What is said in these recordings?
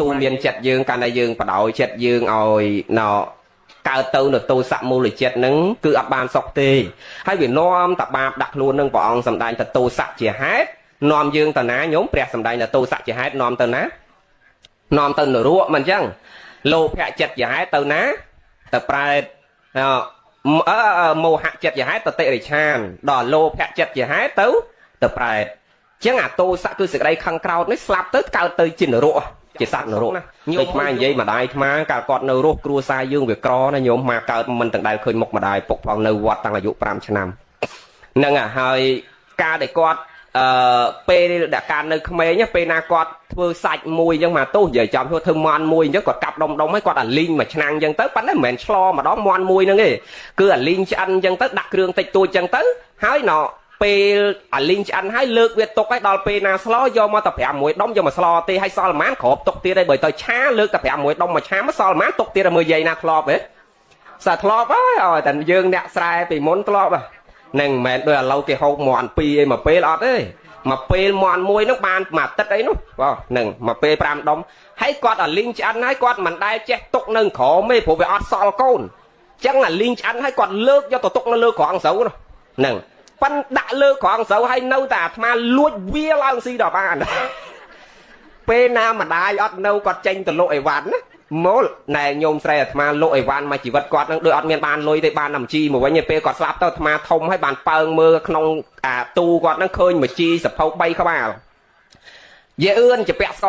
ទូមានចិត្តយើងកាលណាយើងបដោយចិត្តយើងឲ្យណោកើតទៅនៅទោសៈមូលចិត្តហ្នឹងគឺអត់បានសុខទេហើយវានាំតបាបដាក់ខ្លួននឹងព្រះអង្គសម្ដែងតទោសៈជាហេតុនាំយើងទៅណាញោមព្រះសម្ដែងតទោសៈជាហេតុនាំទៅណានាំទៅនរកមិនអញ្ចឹងលោភៈចិត្តជាហេតុទៅណាទៅប្រែតអឺមោហៈចិត្តជាហេតុទៅតិរិឆានដល់លោភៈចិត្តជាហេតុទៅទៅប្រែតចឹងអាទោសៈគឺសេចក្តីខឹងក្រោតនេះស្លាប់ទៅកើតទៅជានរកជាសត្វនរកណាដូចថ្មនិយាយម្ដាយថ្មកាលគាត់នៅរស់គ្រួសារយើងវាក្រណាញោមមកកើតមិនទាំងដែលឃើញមុខម្ដាយពុកផងនៅវត្តតាំងអាយុ5ឆ្នាំហ្នឹងហើយការដែលគាត់អឺពេលដែលការនៅក្មេងពេលណាគាត់ធ្វើសាច់មួយអញ្ចឹងមកទោះនិយាយចំធ្វើមន់មួយអញ្ចឹងគាត់កាប់ដុំដុំហើយគាត់អាលីងមួយឆ្នាំងអញ្ចឹងទៅប៉ុន្តែមិនមែនឆ្លម្ដងមន់មួយហ្នឹងទេគឺអាលីងឆ្អិនអញ្ចឹងទៅដាក់គ្រឿងតិចតួចអញ្ចឹងទៅហើយណពេលអាលីងឆ្អិនហើយលើកវាទុកឲ្យដល់ពេលណាស្លយកមកតែ5មួយដុំយកមកស្លទេហើយសល់ប្រហែលគ្របទុកទៀតហើយបើទៅឆាលើកតែ5មួយដុំមកឆាមកសល់ប្រហែលទុកទៀតឲ្យមើលយាយណាធ្លាប់ទេសាធ្លាប់ហើយឲ្យតែយើងអ្នកស្រែពីមុនធ្លាប់ហ្នឹងមិនមែនដូចឥឡូវគេហូបមាន់2អីមួយពេលអត់ទេមួយពេលមាន់មួយហ្នឹងបានមួយអាទិត្យអីនោះបាទហ្នឹងមួយពេល5ដុំហើយគាត់អាលីងឆ្អិនហើយគាត់មិនដែលចេះទុកនៅក្រោមទេព្រោះវាអត់សល់កូនអញ្ចឹងអាលីងឆ្អិនហើយគាត់លើកយកទៅទុកនៅលើក្រងស្រូវនោះហ្នឹងប៉ិនដាក់លើក្រងស្រូវហើយនៅតែអាត្មាលួចវាឡើងស៊ីដល់បានពេលណាម្ដាយអត់នៅគាត់ចេញទៅលក់អីវ៉ាន់ណាមូលណែញោមស្រីអាត្មាលក់អីវ៉ាន់មកជីវិតគាត់នឹងដូចអត់មានបានលុយទេបានតែជីមកវិញពេលគាត់ស្លាប់ទៅអាត្មាធំហើយបានប៉ើងមើលក្នុងអាទូគាត់នឹងឃើញមួយជីសភៅ3ក្បាលយាអឿនជាពាក់ស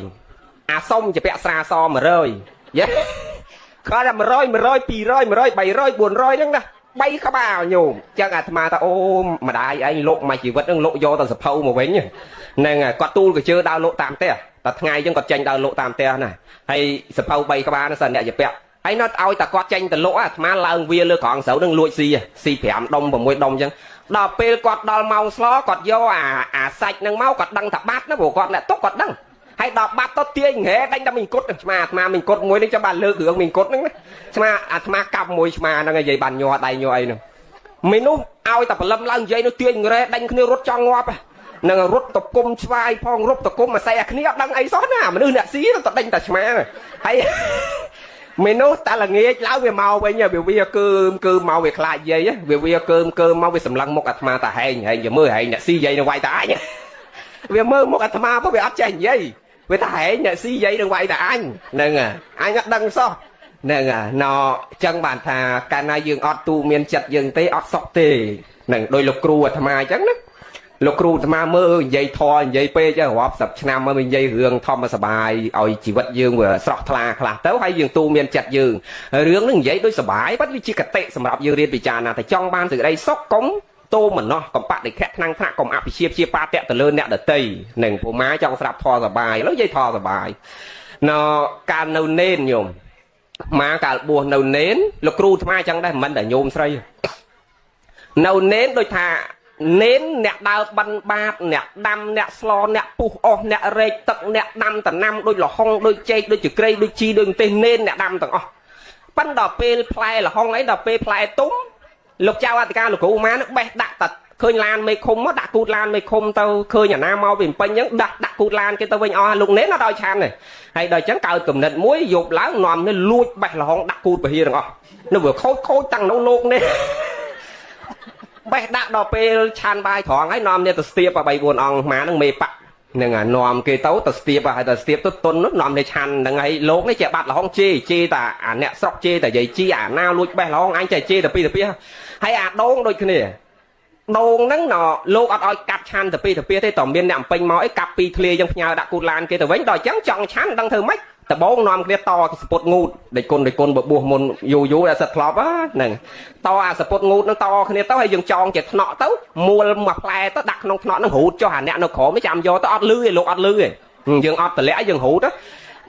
100អាសុំជាពាក់ស្រាស100យេគាត់តែ100 100 200 100 300 400ហ្នឹងណា3ក្បាលញោមចឹងអាត្មាថាអូម្ដាយឯងលក់មកជីវិតហ្នឹងលក់យកទៅសភៅមកវិញហ្នឹងគាត់ទូលក៏ជឿដើរលក់តាមផ្ទះតែថ្ងៃចឹងគាត់ចេញដើរលក់តាមផ្ទះណាហើយសភៅ3ក្បាលហ្នឹងសិនអ្នកជាពាក់ហើយនៅឲ្យតែគាត់ចេញទៅលក់អាត្មាឡើងវាលើក្រងស្រូវនឹងលួចស៊ីស៊ី5ដុំ6ដុំចឹងដល់ពេលគាត់ដល់ម៉ោងស្លគាត់យកអាអាសាច់ហ្នឹងមកគាត់ដឹងថាបាត់ណាព្រោះគាត់អ្នកទុកគាត់ដឹងហើយដល់បាត់ទៅទាញហែដេញតែមីងគុតឆ្មាអាត្មាមីងគុតមួយនេះចាំបានលើករឿងមីងគុតហ្នឹងណាឆ្មាអាត្មាកាប់មួយឆ្មាហ្នឹងនិយាយបានញ័រដៃញ័រអីហ្នឹងមនុស្សឲ្យតែព្រលឹមឡើងនិយាយនោះទាញរ៉េដេញគ្នារត់ចង់ងាប់នឹងរត់តគុំឆ្វាយផងរត់តគុំអាស័យអាគ្នាអត់ដឹងអីសោះណាមនុស្សអ្នកស៊ីទៅដេញតែឆ្មាហើយមនុស្សតែល្ងាចឡើងវាមកវិញវាវាកើមកើមមកវាខ្លាចយាយវាវាកើមកើមមកវាសម្លឹងមុខអាត្មាតាហែងហែងយមើលហែងអ្នកស៊ីយាយនឹងវាយតាអញវាមើលមុខអាត្មាទៅវាអត់ចេះនិយាយវាថាហែងអ្នកស៊ីយាយនឹងវាយតាអញហ្នឹងអញអត់ដឹងសោះហ្នឹងណចឹងបានថាកាលណាយើងអត់ទូមានចិត្តយើងទេអត់សុខទេហ្នឹងដោយលោកគ្រូអាត្មាអញ្ចឹងណាលោកគ្រូអាត្មាមើលនិយាយធរនិយាយពេករាប់សិបឆ្នាំមកនិយាយរឿងធម្មសបាយឲ្យជីវិតយើងវាស្រស់ថ្លាខ្លះទៅហើយយើងទូមានចិត្តយើងរឿងហ្នឹងនិយាយដូចសបាយបាត់វាជាកតិសម្រាប់យើងរៀនពិចារណាតែចង់បានសេចក្តីសុខកុំតោមនោះកំបដិខៈថ្នាំងថ្នាក់កុំអភិជាព្យាបាទៈទៅលើអ្នកដតីនឹងពូម៉ាចង់ស្រាប់ធរសបាយឥឡូវនិយាយធរសបាយណកាលនៅនេនញោមម៉ាកាលបួសនៅនេនលោកគ្រូអាត្មាអញ្ចឹងដែរមិនតែញោមស្រីនៅនេនដូចថានេនអ្នកដើរបិណ្ឌបាតអ្នកដាំអ្នកស្លអ្នកពុះអស់អ្នករែកទឹកអ្នកដាំតំណាំដូចលហុងដូចចេកដូចចក្រីដូចជីដូចទេសនេនអ្នកដាំទាំងអស់ប៉ិនដល់ពេលផ្លែលហុងអីដល់ពេលផ្លែទុំលោកចៅអធិការលោកគ្រូម៉ានឹងបេះដាក់តែឃើញឡានមេឃុំមកដាក់គូតឡានមេឃុំទៅឃើញអាណាមកពីពេញអញ្ចឹងដាក់ដាក់គូតឡានគេទៅវិញអស់លោកនេនអត់ឲ្យឆានទេហើយដល់អញ្ចឹងកើតគំនិតមួយយប់ឡើងនាំនេះលួចបេះលហុងដាក់គូតពហិទាំងអស់នៅវាខូចខូចតាំងនៅលោកនេះបេះដាក់ដល់ពេលឆានបាយត្រង់ហើយនាំនេះទៅស្ទាប3 4អង្គម៉ានឹងមេបាក់នឹងអានាំគេទៅទៅស្ទាបហើយទៅស្ទាបទៅតុននោះនាំនេះឆានហ្នឹងហើយលោកនេះចេះបាត់លហុងជេជេតាអាអ្នកស្រុកជេតាយាយជីអាណាលួចបេះលហុងអញចេះជេទៅពីទៅពីហើយអាដូងដូចគ្នាដូងហ្នឹងណលោកអត់ឲ្យកាប់ឆានទៅពីទៅពីទេតមានអ្នកអំពេញមកអីកាប់ពីធ្លាយចឹងផ្ញើដាក់គូតឡានគេទៅវិញដល់អញ្ចឹងចង់ឆានដឹងធ្វើម៉េចដបងនាំគ្នាតសពុតងូតដេចគុណដេចគុណបបួសមុនយូរយូរដល់សិតធ្លាប់ហ្នឹងតអាសពុតងូតហ្នឹងតគ្នាទៅហើយយើងចងជាថ្នាក់ទៅមួលមួយផ្លែទៅដាក់ក្នុងថ្នាក់ហ្នឹងរូតចុះអាអ្នកនៅក្រោមចាំយកទៅអត់លឺទេលោកអត់លឺទេយើងអត់តម្លាក់យើងរូត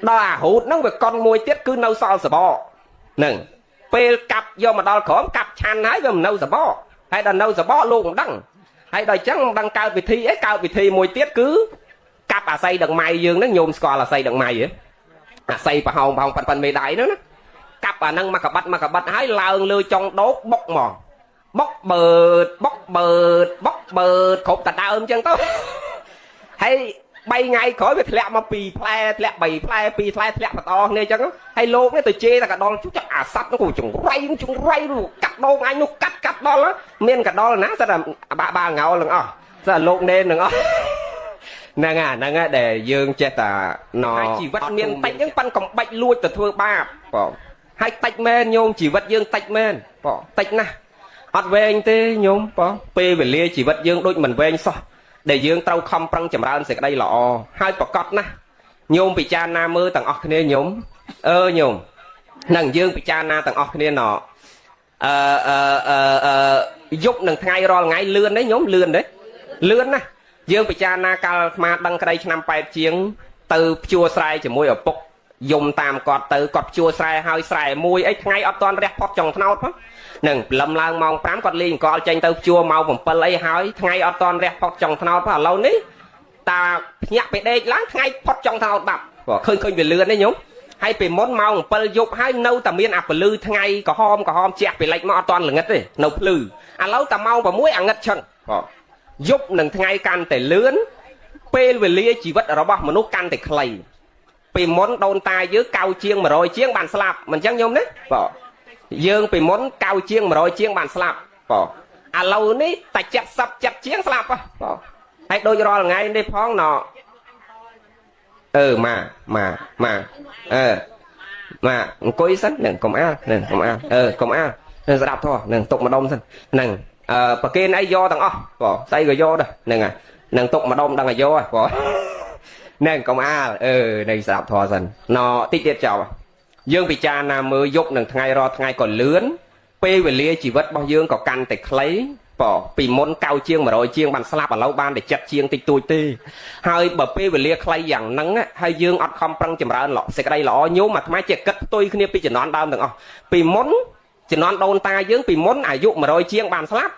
ដល់អារូតហ្នឹងវាកុនមួយទៀតគឺនៅសល់សបកហ្នឹងពេលកាប់យកមកដល់ក្រោមកាប់ឆាន់ហើយវាមិននៅសបកហើយដល់នៅសបកលោកមិនដឹងហើយដល់អញ្ចឹងមិនដឹងកើតវិធីអីកើតវិធីមួយទៀតគឺកាប់អាស័យដងម៉ៃយើងហ្នឹងញោមស្គាល់អាស័យដងម៉ៃហ៎អាស័យប្រហោងប្រហោងប៉ិនប៉ិនមេដៃហ្នឹងណាកាប់អាហ្នឹងមកកបាត់មកកបាត់ហើយឡើងលើចុងដោកបុកមកបុកបើតបុកបើតបុកបើតគ្រប់តដើមអញ្ចឹងទៅហើយ 3ថ្ងៃក្រោយវាធ្លាក់មក2ផ្លែធ្លាក់3ផ្លែ2ផ្លែធ្លាក់បន្តគ្នាអញ្ចឹងហើយលោកនេះទៅជេរតែកដុលជុះអាសัตว์នោះក៏ចង្រៃចង្រៃកាត់ដងអញនោះកាត់កាត់ដល់មានកដុលណាសិតតែបាក់បាល់ងោលទាំងអស់សិតតែលោកនេនទាំងអស់ហ្នឹងអាហ្នឹងដែលយើងចេះតែណជីវិតមានតិចហ្នឹងប៉ិនកំបាច់លួចទៅធ្វើបាបបងហើយតិចមែនញោមជីវិតយើងតិចមែនបងតិចណាស់អត់វែងទេញោមបងពេលវេលាជីវិតយើងដូចមិនវែងសោះដែលយើងត្រូវខំប្រឹងចម្រើនសេចក្តីល្អហើយប្រកបណាស់ញោមពិចារណាមើលទាំងអស់គ្នាញោមអឺញោមនឹងយើងពិចារណាទាំងអស់គ្នាណអឺអឺអឺអឺយប់នឹងថ្ងៃរាល់ថ្ងៃលឿនទេញោមលឿនទេលឿនណាស់យើងពិចារណាកាលអាត្មាដឹងក្តីឆ្នាំ8ជាងទៅភ្ជួរស្រែជាមួយឪពុកយំតាមគាត់ទៅគាត់ភ្ជួរស្រែហើយស្រែមួយអីថ្ងៃអត់ទាន់រះផុតចុងថ្នោតផងនឹងព្រលឹមឡើងម៉ោង5គាត់លេងអង្គលចេញទៅភ្ជួរម៉ោង7អីហើយថ្ងៃអត់ទាន់រះផុតចុងថ្នោតផងឥឡូវនេះតាភ្ញាក់ពេលដេកឡើងថ្ងៃផុតចុងថ្នោតបាត់ឃើញឃើញវាលឿនទេញោមហើយពេលមុនម៉ោង7យប់ហើយនៅតែមានអាពលឺថ្ងៃក្រហមក្រហមជះពីលិចមកអត់ទាន់ល្ងិតទេនៅភ្លឺឥឡូវតែម៉ោង6អាងឹតឆឹងយប់នឹងថ្ងៃកាន់តែលឿនពេលវេលាជីវិតរបស់មនុស្សកាន់តែខ្លីពីមុនដូនតាយើងកៅជាង100ជាងបានស្លាប់មិនអញ្ចឹងញោមណាបងយើងពីមុនកៅជាង100ជាងបានស្លាប់បងឥឡូវនេះតែ70 70ជាងស្លាប់បងហើយដូចរាល់ថ្ងៃនេះផងណអឺម៉ាម៉ាម៉ាអឺម៉ាអង្គុយសិននឹងកុំអាលនឹងកុំអាលអឺកុំអាលនឹងស្ដាប់ធေါ်នឹងទុកម្ដុំសិននឹងអឺប្រគេនអីយកទាំងអស់បងស្អីក៏យកដែរហ្នឹងហើយនឹងទុកម្ដុំដឹងឲ្យយកបងនឹងកុំអាលអឺនឹងស្ដាប់ធေါ်សិនណតិចទៀតចប់យើងពិចារណាមើលយប់នឹងថ្ងៃរាល់ថ្ងៃក៏លឿនពេលវេលាជីវិតរបស់យើងក៏កាន់តែខ្លីបងពីមុនកៅជាង100ជាងបានស្លាប់ឥឡូវបានតែ7ជាងតិចតួចទេហើយបើពេលវេលាខ្លីយ៉ាងហ្នឹងហើយយើងអត់ខំប្រឹងចម្រើនសេចក្តីល្អញោមអាត្មាជាគិតផ្ទុយគ្នាពីជំនាន់ដើមទាំងអស់ពីមុនជំនាន់ដូនតាយើងពីមុនអាយុ100ជាងបានស្លាប់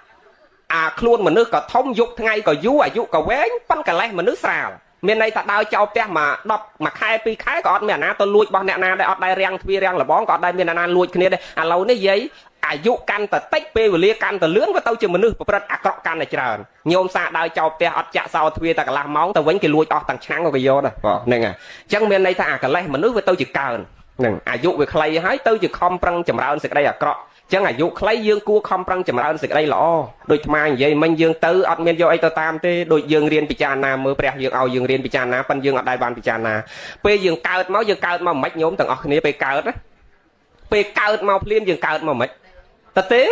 អាខ្លួនមនុស្សក៏ធំយប់ថ្ងៃក៏យូរអាយុក៏វែងប៉ុនកលេសមនុស្សស្រាលមានន័យថាដើរចោលផ្ទះមក10មួយខែ2ខែក៏អត់មានអាណាទៅលួចរបស់អ្នកណាដែរអត់ដែររាំងទ្វាររាំងលបងក៏អត់ដែរមានអាណាលួចគ្នាដែរឥឡូវនេះយាយអាយុកាន់តែតិចពេលវេលាកាន់តែលឿនក៏ទៅជាមនុស្សប្រព្រឹត្តអាក្រក់កាន់តែច្រើនញោមសាដើរចោលផ្ទះអត់ចាក់សោទ្វារតែកន្លះម៉ោងទៅវិញគេលួចអស់ទាំងឆ្នាំងក៏គេយកដែរបងហ្នឹងហើយអញ្ចឹងមានន័យថាអាកលេសមនុស្សវាទៅជាកើនហ្នឹងអាយុវាខ្លីហើយទៅជាខំប្រឹងចម្រើនសេចក្តីអាក្រក់ចឹងអាយុខ្លីយើងគួរខំប្រឹងចម្រើនសេចក្តីល្អដូចអាត្មានិយាយមិញយើងទៅអត់មានយកអីទៅតាមទេដូចយើងរៀនពិចារណាមើលព្រះយើងឲ្យយើងរៀនពិចារណាប៉ិនយើងអត់ដែលបានពិចារណាពេលយើងកើតមកយើងកើតមកមិនញោមទាំងអស់គ្នាពេលកើតណាពេលកើតមកភ្លាមយើងកើតមកមិនតទេ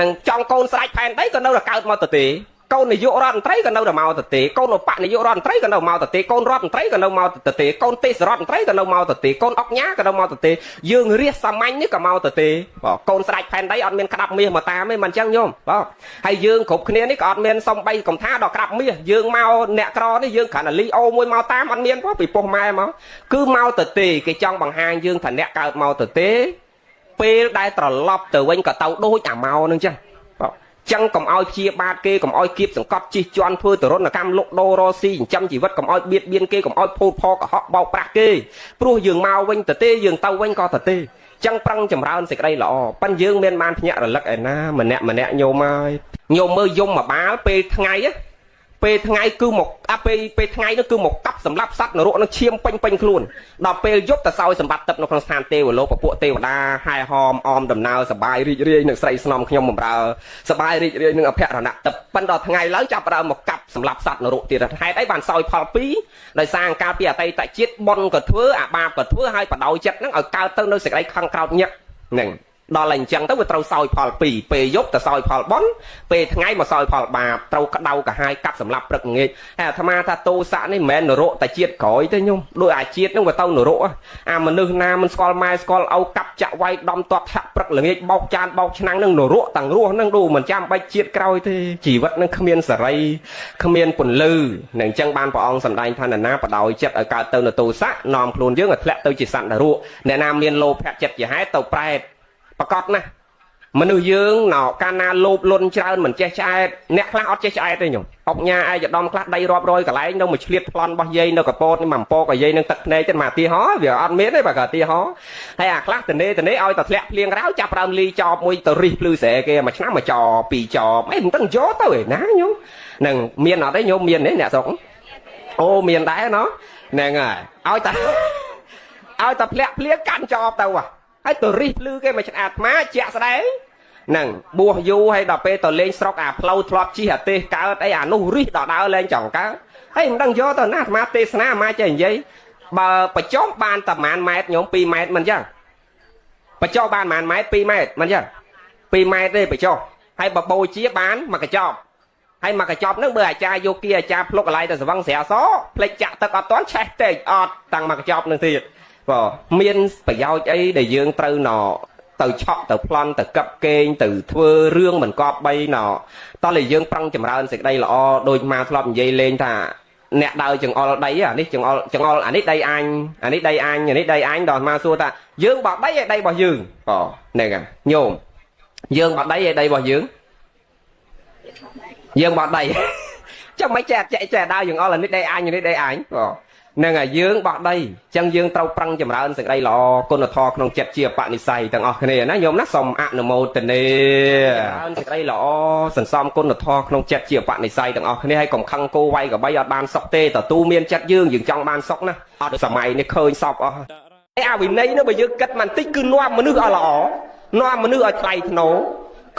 នឹងចង់កូនស្រេចផែនដីក៏នៅតែកើតមកតទេកូននាយករដ្ឋមន្ត្រីក៏នៅតែមកតទេកូនឧបនាយករដ្ឋមន្ត្រីក៏នៅមកតទេកូនរដ្ឋមន្ត្រីក៏នៅមកតទេកូនទេសរដ្ឋមន្ត្រីក៏នៅមកតទេកូនអុកញ៉ាក៏នៅមកតទេយើងរះសាមញ្ញនេះក៏មកតទេបងកូនស្ដេចផែនដីអត់មានក្តាប់មាសមកតាមទេមិនអញ្ចឹងញោមបងហើយយើងគ្រប់គ្នានេះក៏អត់មានសំបីកំថាដល់ក្តាប់មាសយើងមកអ្នកក្រនេះយើងគ្រាន់តែលីអូមួយមកតាមអត់មានផងពីពុះម៉ែមកគឺមកតទេគេចង់បង្ហាញយើងថាអ្នកកើតមកតទេពេលដែលត្រឡប់ទៅវិញក៏ទៅដូចអាម៉ោនឹងចឹងចឹងកុំឲ្យព្យាបាទគេកុំឲ្យគៀបសង្កត់ជិះជាន់ធ្វើទរណកម្មលុកដូររស៊ីចិញ្ចឹមជីវិតកុំឲ្យបៀតបៀនគេកុំឲ្យភូតផលកុហកបោកប្រាស់គេព្រោះយើងមកវិញទៅទេយើងទៅវិញក៏ទៅទេចឹងប្រឹងចម្រើនសេចក្តីល្អប៉ិនយើងមានបានភ្ញាក់រលឹកឯណាម្នាក់ម្នាក់ញោមហើយញោមមើលយំមួយបាល់ពេលថ្ងៃពេលថ្ងៃគឺមកអាពេលពេលថ្ងៃនោះគឺមកកាប់សម្លាប់សត្វនរកនឹងឈាមពេញពេញខ្លួនដល់ពេលយប់ទៅសោយសម្បត្តិទឹកនៅក្នុងស្ថានទេវលោកពពួកទេវតាហែហមអមដំណើរសបាយរីករាយនឹងស្រីស្នំខ្ញុំបំរើសបាយរីករាយនឹងអភរណៈទឹកប៉ិនដល់ថ្ងៃឡើងចាប់ដើមមកកាប់សម្លាប់សត្វនរកទៀតហេតុអីបានសោយផលពីរដោយសារកាលពីអតីតជាតិបុណ្យក៏ធ្វើអាបាបក៏ធ្វើហើយបដោយចិត្តហ្នឹងឲ្យកើតទៅនៅសេចក្តីខឹងក្រោធញឹកហ្នឹងដល់តែអញ្ចឹងទៅវាត្រូវសោយផលពីរពេលយប់ទៅសោយផលបុណ្យពេលថ្ងៃមកសោយផលបាបត្រូវក្តៅកាហាយកាប់សម្លាប់ព្រឹកងាយហើយអាត្មាថាទោសៈនេះមិនមែននរកតែជាតិក្រោយទេញោមដូចអាជាតិហ្នឹងវាទៅនរកអាមនុស្សណាមិនស្គាល់ម៉ែស្គាល់ឪកាប់ចាក់វាយដំទាត់ធាក់ព្រឹកល្ងាចបោកចានបោកឆ្នាំងហ្នឹងនរកទាំងរស់ហ្នឹងដូចមិនចាំបាច់ជាតិក្រោយទេជីវិតហ្នឹងគ្មានសេរីគ្មានពន្លឺនឹងអញ្ចឹងបានព្រះអង្គសម្ដែងថានរណាបដោយចិត្តឲ្យកើតទៅនៅទោសៈនាំខ្លួនយើងឲ្យធ្លាក់ទៅជាសត្វនរកអ្នកណាមានលោភៈចិត្តជាហេតុទៅប្រែតប្រកបណាស់មនុស្សយើងណោកាលណាលោភលន់ច្រើនមិនចេះឆ្អែតអ្នកខ្លះអត់ចេះឆ្អែតទេញោមអុកញ៉ាឯកឧត្តមខ្លះដីរាប់រយកន្លែងនៅមួយឆ្លៀតប្លន់របស់យាយនៅកពតនេះមួយអំពកឲ្យយាយនឹងទឹកភ្នែកទៅមកទីហោវាអត់មានទេបើក៏ទីហោហើយអាខ្លះតនេតនេឲ្យតែធ្លាក់ភ្លៀងរៅចាប់ដើមលីចោបមួយទៅរិះភ្លឺស្រែគេមួយឆ្នាំមួយចោពីរចោបអីមិនដឹងយកទៅឯណាញោមនឹងមានអត់ទេញោមមានទេអ្នកស្រុក អូមានដែរណោះហ្នឹងហើយឲ្យតាឲ្យតាភ្លាក់ភ្លៀងកាន់ចប់ទៅហើយទៅរិះភ្លឺគេមកឆ្អាតអាត្មាជាក់ស្ដែងហ្នឹងបួសយូរហើយដល់ពេលទៅលេងស្រុកអាផ្លូវធ្លាប់ជិះអាទេសកើតអីអានោះរិះដល់ដើរលែងចង់កើតហើយមិនដឹងយកទៅណាអាត្មាទេសនាអាត្មាចេះនិយាយបើបញ្ចុះបានតែប្រហែលម៉ែត្រញោម2ម៉ែត្រមិនចឹងបញ្ចុះបានប្រហែលម៉ែត្រ2ម៉ែត្រមិនចឹង2ម៉ែត្រទេបញ្ចុះហើយបើបូជាបានមកកញ្ចប់ហើយមកកញ្ចប់ហ្នឹងបើអាចារ្យយកគីអាចារ្យភ្លុកកន្លែងទៅស្វឹងស្រាសផ្លេចចាក់ទឹកអត់ទាន់ឆេះទេអត់តាំងមកកញ្ចប់នឹងទៀតបើមានប្រយោជន៍អីដែលយើងត្រូវណទៅឆក់ទៅប្លន់ទៅកឹបកេងទៅធ្វើរឿងមិនកប់បីណតោះតែយើងប្រឹងចម្រើនសេចក្តីល្អដូចមកធ្លាប់និយាយលេងថាអ្នកដើរចង្អុលដីអានេះចង្អុលចង្អុលអានេះដីអញអានេះដីអញអានេះដីអញដល់មកសួរថាយើងបោះដីឲ្យដីរបស់យើងអូហ្នឹងហើយញោមយើងបោះដីឲ្យដីរបស់យើងយើងបោះដីចាំមិនចេះចេះចេះដើរចង្អុលអានេះដីអញអានេះដីអញអូហ្នឹងហើយយើងបោះដីអញ្ចឹងយើងត្រូវប្រឹងចម្រើនសេចក្តីល្អគុណធម៌ក្នុងចិត្តជាបនិស្ស័យទាំងអស់គ្នាណាញោមណាសូមអនុមោទនាចម្រើនសេចក្តីល្អសន្សំគុណធម៌ក្នុងចិត្តជាបនិស្ស័យទាំងអស់គ្នាហើយកុំខឹងគោវាយកបីអត់បានសុខទេតទូមានចិត្តយើងយើងចង់បានសុខណាអត់សម័យនេះឃើញសពអស់ហើយអាវិន័យនោះបើយើងគិតបន្តិចគឺនាំមនុស្សឲ្យល្អនាំមនុស្សឲ្យថ្លៃថ្នូរ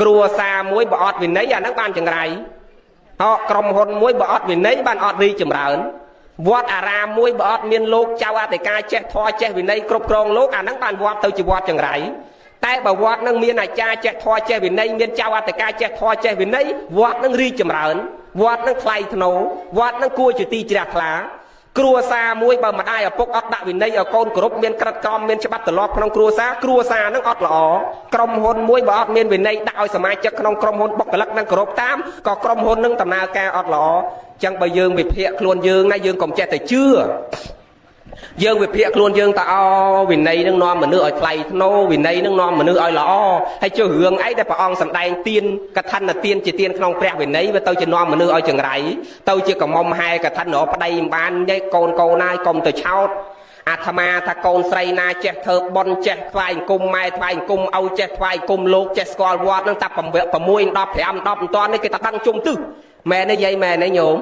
គ្រួសារមួយបើអត់វិន័យអាហ្នឹងបានចង្រៃហោក្រុមហ៊ុនមួយបើអត់វិន័យបានអត់រីកចម្រើនវត្តអារាមមួយបើអត់មានលោកចៅអធិការចេះធម៌ចេះវិន័យគ្រប់គ្រងលោកអាហ្នឹងបានវត្តទៅជាវត្តចង្រៃតែបើវត្តហ្នឹងមានអាចារ្យចេះធម៌ចេះវិន័យមានចៅអធិការចេះធម៌ចេះវិន័យវត្តហ្នឹងរីកចម្រើនវត្តហ្នឹងថ្លៃថ្នូរវត្តហ្នឹងគួរជាទីជ្រះថ្លាគ្រួសារមួយបើម្ដាយឪពុកអត់ដាក់វិន័យឲ្យកូនគ្រប់មានក្រិតក្រមមានច្បាប់ទម្លាប់ក្នុងគ្រួសារគ្រួសារហ្នឹងអត់ល្អក្រុមហ៊ុនមួយបើអត់មានវិន័យដាក់ឲ្យសមាជិកក្នុងក្រុមហ៊ុនបុគ្គលិកហ្នឹងគោរពតាមក៏ក្រុមហ៊ុនហ្នឹងដំណើរការអត់ល្អចឹងបើយើងវិភាគខ្លួនយើងណាយើងកុំចេះតែជឿយើងវិភាគខ្លួនយើងតើអូវិន័យនឹងនាំមនុស្សឲ្យថ្លៃថ្នូរវិន័យនឹងនាំមនុស្សឲ្យល្អហើយចុះរឿងអីដែលព្រះអង្គសម្ដែងទានកឋិនទានជាទានក្នុងព្រះវិន័យវាទៅជានាំមនុស្សឲ្យចង្រៃទៅជាកំមុំហែកឋិនរកប្តីមិនបានទេកូនកូនហើយកុំទៅឆោតអាត្មាថាកូនស្រីណាចេះធ្វើបុណ្យចេះថ្វាយអង្គមម៉ែថ្វាយអង្គមឪចេះថ្វាយអង្គមលោកចេះស្គាល់វត្តនឹងតែ6 10 5 10មិនតាន់នេះគេតែដឹងជុំទិសមែនទេយាយមែនទេញោម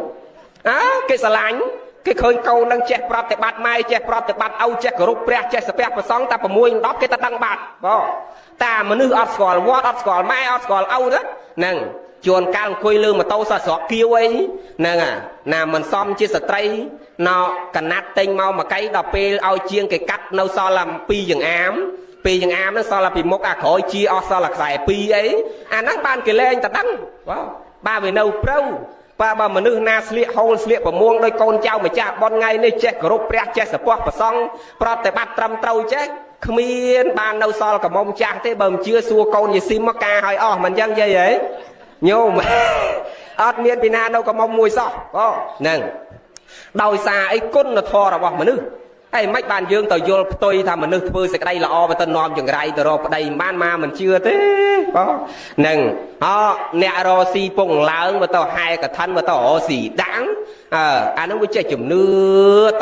អើគេស្រឡាញ់គេឃើញកូននឹងចេះប្រតិបត្តិម៉ែចេះប្រតិបត្តិឪចេះគោរពព្រះចេះសាពះប្រសង់តែ6 10គេតែដឹងបាត់បងតាមនុស្សអត់ស្គាល់វត្តអត់ស្គាល់ម៉ែអត់ស្គាល់ឪទៅហ្នឹងជួនកាលអង្គុយលើម៉ូតូសោះស្រកគៀវអីហ្នឹងអាណាមិនសមជាស្ត្រីណោកណាត់ទិញមកមួយកៃដល់ពេលឲ្យជាងគេកាត់នៅសល់តែ2ចង្អាមពីចង្អាមហ្នឹងសល់តែពីមុខអាក្រោយជាអស់សល់តែខ្សែ2អីអាហ្នឹងបានគេលែងតែដឹងបងបាទវានៅព្រៅបើមនុស្សណាស្លៀកហូលស្លៀកប្រមួងដោយកូនចៅម្ចាស់បនថ្ងៃនេះចេះគោរពព្រះចេះសពោះប្រសង់ប្រតិបត្តិត្រឹមត្រូវចេះគ្មានបាននៅសល់កំមុំចាស់ទេបើមិនជឿសួរកូនយេស៊ីមមកការឲ្យអស់មិនចឹងយាយហីញោមអត់មានពីណានៅកំមុំមួយសោះអូហ្នឹងដោយសារអីគុណធម៌របស់មនុស្សហើយមិនបានយើងទៅយល់ផ្ទុយថាមនុស្សធ្វើសេចក្តីល្អទៅនាំចង្រៃទៅរកប្តីមិនបានមកមិនជឿទេបងហ្នឹងអអ្នករកស៊ីពងឡើងមកទៅហែកឋិនមកទៅរកស៊ីដាំងអើអាហ្នឹងវាចេះជំនឿ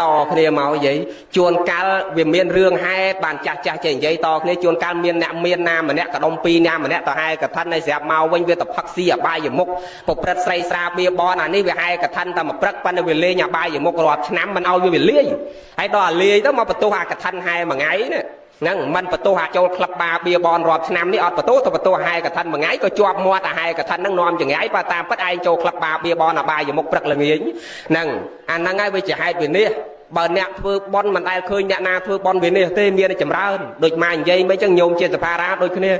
តគ្នាមកយាយជួនកាលវាមានរឿងហេតុបានចាស់ចាស់ចេះនិយាយតគ្នាជួនកាលមានអ្នកមានណាម្នាក់កដុំពីរណាម្នាក់ទៅហែកឋិនហើយស្រាប់មកវិញវាទៅផឹកស៊ីអបាយមុខប្រព្រឹត្តស្រីស្រាបៀបនអានេះវាហែកឋិនតែមួយព្រឹកប៉ុន្តែវាលេងអបាយមុខរាប់ឆ្នាំមិនឲ្យវាលាយហើយដល់អាលាយទៅមកបន្ទោសអាកឋិនហែមួយថ្ងៃនេះហ្នឹងមិនបន្ទោសអាចចូលក្លឹបបាបៀបនរាប់ឆ្នាំនេះអត់បន្ទោសទៅបន្ទោសហែកឋិនមួយថ្ងៃក៏ជាប់មាត់អាហែកឋិនហ្នឹងនាំចង្រៃបើតាមពិតឯងចូលក្លឹបបាបៀបនអបាយមុខព្រឹកល្ងាចហ្នឹងអាហ្នឹងហើយវាជាហេតុវិនិច្ឆ័យបើអ្នកធ្វើបន់មិនដែលឃើញអ្នកណាធ្វើបន់វិនិច្ឆ័យទេមានតែចម្រើនដូចម៉ែនិយាយមិនចឹងញោមជាសភារាដូចគ្នា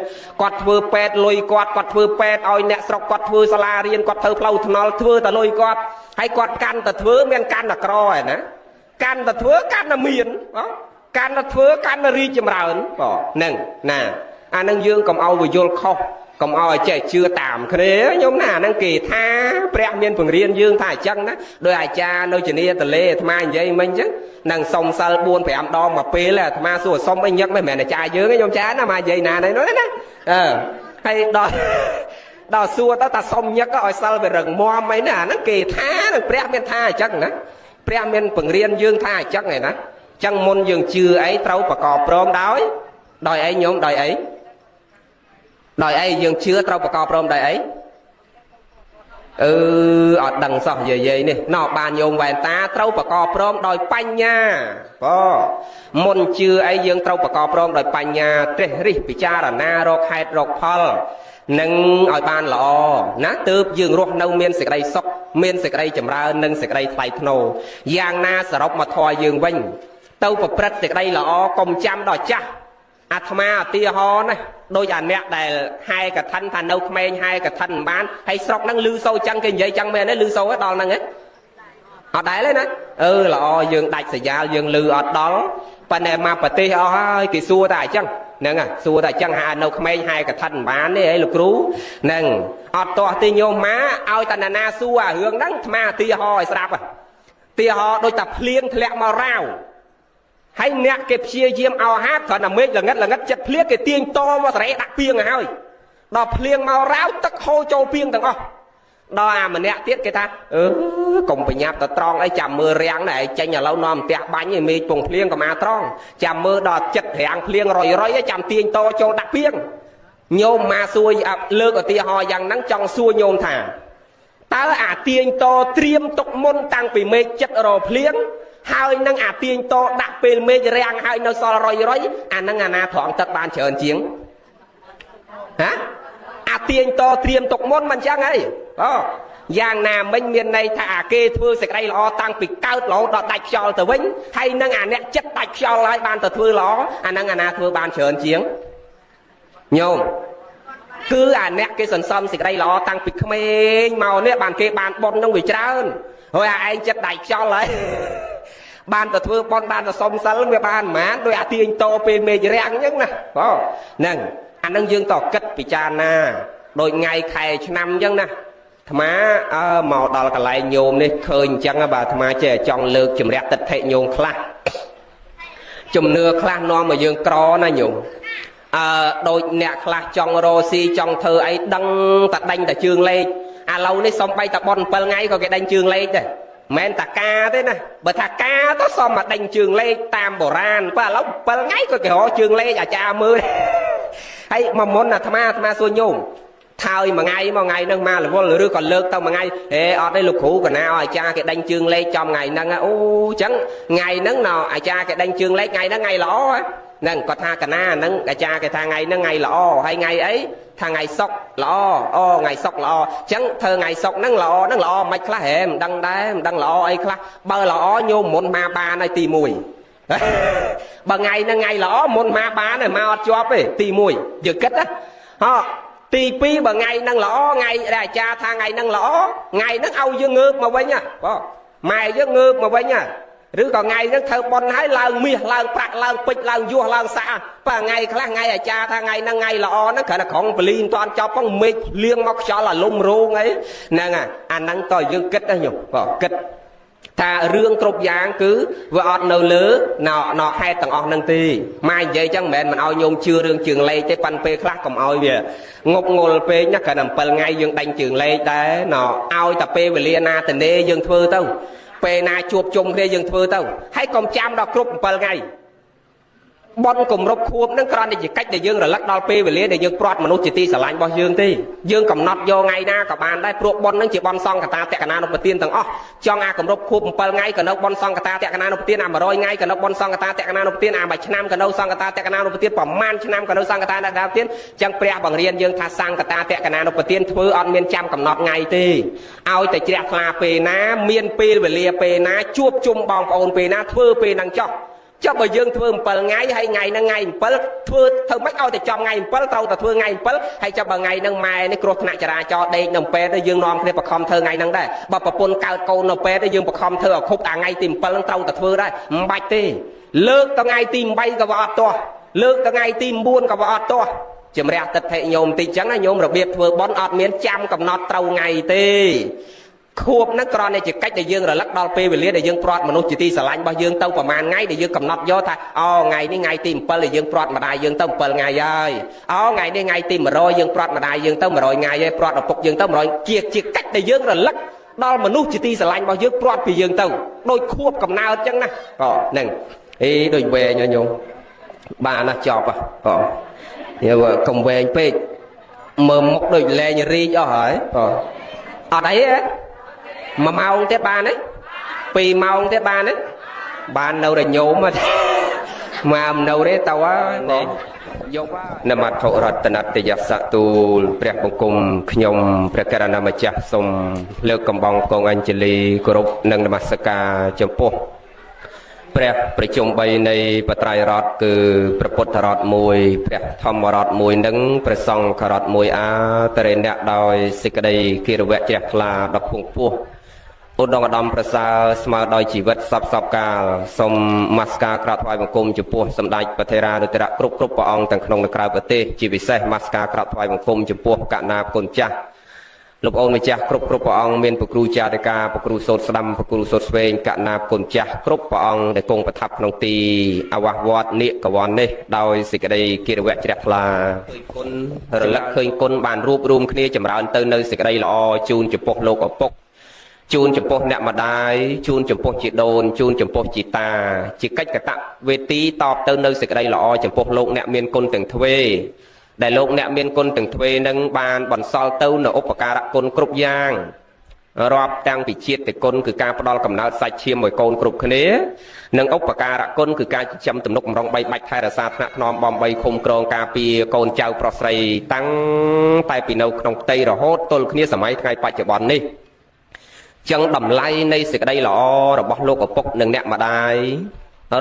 គាត់ធ្វើពេទ្យលុយគាត់គាត់ធ្វើពេទ្យឲ្យអ្នកស្រុកគាត់ធ្វើសាលារៀនគាត់ធ្វើផ្លូវថ្នល់ធ្វើតែលុយគាត់ហើយគាត់កាន់តែធ្វើមានកាន់តែក្រឯណាកាន់តែធ្វើកាន់តែមានកាន់តែធ្វើកាន់តែរីកចម្រើនបងហ្នឹងណាអានឹងយើងកុំឲ្យវាយល់ខុសកុំឲ្យចេះជឿតាមគ្នាញោមណាអាហ្នឹងគេថាព្រះមានបង្រៀនយើងថាអញ្ចឹងណាដោយអាចារ្យនៅជានីតលេអាត្មានិយាយមិញអញ្ចឹងនឹងសុំសិល4 5ដងមកពេលអាត្មាសួរសុំអីញឹកមិនមែនអាចារ្យយើងទេញោមចាណាមកនិយាយណានេះណាអឺហើយដល់សួរទៅតាសុំញឹកឲ្យសិលវារឹងមាំអីណាអាហ្នឹងគេថានឹងព្រះមានថាអញ្ចឹងណាព្រះមានបង្រៀនយើងថាអញ្ចឹងឯណាអញ្ចឹងមុនយើងជឿអីត្រូវប្រកបព្រមដោយអីញោមដោយអីដោយអីយើងជឿត្រូវប្រកបព្រមដោយអី អឺអត់ដឹងសោះយាយនេះណោបានញោមវ៉ែនតាត្រូវប្រកបព្រមដោយបញ្ញាបងមុនជឿអីយើងត្រូវប្រកបព្រមដោយបញ្ញាត្រេះរិះពិចារណារកហេតុរកផលនឹងឲ្យបានល្អណាទើបយើងរស់នៅមានសេចក្តីសុខមានសេចក្តីចម្រើននិងសេចក្តីថ្លៃថ្នូរយ៉ាងណាសរុបមកធម៌យើងវិញទៅប្រព្រឹត្តសេចក្តីល្អកុំចាំដល់ចាស់អាត្មាឧទាហរណ៍ណាដូចអាអ្នកដែលហែកឋិនថានៅក្មេងហែកឋិនមិនបានហើយស្រុកហ្នឹងលឺសូរចឹងគេនិយាយចឹងមែនទេលឺសូរដល់ហ្នឹងហ៎អត់ដែលទេណាអឺល្អយើងដាច់សយ៉ាលយើងលឺអត់ដល់ប៉ុន្តែមកប្រទេសអស់ហើយគេសួរតែអញ្ចឹងហ្នឹងសួរតែអញ្ចឹងហៅនៅក្មេងហែកឋិនមិនបានទេអីលោកគ្រូហ្នឹងអត់ទាស់ទេញោមម៉ាឲ្យតែណាសួរអារឿងហ្នឹងអាត្មាឧទាហរណ៍ឲ្យស្រាប់ឧទាហរណ៍ដូចតែភ្លៀងធ្លាក់មករាវហើយអ្នកគេព្យាយាមឲ្យហាគ្រាន់តែមេឃល្ងិតល្ងិតចិត្តភ្លៀងគេទាញតមកសរេដាក់ពីងឲ្យហើយដល់ភ្លៀងមករាវទឹកហូរចូលពីងទាំងអស់ដល់អាម្នាក់ទៀតគេថាអឺកុំប្រញាប់ទៅត្រង់អីចាំមើលរាំងដែរចេញឥឡូវនាំផ្ទះបាញ់ឯមេឃពងភ្លៀងក៏មកត្រង់ចាំមើលដល់ចិត្តរាំងភ្លៀងរយរយចាំទាញតចូលដាក់ពីងញោមមកសួរលើកឧទាហរណ៍យ៉ាងហ្នឹងចង់សួរញោមថាតើអាទាញតត្រៀមទុកមុនតាំងពីមេឃចិត្តរភ្លៀងហើយនឹងអាទាញតដាក់ពេលមេឃរាំងហើយនៅសល់រយរយអានឹងអាណាត្រង់ទឹកបានច្រើនជាងហ៎អាទាញតត្រៀមទុកមុនមិនចឹងហីអូយ៉ាងណាមិញមានន័យថាអាគេធ្វើសេចក្តីល្អតាំងពីកើតរហូតដល់ដាច់ខ្យល់ទៅវិញហើយនឹងអាអ្នកចិត្តដាច់ខ្យល់ហើយបានទៅធ្វើល្អអានឹងអាណាធ្វើបានច្រើនជាងញោមគឺអាអ្នកគេសន្សំសេចក្តីល្អតាំងពីក្មេងមកនេះបានគេបានប៉ុននឹងវាច្រើនហើយអាឯងចិត្តដាច់ខ្យល់ហើយបានទៅធ្វើប៉ុនបានទៅសុំសិលវាបានប្រហែលដោយអាទាញតពេលមេឃរាំងអញ្ចឹងណាបងហ្នឹងអានឹងយើងតគិតពិចារណាដូចថ្ងៃខែឆ្នាំអញ្ចឹងណាអាត្មាអើមកដល់កន្លែងញោមនេះឃើញអញ្ចឹងបាទអាត្មាចេះចង់លើកជំរះទិដ្ឋិញោមខ្លះជំនឿខ្លះនាំឲ្យយើងក្រណាញោមអើដូចអ្នកខ្លះចង់រកស៊ីចង់ធ្វើអីដឹងតែដេញតែជើងលេខឥឡូវនេះសំបីតែប៉ុន7ថ្ងៃក៏គេដេញជើងលេខដែរមិនតាកាទេណាបើថាកាទៅសមមកដេញជើងលេខតាមបុរាណបើឥឡូវ7ថ្ងៃក៏គេរកជើងលេខអាចារ្យមើលហើយមកមុនអាត្មាអាត្មាសួរញោមថើយមួយថ្ងៃមួយថ្ងៃហ្នឹងមករវល់ឬក៏លើកទៅមួយថ្ងៃហេអត់ទេលោកគ្រូកណាឲ្យអាចារ្យគេដេញជើងលេខចំថ្ងៃហ្នឹងអូអញ្ចឹងថ្ងៃហ្នឹងណអាចារ្យគេដេញជើងលេខថ្ងៃហ្នឹងថ្ងៃល្អហ្នឹងគាត់ថាកណាហ្នឹងអាចារ្យគេថាថ្ងៃហ្នឹងថ្ងៃល្អហើយថ្ងៃអីថាថ្ងៃសុកល្អអូថ្ងៃសុកល្អអញ្ចឹងធ្វើថ្ងៃសុកហ្នឹងល្អហ្នឹងល្អមិនខ្លះហេមិនដឹងដែរមិនដឹងល្អអីខ្លះបើល្អញោមមុនមកបានហើយទី1បើថ្ងៃហ្នឹងថ្ងៃល្អមុនមកបានហើយមកអត់ជាប់ទេទី1យើងគិតណាហ៎ទី2បើថ្ងៃហ្នឹងល្អថ្ងៃដែលអាចារ្យថាថ្ងៃហ្នឹងល្អថ្ងៃហ្នឹងឲ្យយើងងើបមកវិញណាបងម៉ែយើងងើបមកវិញណាឬក៏ថ្ងៃហ្នឹងធ្វើប៉ុនហើយឡើងមាសឡើងប្រាក់ឡើងពេជ្រឡើងយោះឡើងសាក់បើថ្ងៃខ្លះថ្ងៃអាចារ្យថាថ្ងៃហ្នឹងថ្ងៃល្អហ្នឹងគ្រាន់តែក្រុងពលីមិនតាន់ចប់ផងមេឃភ្លៀងមកខ្យល់អាលំរោងអីហ្នឹងអាហ្នឹងតើយើងគិតណាញោមបងគិតថារឿងគ្រប់យ៉ាងគឺវាអត់នៅលើណណហេតុទាំងអស់ហ្នឹងទេម៉ែនិយាយចឹងមិនមែនមិនឲ្យញោមជឿរឿងជើងលេខទេប៉ាន់ពេលខ្លះកុំឲ្យវាងប់ងល់ពេកណាគ្រាន់តែ7ថ្ងៃយើងដេញជើងលេខដែរណឲ្យតែពេលវេលាណាតនេយើងធ្វើទៅពេលណាជួបជុំគ្នាយើងធ្វើទៅហើយកុំចាំដល់គ្រប់7ថ្ងៃបនគម្រប់ខួបហ្នឹងគ្រាន់តែជាកិច្ចដែលយើងរលឹកដល់ពេលវេលាដែលយើងព្រាត់មនុស្សជាទីស្រឡាញ់របស់យើងទេយើងកំណត់យកថ្ងៃណាក៏បានដែរព្រោះបនហ្នឹងជាបនសង្កតាតក្កណានុប្រទានទាំងអស់ចង់អាគម្រប់ខួប7ថ្ងៃក៏នៅបនសង្កតាតក្កណានុប្រទានអា100ថ្ងៃក៏នៅបនសង្កតាតក្កណានុប្រទានអា1ឆ្នាំក៏នៅសង្កតាតក្កណានុប្រទានប្រមាណឆ្នាំក៏នៅសង្កតាតក្កណានុប្រទានចឹងព្រះបង្រៀនយើងថាសង្កតាតក្កណានុប្រទានធ្វើអត់មានចាំកំណត់ថ្ងៃទេឲ្យតែជ្រះថ្លាពេលណាមានពេលវេលាពេលណាជួបជុំបងប្អូនពេលណាធ្វើពេលហ្នឹងចោះចុះបើយើងធ្វើ7ថ្ងៃហើយថ្ងៃហ្នឹងថ្ងៃ7ធ្វើធ្វើម៉េចឲ្យតែចំថ្ងៃ7ត្រូវតែធ្វើថ្ងៃ7ហើយចុះបើថ្ងៃហ្នឹងម៉ែនេះគ្រោះថ្នាក់ចរាចរណ៍ដេកនៅពេទ្យទៅយើងនាំគ្នាបខំធ្វើថ្ងៃហ្នឹងដែរបើប្រពន្ធកើតកូននៅពេទ្យទៅយើងបខំធ្វើឲ្យគ្រប់អាថ្ងៃទី7ហ្នឹងត្រូវតែធ្វើដែរមិនបាច់ទេលើកទៅថ្ងៃទី8ក៏វាអត់ទាស់លើកទៅថ្ងៃទី9ក៏វាអត់ទាស់ជំរះទិដ្ឋិញោមតិចចឹងណាញោមរបៀបធ្វើបុណ្យអត់មានចាំកំណត់ត្រូវថ្ងៃទេខួបហ្នឹងគ្រាន់តែជាកិច្ចដែលយើងរលឹកដល់ពេលវេលាដែលយើងព្រាត់មនុស្សជាទីស្រឡាញ់របស់យើងទៅប្រហែលថ្ងៃដែលយើងកំណត់យកថាអូថ្ងៃនេះថ្ងៃទី7ដែលយើងព្រាត់ម្ដាយយើងទៅ7ថ្ងៃហើយអូថ្ងៃនេះថ្ងៃទី100យើងព្រាត់ម្ដាយយើងទៅ100ថ្ងៃហើយព្រាត់ឪពុកយើងទៅ100ជាកិច្ចដែលយើងរលឹកដល់មនុស្សជាទីស្រឡាញ់របស់យើងព្រាត់ពីយើងទៅដូចខួបកំណើតចឹងណាអូហ្នឹងអីដូចវែងញោមបានណាចប់ហ៎អូយកុំវែងពេកមើលមុខដូចលែងរីកអស់ហើយអូ អត់អីទេ1ម៉ោងទៀតបានទេ2ម៉ោងទៀតបានទេបាននៅរញោមមកមិននៅទេទៅហើយយកនមត្ថរតនតយសទូលព្រះបង្គំខ្ញុំព្រះករណម្ចាស់សូមលើកកំបងកងអញ្ជលីគោរពនិងនមស្ការចំពោះព្រះប្រជុំ3នៃបត្រៃរតគឺព្រះពុទ្ធរត1ព្រះធម្មរត1និងព្រះសង្ឃរត1អាតរិណៈដោយសេចក្តីគិរវៈជ្រះថ្លាដ៏ខ្ពង់ខ្ពស់ឧត្តមឧត្តមប្រសើរស្មើដោយជីវិតសពសពកាលសូមនមស្ការក្រាបថ្វាយបង្គំចំពោះសម្ដេចព្រះថេរានុថេរៈគ្រប់គ្រប់ព្រះអង្គទាំងក្នុងនិងក្រៅប្រទេសជាពិសេសមស្ការក្រាបថ្វាយបង្គំចំពោះកណាគុណចាស់លោកអូនម្ចាស់គ្រប់គ្រប់ព្រះអង្គមានព្រះគ្រូចារិកាព្រះគ្រូសូត្រស្ដាំព្រះគ្រូសូត្រស្វែងកណាគុណចាស់គ្រប់ព្រះអង្គដែលគង់ប្រថាប់ក្នុងទីអាវាសវត្តនាគវ័ននេះដោយសេចក្តីគិរវៈជ្រះថ្លាឃើញគុណរលឹកឃើញគុណបានរួបរួមគ្នាចម្រើនទៅនៅសេចក្តីល្អជូនចំពោះលោកឪពុកជូនចំពោះអ្នកម្ដាយជូនចំពោះជីដូនជូនចំពោះជីតាជាកិច្ចកតវេទីតបទៅនៅសេចក្តីល្អចំពោះលោកអ្នកមានគុណទាំងទ្វេដែលលោកអ្នកមានគុណទាំងទ្វេនឹងបានបន្សល់ទៅនៅឧបការៈគុណគ្រប់យ៉ាងរាប់តាំងពីជាតិគុណគឺការផ្ដល់កំណើតសាច់ឈាមឲ្យកូនគ្រប់គ្នានិងឧបការៈគុណគឺការចិញ្ចឹមទំនុកបំរុងបីបាច់ថែរក្សាថ្នាក់ថ្នមបំបីឃុំក្រងការពារកូនចៅប្រុសស្រីតាំងតែពីនៅក្នុងផ្ទៃរហូតទល់គ្នាសម័យថ្ងៃបច្ចុប្បន្ននេះចឹងតម្លៃនៃសេចក្តីល្អរបស់លោកឪពុកនិងអ្នកម្ដាយ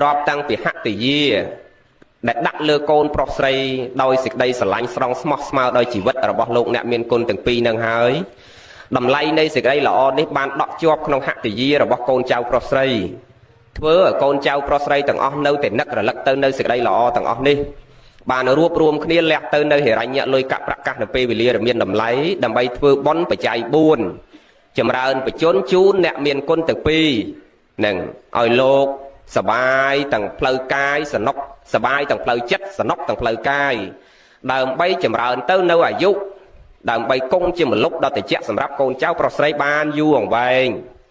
រាប់តាំងពីហតិយាដែលដាក់លើកូនប្រុសស្រីដោយសេចក្តីស្រឡាញ់ស្រង់ស្មោះស្មើដោយជីវិតរបស់លោកអ្នកមានគុណទាំងពីរនឹងហើយតម្លៃនៃសេចក្តីល្អនេះបានដក់ជាប់ក្នុងហតិយារបស់កូនចៅប្រុសស្រីធ្វើឲ្យកូនចៅប្រុសស្រីទាំងអស់នៅតែនឹករលឹកទៅនៅសេចក្តីល្អទាំងអស់នេះបានរួបរួមគ្នាលះទៅនៅហិរញ្ញលុយកប្រកាសនៅពេលវេលាមានតម្លៃដើម្បីធ្វើបុណ្យបច្ច័យ4ចម្រើនបជនជូនអ្នកមានគុណទាំងពីរនឹងឲ្យលោកសបាយទាំងផ្លូវកាយសនុកសបាយទាំងផ្លូវចិត្តសនុកទាំងផ្លូវកាយដើម្បីចម្រើនទៅនៅអាយុដើម្បីគង់ជាមលុបដ៏ត្រជាក់សម្រាប់កូនចៅប្រុសស្រីបានយូរអង្វែង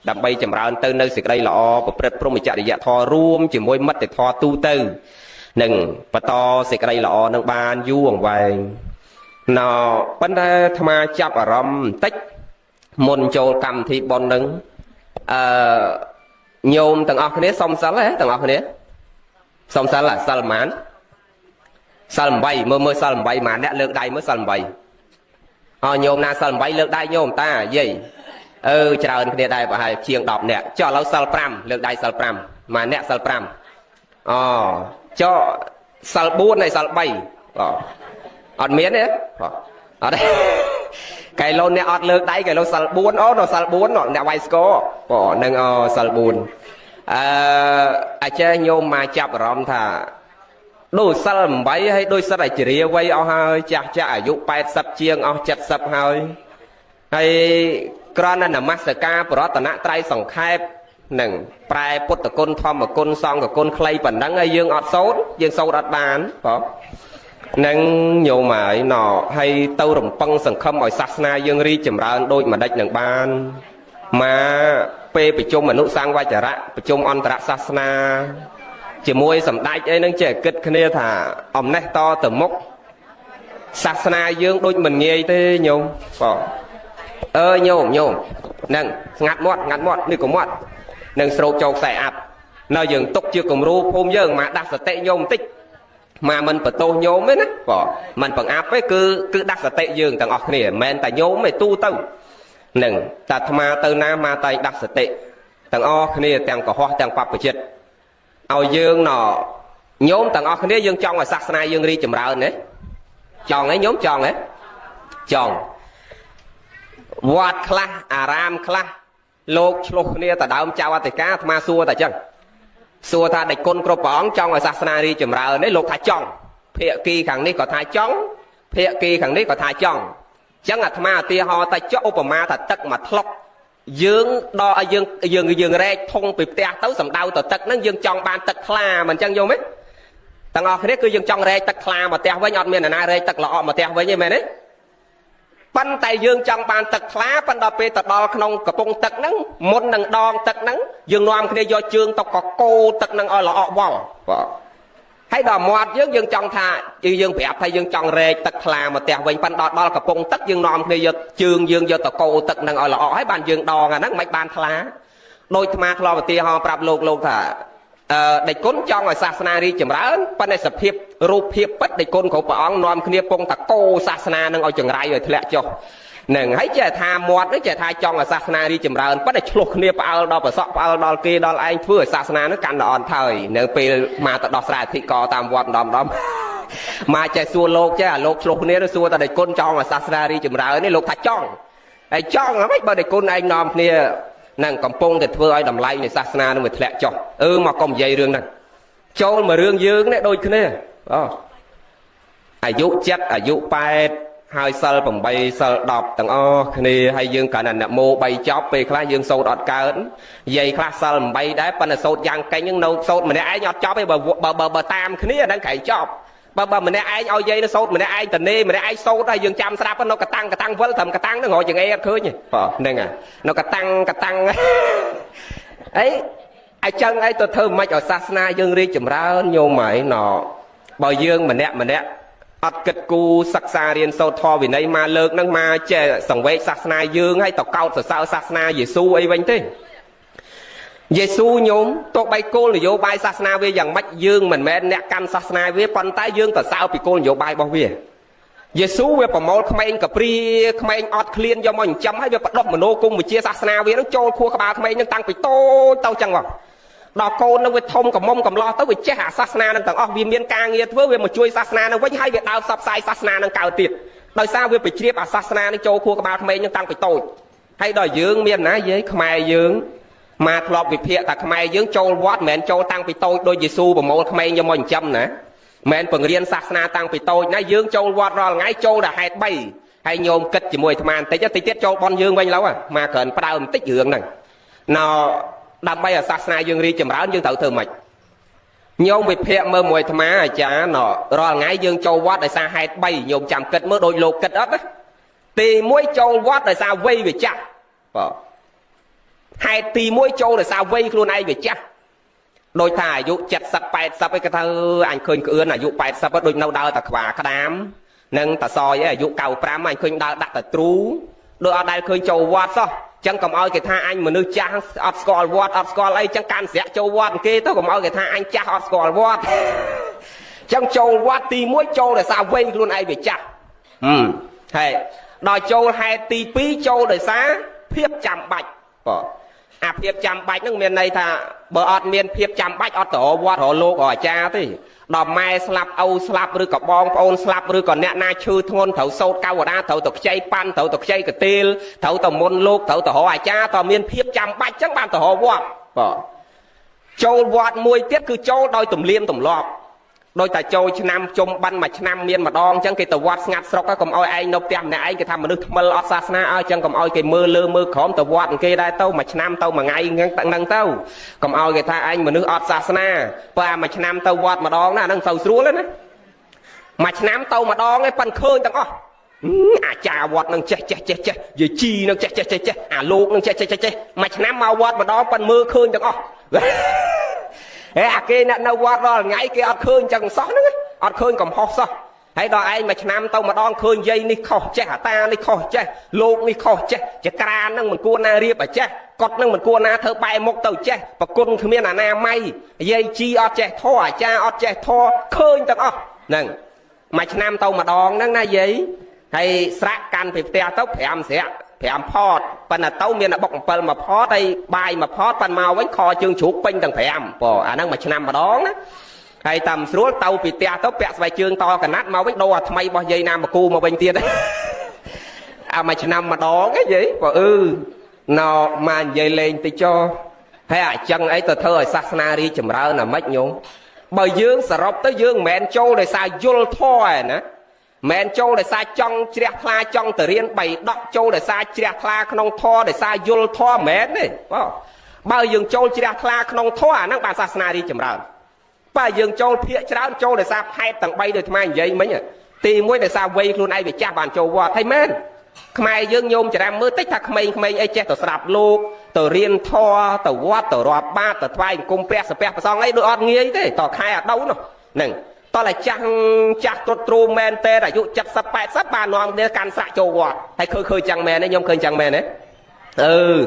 ដើម្បីចម្រើនទៅនៅសេចក្តីល្អប្រព្រឹត្តព្រហ្មចរិយធម៌រួមជាមួយមិត្តធម៌ទូទៅនឹងបន្តសេចក្តីល្អនឹងបានយូរអង្វែងណ៎ប៉ុន្តែអាត្មាចាប់អារម្មណ៍បន្តិចមុនចូលកម្មវិធីបុណ្យនឹងអឺញោមទាំងអស់គ្នាសុំសិលហ៎ទាំងអស់គ្នាសុំសិលសិលប៉ុន្មានសិល8មើលមើលសិល8ប៉ុន្មានអ្នកលើកដៃមើលសិល8អញោមណាសិល8លើកដៃញោមតាយាយអឺច្រើនគ្នាដែរប្រហែលជាង10នាក់ចុះឥឡូវសិល5លើកដៃសិល5ប៉ុន្មានអ្នកសិល5អូចុះសិល4ហើយសិល3បាទអត់មានទេបាទអត់ទេកែឡូនអ្នកអត់លើកដៃកែឡូសិល4អូដល់សិល4អ្នកវាយស្គរបងនឹងអូសិល4អឺអាចារ្យញោមមកចាប់អារម្មណ៍ថាដូចសិល8ហើយដូចសិតតែជ្រាវ័យអស់ហើយចាស់ចាស់អាយុ80ជាងអស់70ហើយហើយគ្រាន់តែនមស្ការប្រតនត្រ័យសង្ខេបនឹងប្រែពុទ្ធគុណធម្មគុណសង្ឃគុណខ្លីប៉ុណ្ណឹងហើយយើងអត់សូត្រយើងសូត្រអត់បានបងនឹងញោមហើយណហើយទៅរំពឹងសង្ឃឹមឲ្យសាសនាយើងរីកចម្រើនដូចម្ដេចនឹងបានមកពេលប្រជុំអនុសង្វចរៈប្រជុំអន្តរសាសនាជាមួយសម្ដេចអីហ្នឹងចេះគិតគ្នាថាអំណេះតទៅមុខសាសនាយើងដូចមិនងាយទេញោមបងអើញោមញោមហ្នឹងស្ងាត់មាត់ងាត់មាត់នេះក៏មាត់នឹងស្រោបចូលខ្សែអាប់នៅយើងទុកជាគំរូភូមិយើងមកដាស់សតិញោមបន្តិចមកមិនបន្ទោសញោមទេណាបងមិនបង្អាប់ទេគឺគឺដាស់សតិយើងទាំងអស់គ្នាមិនមែនតែញោមទេទូទៅនឹងតែអាត្មាទៅណាមកតែដាស់សតិទាំងអស់គ្នាទាំងកុហកទាំងបព្វជិតឲ្យយើងណញោមទាំងអស់គ្នាយើងចង់ឲ្យសាសនាយើងរីកចម្រើនទេចង់ទេញោមចង់ទេចង់វត្តខ្លះអារាមខ្លះលោកឆ្លោះគ្នាតដើមចៅអធិការអាត្មាសួរតែចឹងសួរថាដេចគុណគ្រប់ព្រះអង្គចង់ឲ្យសាសនារីកចម្រើនទេលោកថាចង់ភាគីខាងនេះក៏ថាចង់ភាគីខាងនេះក៏ថាចង់ចឹងអាត្មាឧទាហរណ៍តែចុះឧបមាថាទឹកមួយថ្លុកយើងដល់ឲ្យយើងយើងយើងរែកធុងពីផ្ទះទៅសំដៅទៅទឹកហ្នឹងយើងចង់បានទឹកថ្លាមិនចឹងយល់ទេទាំងអស់គ្នាគឺយើងចង់រែកទឹកថ្លាមកផ្ទះវិញអត់មានអ្នកណារែកទឹកល្អមកផ្ទះវិញទេមែនទេប៉ុន្តែយើងចង់បានទឹកថ្លាប៉ុន្តែពេលទៅដល់ក្នុងកំពង់ទឹកហ្នឹងមុននឹងដងទឹកហ្នឹងយើងនាំគ្នាយកជើងទៅកកោទឹកហ្នឹងឲ្យល្អវល់បាទ ហើយដល់មាត់យើងយើងចង់ថាយើងប្រាប់ថាយើងចង់រែកទឹកថ្លាមកផ្ទះវិញប៉ិនដល់ដល់កំពង់ទឹកយើងនាំគ្នាយកជើងយើងយកតកោទឹកនឹងឲ្យល្អហើយបានយើងដងអាហ្នឹងមិនបានថ្លាដោយអាត្មាធ្លាប់ឧទាហរណ៍ប្រាប់លោកលោកថាអឺដេចគុណចង់ឲ្យសាសនារីកចម្រើនប៉ុន្តែសភាពរូបភាពពិតដេចគុណគ្រប់ព្រះអង្គនាំគ្នាពងតកោសាសនានឹងឲ្យចង្រៃឲ្យធ្លាក់ចុះនឹងហើយចេះថាមាត់នេះចេះថាចង់ឲ្យសាសនារីកចម្រើនប៉ុន្តែឆ្លោះគ្នាផ្អើលដល់ប្រសក់ផ្អើលដល់គេដល់ឯងធ្វើឲ្យសាសនានឹងកាន់តែអន់ថយនៅពេលមកទៅដោះស្រាយអធិការតាមវត្តម្ដងម្ដងមកចេះសួរលោកចេះអាលោកឆ្លោះគ្នាសួរតែដេចគុណចង់ឲ្យសាសនារីកចម្រើននេះលោកថាចង់ហើយចង់ហ្មងបើដេចគុណឯងនាំគ្នានឹងកំពុងតែធ្វើឲ្យតម្លៃនៃសាសនានឹងវាធ្លាក់ចុះអឺមកកុំនិយាយរឿងហ្នឹងចូលមករឿងយើងនេះដូចគ្នាអូអាយុ7អាយុ8ហើយសិល8សិល10ទាំងអស់គ្នាហើយយើងគ្រាន់តែនមោ3ចប់ពេលខ្លះយើងសូត្រអត់កើតនិយាយខ្លះសិល8ដែរប៉ុន្តែសូត្រយ៉ាងកេញហ្នឹងនៅសូត្រម្នាក់ឯងអត់ចប់ទេបើបើបើតាមគ្នាហ្នឹងក្រែងចប់បើបើម្នាក់ឯងឲ្យយាយនៅសូត្រម្នាក់ឯងតនេម្នាក់ឯងសូត្រហើយយើងចាំស្រាប់នៅកតាំងកតាំងវិលត្រឹមកតាំងហ្នឹងរកចង្អេអត់ឃើញទេបាទហ្នឹងហើយនៅកតាំងកតាំងអីអញ្ចឹងអីទៅធ្វើមិនឲ្យសាសនាយើងរីកចម្រើនញោមហើយណបើយើងម្នាក់ម្នាក់អត់គិតគូរសិក្សារៀនសូត្រធម៌វិន័យមកលើកហ្នឹងមកចេះសង្វេគសាសនាយើងហើយតកោតសរសើរសាសនាយេស៊ូអីវិញទេយេស៊ូញោមទោះបីគោលនយោបាយសាសនាវាយ៉ាងម៉េចយើងមិនមែនអ្នកកាន់សាសនាវាប៉ុន្តែយើងទៅសើពីគោលនយោបាយរបស់វាយេស៊ូវាប្រមូលក្មេងកព្រាក្មេងអត់ឃ្លានយកមកចិញ្ចឹមហើយវាបដិមនោគមវិជ្ជាសាសនាវានឹងចូលខួរក្បាលក្មេងនឹងតាំងពីតូចទៅចឹងមកដល់កូននឹងវាធំកំមុំកំឡោះទៅវាចេះអាសាសនានឹងទាំងអស់វាមានការងារធ្វើវាមកជួយសាសនានឹងវិញហើយវាដើរផ្សព្វផ្សាយសាសនានឹងកើតទៀតដោយសារវាไปជ្រាបអាសាសនានឹងចូលខួរក្បាលក្មេងនឹងតាំងពីតូចហើយដល់យើងមានណាយាយខ្មែរយើងមកធ្លាប់វិភាគថាខ្មែរយើងចូលវត្តមិនមែនចូលតាំងពីតូចដូចយេស៊ូប្រមូលក្មេងយកមកចិញ្ចឹមណាមិនបង្រៀនសាសនាតាំងពីតូចណាយើងចូលវត្តរាល់ថ្ងៃចូលដល់ហេតុ3ហើយញោមគិតជាមួយអាត្មាបន្តិចតិចទៀតចូលបនយើងវិញឡូវមកក្រិនផ្ដើមបន្តិចរឿងហ្នឹងណោដើម្បីឲ្យសាសនាយើងរីកចម្រើនយើងត្រូវធ្វើម៉េចញោមវិភាគមើលមួយអាត្មាអាចារ្យណរាល់ថ្ងៃយើងចូលវត្តដោយសារហេតុ3ញោមចាំគិតមើលដូចលោកគិតអត់ណាទី1ចូលវត្តដោយសារវ័យវាចាស់បាទហេតុទី1ចូលដោយសារវ័យខ្លួនឯងវាចាស់ដូចថាអាយុ70 80អីគេថាអញឃើញក្អឿនអាយុ80ដូចនៅដើរតែខ្វាក្តាមនិងតសយអីអាយុ95អញឃើញដើរដាក់តែទ្រូដូចអត់ដែលឃើញចូលវត្តសោះចឹងកុំឲ្យគេថាអញមនុស្សចាស់អត់ស្គាល់វត្តអត់ស្គាល់អីចឹងកាន់ស្រាក់ចូលវត្តគេទៅកុំឲ្យគេថាអញចាស់អត់ស្គាល់វត្តចឹងចូលវត្តទី1ចូលដោយសារវ័យខ្លួនឯងវាចាស់ហឹមហើយដល់ចូលហេតុទី2ចូលដោយសារភាពចាំបាច់បាទអាភាពចាំបាច់ហ្នឹងមានន័យថាបើអត់មានភាពចាំបាច់អត់ទៅរកវត្តរកលោករកអាចារ្យទេដល់ម៉ែស្លាប់ឪស្លាប់ឬក៏បងប្អូនស្លាប់ឬក៏អ្នកណាឈឺធ្ងន់ត្រូវសូត្រកវតាត្រូវទៅខ្ចីប៉ាន់ត្រូវទៅខ្ចីកទេលត្រូវទៅមុនលោកត្រូវទៅរកអាចារ្យតើមានភាពចាំបាច់ចឹងបានទៅរកវត្តបាទចូលវត្តមួយទៀតគឺចូលដោយទំនៀមទម្លាប់ដោយតែចូលឆ្នាំជុំបិណ្ឌមួយឆ្នាំមានម្ដងអញ្ចឹងគេទៅវត្តស្ងាត់ស្រុកកុំឲ្យឯងនៅផ្ទះម្នាក់ឯងគេថាមនុស្សថ្មិលអត់សាសនាឲ្យអញ្ចឹងកុំឲ្យគេមើលលើមើលក្រោមទៅវត្តគេដែរទៅមួយឆ្នាំទៅមួយថ្ងៃហ្នឹងទៅកុំឲ្យគេថាឯងមនុស្សអត់សាសនាបើអាមួយឆ្នាំទៅវត្តម្ដងណាហ្នឹងសូវស្រួលទេណាមួយឆ្នាំទៅម្ដងឯងប៉ិនឃើញទាំងអស់អាចារ្យវត្តនឹងចេះចេះចេះចេះយាយជីនឹងចេះចេះចេះចេះអាលោកនឹងចេះចេះចេះចេះមួយឆ្នាំមកវត្តម្ដងប៉ិនមើលឃើញទាំងអស់ហេអាគេអ្នកនៅវត្តរាល់ថ្ងៃគេអត់ឃើញចឹងសោះហ្នឹងអត់ឃើញកំហុសសោះហើយដល់ឯងមួយឆ្នាំទៅម្ដងឃើញយាយនេះខុសចេះអាតានេះខុសចេះលោកនេះខុសចេះចក្រានហ្នឹងមិនគួរណារៀបឲ្យចេះកត់ហ្នឹងមិនគួរណាធ្វើបែរមុខទៅចេះប្រគុណគ្មានអាណាម័យយាយជីអត់ចេះធေါ်អាចារ្យអត់ចេះធေါ်ឃើញទាំងអស់ហ្នឹងមួយឆ្នាំទៅម្ដងហ្នឹងណាយាយហើយស្រាក់កាន់ពីផ្ទះទៅ5ស្រាក់5ផតប៉ុន្តែទៅមានបុក7មួយផតហើយបាយមួយផតប៉ុន្តែមកវិញខជើងជ្រូកពេញទាំង5បងអាហ្នឹងមួយឆ្នាំម្ដងណាហើយតាមស្រួលទៅពីផ្ទះទៅពាក់ស្បែកជើងតកណាត់មកវិញដូរអាថ្មីរបស់យាយណាមកគូមកវិញទៀតអាមួយឆ្នាំម្ដងឯងយាយបើអឺណោមកនិយាយលេងតិចចោហើយអាចឹងអីទៅធ្វើឲ្យសាសនារីចម្រើនអាម៉េចញោមបើយើងសរុបទៅយើងមិនមែនចូលដោយសារយល់ធម៌ឯណាមិនចូលដោយសារចង់ជ្រះថ្លាចង់ទៅរៀនបីដកចូលដោយសារជ្រះថ្លាក្នុងធម៌ដោយសារយល់ធម៌មិនមែនទេបងបើយើងចូលជ្រះថ្លាក្នុងធម៌អាហ្នឹងបានសាសនារីចម្រើនបើយើងចូលភាកច្រើនចូលដោយសារផែតទាំង3ដូចអាត្មានិយាយមិញទី1ដោយសារវ័យខ្លួនឯងវាចាស់បានចូលវត្តហើយមែនខ្មែរយើងញោមច្រាំមើលតិចថាក្មេងៗអីចេះទៅស្រាប់លោកទៅរៀនធម៌ទៅវត្តទៅរាប់បាតទៅថ្វាយអង្គមព្រះសាពះប្រសងអីដូចអត់ងាយទេតខែអាដូវនោះ ហ្នឹងតោះតែចាស់ចាស់ត្រុតទ្រូមែនទេអាយុ70 80បាននាំគ្នាកាន់ស្រាក់ចូលវត្តហើយឃើញចឹងមែនទេខ្ញុំឃើញចឹងមែនទេអឺ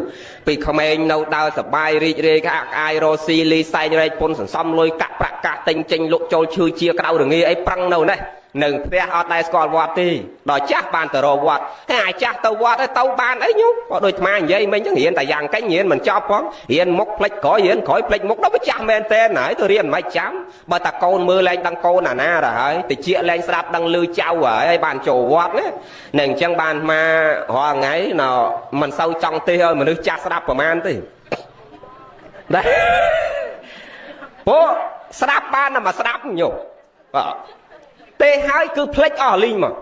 ពីក្មេងនៅដើរសបាយរីករាយក្អាកក្អាយរស់ស៊ីលីសែងរែកពុនសន្សំលុយកាក់ប្រាក់កាសទិញចេញលក់ចូលឈឺជាក្តៅរងាអីប្រឹងនៅនេះនឹងផ្ទះអត់ដែលស្គាល់វត្តទេដល់ចាស់បានទៅរកវត្តតែអាចាស់ទៅវត្តទៅបានអីញោមក៏ដូចអាត្មានិយាយមិញចឹងរៀនតែយ៉ាងកាញ់រៀនមិនចប់ផងរៀនមុខផ្លិចក្រោយរៀនក្រោយផ្លិចមុខដល់វាចាស់មែនតើហើយទៅរៀនមិនចាំបើតាកូនមើលលែងដឹងកូនអាណាទៅហើយតិចលែងស្ដាប់ដឹងឮចៅហើយបានចូលវត្តណានឹងអញ្ចឹងបានមករាល់ថ្ងៃណមិនសូវចង់ទេឲ្យមនុស្សចាស់ស្ដាប់ប្រហែលទេដែរពួកស្ដាប់បានតែមកស្ដាប់ញោមបាទទេហើយគឺផ្លិចអស់លីងមក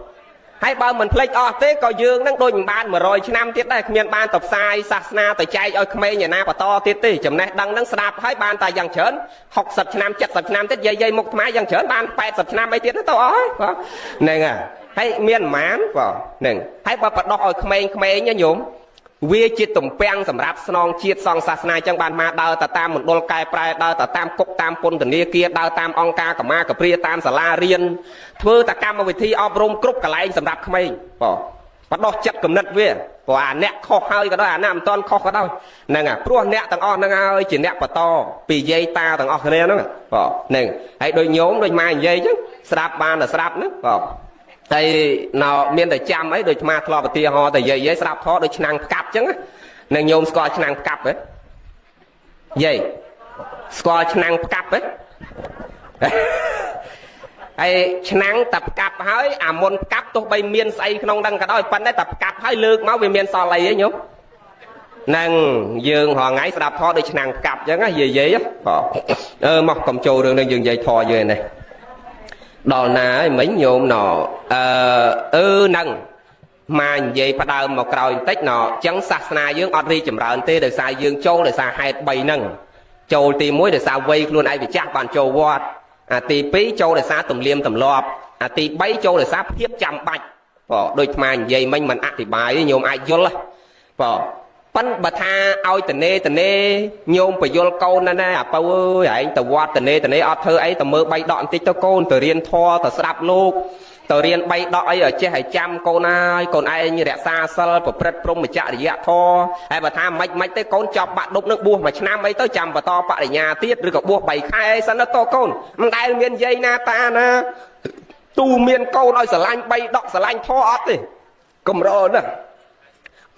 ហើយបើមិនផ្លិចអស់ទេក៏យើងនឹងដូចមិនបាន100ឆ្នាំទៀតដែរគ្មានបានទៅផ្សាយសាសនាទៅចែកឲ្យក្មេងឯណាបន្តទៀតទេចំណេះដឹងនឹងស្ដាប់ហើយបានតែយ៉ាងច្រើន60ឆ្នាំ70ឆ្នាំទៀតយាយយាយមុខថ្មយ៉ាងច្រើនបាន80ឆ្នាំអីទៀតទៅអស់ហើយបាទហ្នឹងហើយមានប្រមាណបាទហ្នឹងហើយបើបដោះឲ្យក្មេងៗញោមវាជាទំពាំងសម្រាប់ស្នងជាតិសងសាសនាអញ្ចឹងបានមកដើរទៅតាមមណ្ឌលកែប្រែដើរទៅតាមគុកតាមពន្ធនាគារដើរតាមអង្គការកម្មាកព្រាតាមសាលារៀនធ្វើតកម្មវិធីអប់រំគ្រប់កន្លែងសម្រាប់ក្មេងបាទបដោះចិត្តគំនិតវាព្រោះអាអ្នកខុសហើយក៏ដោយអាអ្នកមិនទាន់ខុសក៏ដោយហ្នឹងហើយព្រោះអ្នកទាំងអស់ហ្នឹងហើយជាអ្នកបន្តពីយាយតាទាំងអស់គ្នាហ្នឹងបាទហ្នឹងហើយដូចញោមដូចម៉ែនិយាយអញ្ចឹងស្ដាប់បានតែស្ដាប់ហ្នឹងបាទហើយណៅមានតែចាំអីដូចអាធ្លាប់ឧទាហរណ៍តែយាយយាយស្ដាប់ធေါ်ដូចឆ្នាំងផ្កាប់អញ្ចឹងនឹងញោមស្គាល់ឆ្នាំងផ្កាប់ហ៎យាយស្គាល់ឆ្នាំងផ្កាប់ហ៎ហើយឆ្នាំងតែផ្កាប់ហើយអាមុនផ្កាប់ទោះបីមានស្អីក្នុងដឹងក៏ដោយប៉ុន្តែតែផ្កាប់ហើយលើកមកវាមានសល់អីហ៎ញោមនឹងយើងរាល់ថ្ងៃស្ដាប់ធေါ်ដូចឆ្នាំងផ្កាប់អញ្ចឹងណាយាយយាយបាទអឺមកកុំចូលរឿងនឹងយើងនិយាយធေါ်យើងនេះដល់ណាហើយមិញញោមណអឺអឺនឹងមកនិយាយផ្ដើមមកក្រោយបន្តិចណអញ្ចឹងសាសនាយើងអត់រីចម្រើនទេដោយសារយើងចូលដោយសារហេតុ3ហ្នឹងចូលទី1ដោយសារវ័យខ្លួនឯងវាចាស់បានចូលវត្តអាទី2ចូលដោយសារទំនៀមទម្លាប់អាទី3ចូលដោយសារភាពចាំបាច់បាទដូចអានិយាយមិញមិនអធិប្បាយញោមអាចយល់បាទប៉ិនបើថាឲ្យតនេតនេញោមបយលកូនណាណាអាពៅអើយឯងទៅវត្តតនេតនេអត់ធ្វើអីទៅមើលបីដកបន្តិចទៅកូនទៅរៀនធម៌ទៅស្ដាប់លោកទៅរៀនបីដកអីឲ្យចេះឲ្យចាំកូនហើយកូនឯងរក្សាសិលប្រព្រឹត្តព្រហ្មចរិយធម៌ហើយបើថាមិនមិនទេកូនចប់បាក់ដប់នឹងបួសមួយឆ្នាំអីទៅចាំបន្តបរិញ្ញាទៀតឬក៏បួស3ខែអីសិនទៅកូនមិនដែលមានយាយណាតាណាទូមានកូនឲ្យស្រឡាញ់បីដកស្រឡាញ់ធម៌អត់ទេកម្រណាស់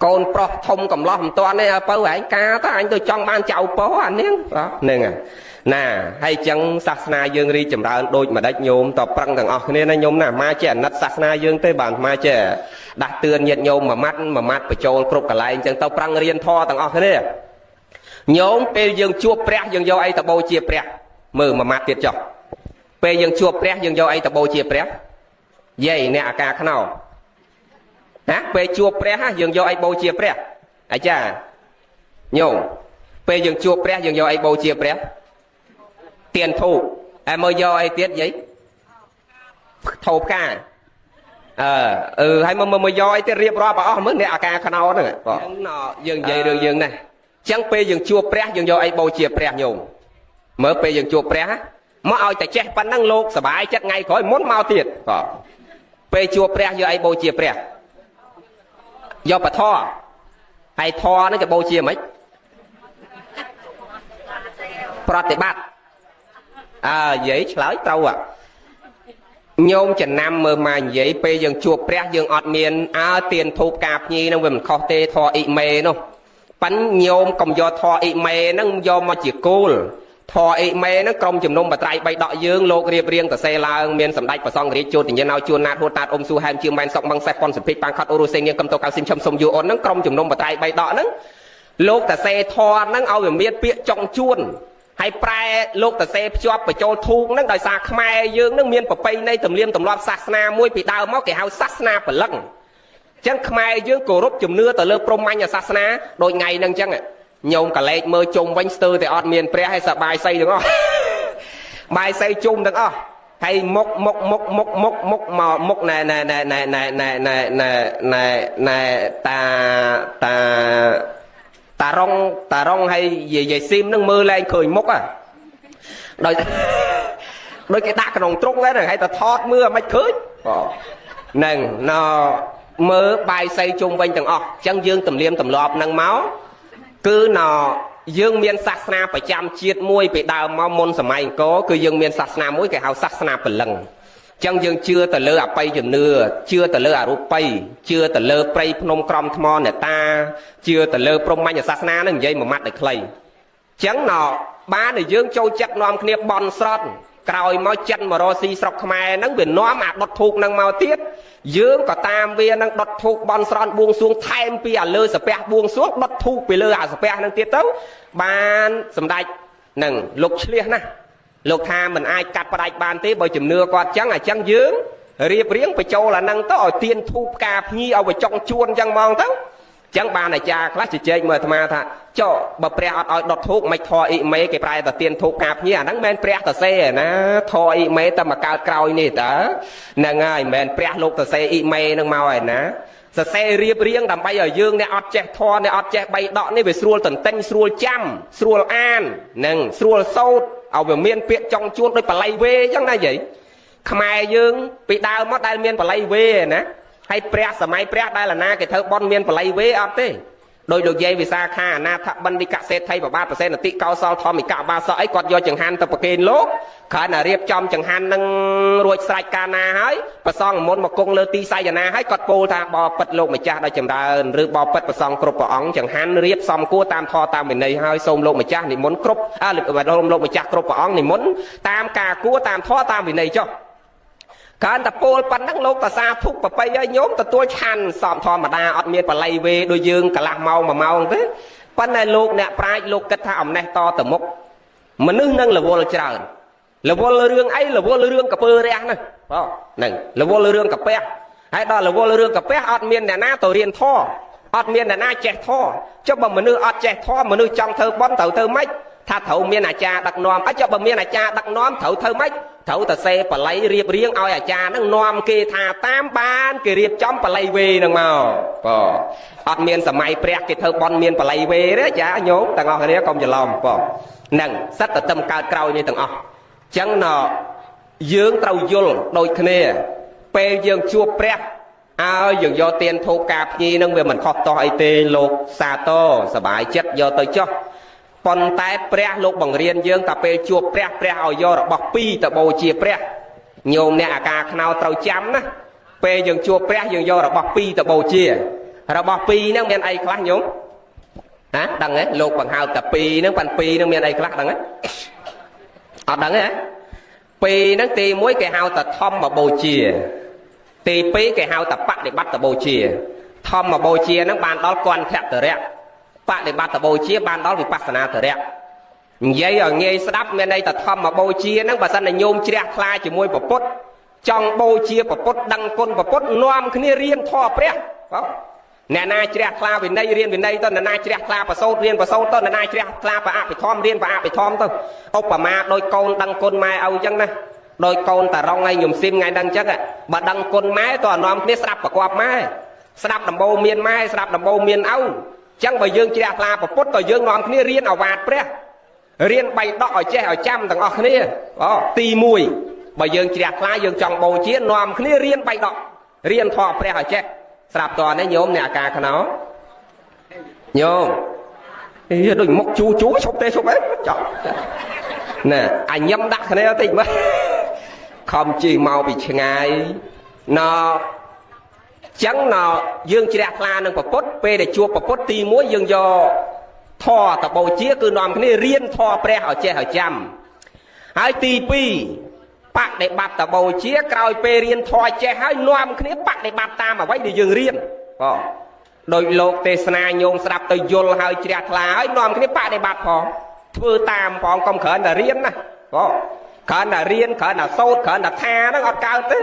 កូនប្រុសធំកំឡោះមិនតាន់ទេអើពៅឯងការតើអញទៅចង់បានចៅប្រុសអានេះហ្នឹងណាហើយចឹងសាសនាយើងរីចម្រើនដូចម្ដេចញោមតប្រឹងទាំងអស់គ្នាណាញោមណាមកជាអាណិតសាសនាយើងទេបានមកជាដាស់តឿនញាតិញោមមួយម៉ាត់មួយម៉ាត់បញ្ចូលគ្រប់កន្លែងចឹងទៅប្រឹងរៀនធម៌ទាំងអស់គ្នាញោមពេលយើងជួបព្រះយើងយកអីទៅបូជាព្រះមើលមួយម៉ាត់ទៀតចុះពេលយើងជួបព្រះយើងយកអីទៅបូជាព្រះយាយអ្នកអាការខ្នោណាពេលជួបព្រះយើងយកអីបូជាព្រះអាចារ្យញោមពេលយើងជួបព្រះយើងយកអីបូជាព្រះទៀនធូបហើយមើលយកអីទៀតយាយថោផ្កាអឺអឺហើយមើលមើលយកអីទៀតរៀបរាប់ឲ្យអស់មើលអ្នកអាការខ្នោហ្នឹងបងយើងនិយាយរឿងយើងនេះអញ្ចឹងពេលយើងជួបព្រះយើងយកអីបូជាព្រះញោមមើលពេលយើងជួបព្រះមកឲ្យតែចេះប៉ុណ្ណឹងលោកសบายចិត្តថ្ងៃក្រោយមុនមកទៀតបាទពេលជួបព្រះយកអីបូជាព្រះយកពធហើយធរហ្នឹងគេបូជាមិនប្រតិបត្តិអើនិយាយឆ្លើយត្រូវអាញោមចំណាំមើលមកនិយាយពេលយើងជួបព្រះយើងអត់មានអើទៀនធូបការភ្ញីហ្នឹងវាមិនខុសទេធរអ៊ីមេនោះប៉ិនញោមកុំយកធរអ៊ីមេហ្នឹងយកមកជាគោលធរអ៊ីមេហ្នឹងក្រុមជំនុំបត្រៃបីដកយើងលោករៀបរៀងតសេឡើងមានសម្ដេចព្រះសង្ឃរាជជួតញ្ញាណឲ្យជួនណាតហួតតាតអ៊ំស៊ូហែមជាម៉ែនសុកម៉ងសេះប៉ុនសុភិកប៉ាងខត់អូរុសេងនាងកំតោកៅស៊ីមឈឹមសុំយូអូនហ្នឹងក្រុមជំនុំបត្រៃបីដកហ្នឹងលោកតសេធរហ្នឹងឲ្យវាមានពាក្យចុងជួនហើយប្រែលោកតសេភ្ជាប់បញ្ចូលធូកហ្នឹងដោយសារខ្មែរយើងហ្នឹងមានប្រពៃណីទំនៀមទម្លាប់សាសនាមួយពីដើមមកគេហៅសាសនាព្រលឹងអញ្ចឹងខ្មែរយើងគោរពជំនឿទៅលើព្រហ្មញ្ញសាសនាដូចថ្ងៃហ្នឹងអញ្ចឹងញោមកលេចមើលជុំវិញស្ទើរតែអត់មានព្រះហើយសបាយសីទាំងអស់បាយសីជុំទាំងអស់ហើយមុខមុខមុខមុខមុខមុខមកមុខណែណែណែណែណែណែណែណែណែណែតាតាតារងតារងហើយយាយស៊ីមនឹងមើលឡើងឃើញមុខហ่ะដោយ ដូចគេដាក់ក្នុងទ្រុងហ្នឹងហើយទៅថតមើលមិនឃើញបងហ្នឹងណមើលបាយសីជុំវិញទាំងអស់អញ្ចឹងយើងទំនៀមទម្លាប់ហ្នឹងមកគឺណយើងមានសាសនាប្រចាំជាតិមួយពីដើមមកមុនសម័យអង្គរគឺយើងមានសាសនាមួយគេហៅសាសនាព្រលឹងចឹងយើងជឿទៅលើអបិយជំនឿជឿទៅលើអរូបីជឿទៅលើព្រៃភ្នំក្រំថ្មអ្នកតាជឿទៅលើព្រហ្មញ្ញសាសនានឹងនិយាយមួយម៉ាត់ដោយខ្លីចឹងណបានតែយើងចូលចិត្តនាំគ្នាបន់ស្រន់ក្រោយមកចិនមករកស៊ីស្រុកខ្មែរហ្នឹងវានាំអាដុតធូបហ្នឹងមកទៀតយើងក៏តាមវានឹងដុតធូបបន់ស្រន់បួងសួងថែមពីអាលើសាពះបួងសួងដុតធូបពីលើអាសាពះហ្នឹងទៀតទៅបានសម្ដេចនឹងលោកឆ្លៀសណាស់លោកថាមិនអាចកាត់ផ្ដាច់បានទេបើជំនឿគាត់ចឹងអញ្ចឹងយើងរៀបរៀងបញ្ចូលអាហ្នឹងទៅឲ្យទៀនធូបផ្កាភ្ញីឲ្យបញ្ចុងជួនចឹងហ្មងទៅចឹងបានអាចារ្យខ្លះជជែកមើលអាត្មាថាចុះបើព្រះអត់ឲ្យដុតធូបមិនធរអ៊ីមេគេប្រែតែទៀនធូបការភ្ញីអាហ្នឹងមិនមែនព្រះតសេណាធរអ៊ីមេតែមកកើតក្រោយនេះតើហ្នឹងហើយមិនមែនព្រះលោកតសេអ៊ីមេហ្នឹងមកឯណាសរសេររៀបរៀងដើម្បីឲ្យយើងអ្នកអត់ចេះធរអ្នកអត់ចេះបីដកនេះវាស្រួលតន្ទិញស្រួលចាំស្រួលអាននិងស្រួលសូត្រឲ្យវាមានពាក្យចង់ជួនដូចបល័យវេអញ្ចឹងណាយាយខ្មែរយើងពីដើមមកដែលមានបល័យវេណាហើយព្រះសម័យព្រះដែលអាណាគេធ្វើបន់មានបល័យវេអត់ទេដោយលោកយាយវិសាខាអនាថបណ្ឌិកសេដ្ឋីបបាទប្រសេនតិកោសលធម្មិកបាសកអីគាត់យកចង្ហាន់ទៅប្រគេនលោកគ្រាន់តែរៀបចំចង្ហាន់នឹងរួចស្រេចកាលណាហើយប្រសងមុនមកគង់លើទីសយនាហើយគាត់ពោលថាបបិទ្ធលោកម្ចាស់ដោយចម្រើនឬបបិទ្ធប្រសងគ្រប់ព្រះអង្គចង្ហាន់រៀបសំគួរតាមធម៌តាមវិន័យហើយសូមលោកម្ចាស់និមន្តគ្រប់អើលោកម្ចាស់គ្រប់ព្រះអង្គនិមន្តតាមការគួរតាមធម៌តាមវិន័យចុះកើនតពោលប៉ុណ្ណឹងលោកតាសាធុកប្របីឲ្យញោមទទួលឆាន់សមធម្មតាអត់មានបល័យវេដូចយើងកន្លះម៉ោងមួយម៉ោងទេប៉ុន្តែលោកអ្នកប្រាជ្ញលោកគិតថាអំណេះតទៅមុខមនុស្សនឹងរវល់ច្រើនរវល់រឿងអីរវល់រឿងកពើរះហ្នឹងបងហ្នឹងរវល់រឿងកាពះហើយដល់រវល់រឿងកាពះអត់មានអ្នកណាទៅរៀនធម៌អត់មានអ្នកណាចេះធម៌ចុះបើមនុស្សអត់ចេះធម៌មនុស្សចង់ធ្វើបុណ្យត្រូវធ្វើម៉េចថាត្រូវមានអាចារ្យដឹកនាំអត់ចុះបើមានអាចារ្យដឹកនាំត្រូវធ្វើម៉េចត្រូវតែសេបល័យរៀបរៀងឲ្យអាចារ្យនឹងនាំគេថាតាមបានគេរៀបចំបល័យវេនឹងមកបងអត់មានសម័យព្រះគេធ្វើបន់មានបល័យវេទេចាញោមទាំងអស់គ្នាកុំច្រឡំបងនឹងសិតតែទឹមកើតក្រោយនេះទាំងអស់ចឹងណយើងត្រូវយល់ដូចគ្នាពេលយើងជួបព្រះឲ្យយើងយកទៀនធូបការភ្ញីនឹងវាមិនខុសតោះអីទេលោកសាទរសบายចិត្តយកទៅចុះប៉ុន្តែព្រះលោកបង្រៀនយើងតែពេលជួបព្រះព្រះឲ្យយករបស់ពីរទៅបូជាព្រះញោមអ្នកអាការខ្នោត្រូវចាំណាពេលយើងជួបព្រះយើងយករបស់ពីរទៅបូជារបស់ពីរហ្នឹងមានអីខ្លះញោមហ៎ដឹងទេលោកបង្ហើបតែពីរហ្នឹងប៉ាន់ពីរហ្នឹងមានអីខ្លះដឹងទេអត់ដឹងទេពីរហ្នឹងទី1គេហៅថាធម្មបូជាទី2គេហៅថាបដិបត្តិបូជាធម្មបូជាហ្នឹងបានដល់គន្ធតរៈបដិបត្តិបូជាបានដល់វិបស្សនាតរៈនិយាយឲ្យងាយស្ដាប់មានន័យថាធម្មបូជាហ្នឹងបើសិនតែញោមជ្រះថ្លាជាមួយពុទ្ធចង់បូជាពុទ្ធដឹងគុណពុទ្ធនាំគ្នារៀនធម៌ព្រះបងអ្នកណាជ្រះថ្លាវិន័យរៀនវិន័យទៅអ្នកណាជ្រះថ្លាប្រសូតរៀនប្រសូតទៅអ្នកណាជ្រះថ្លាប្រអភិធម្មរៀនប្រអភិធម្មទៅឧបមាដោយកូនដឹងគុណម៉ែឪអញ្ចឹងណាដោយកូនតារងឲ្យញោមស៊ីមថ្ងៃហ្នឹងអញ្ចឹងបើដឹងគុណម៉ែទៅនាំគ្នាស្ដាប់ប្រកបម៉ែស្ដាប់ដំបូងមានម៉ែស្ដាប់ដំបូងមានឪអញ្ចឹងបើយើងជ្រះថ្លាពុទ្ធក៏យើងនាំគ្នារៀនអវាទព្រះរៀនបីដកឲ្យចេះឲ្យចាំទាំងអស់គ្នាអូទី1បើយើងជ្រះថ្លាយើងចង់បូជានាំគ្នារៀនបីដករៀនធម៌ព្រះឲ្យចេះស្រាប់តនេះញោមអ្នកអាការខ្នោញោមអីដូចមុខជូជូឈប់ទេឈប់អីចប់ណែអញញឹមដាក់គ្នាតិចមើលខំជិះមកពីឆ្ងាយណចឹងណយើងជ្រះថ្លានឹងពុទ្ធពេលដែលជួបពុទ្ធទី1យើងយកធម៌តបូជាគឺនាំគ្នារៀនធម៌ព្រះឲ្យចេះឲ្យចាំហើយទី2បដិបត្តិតបូជាក្រោយពេលរៀនធម៌ចេះហើយនាំគ្នាបដិបត្តិតាមអ្វីដែលយើងរៀនបងដោយលោកទេសនាញោមស្ដាប់ទៅយល់ហើយជ្រះថ្លាហើយនាំគ្នាបដិបត្តិផងធ្វើតាមផងកុំគ្រាន់តែរៀនណាបងគ្រាន់តែរៀនគ្រាន់តែសូត្រគ្រាន់តែថាហ្នឹងអត់កើតទេ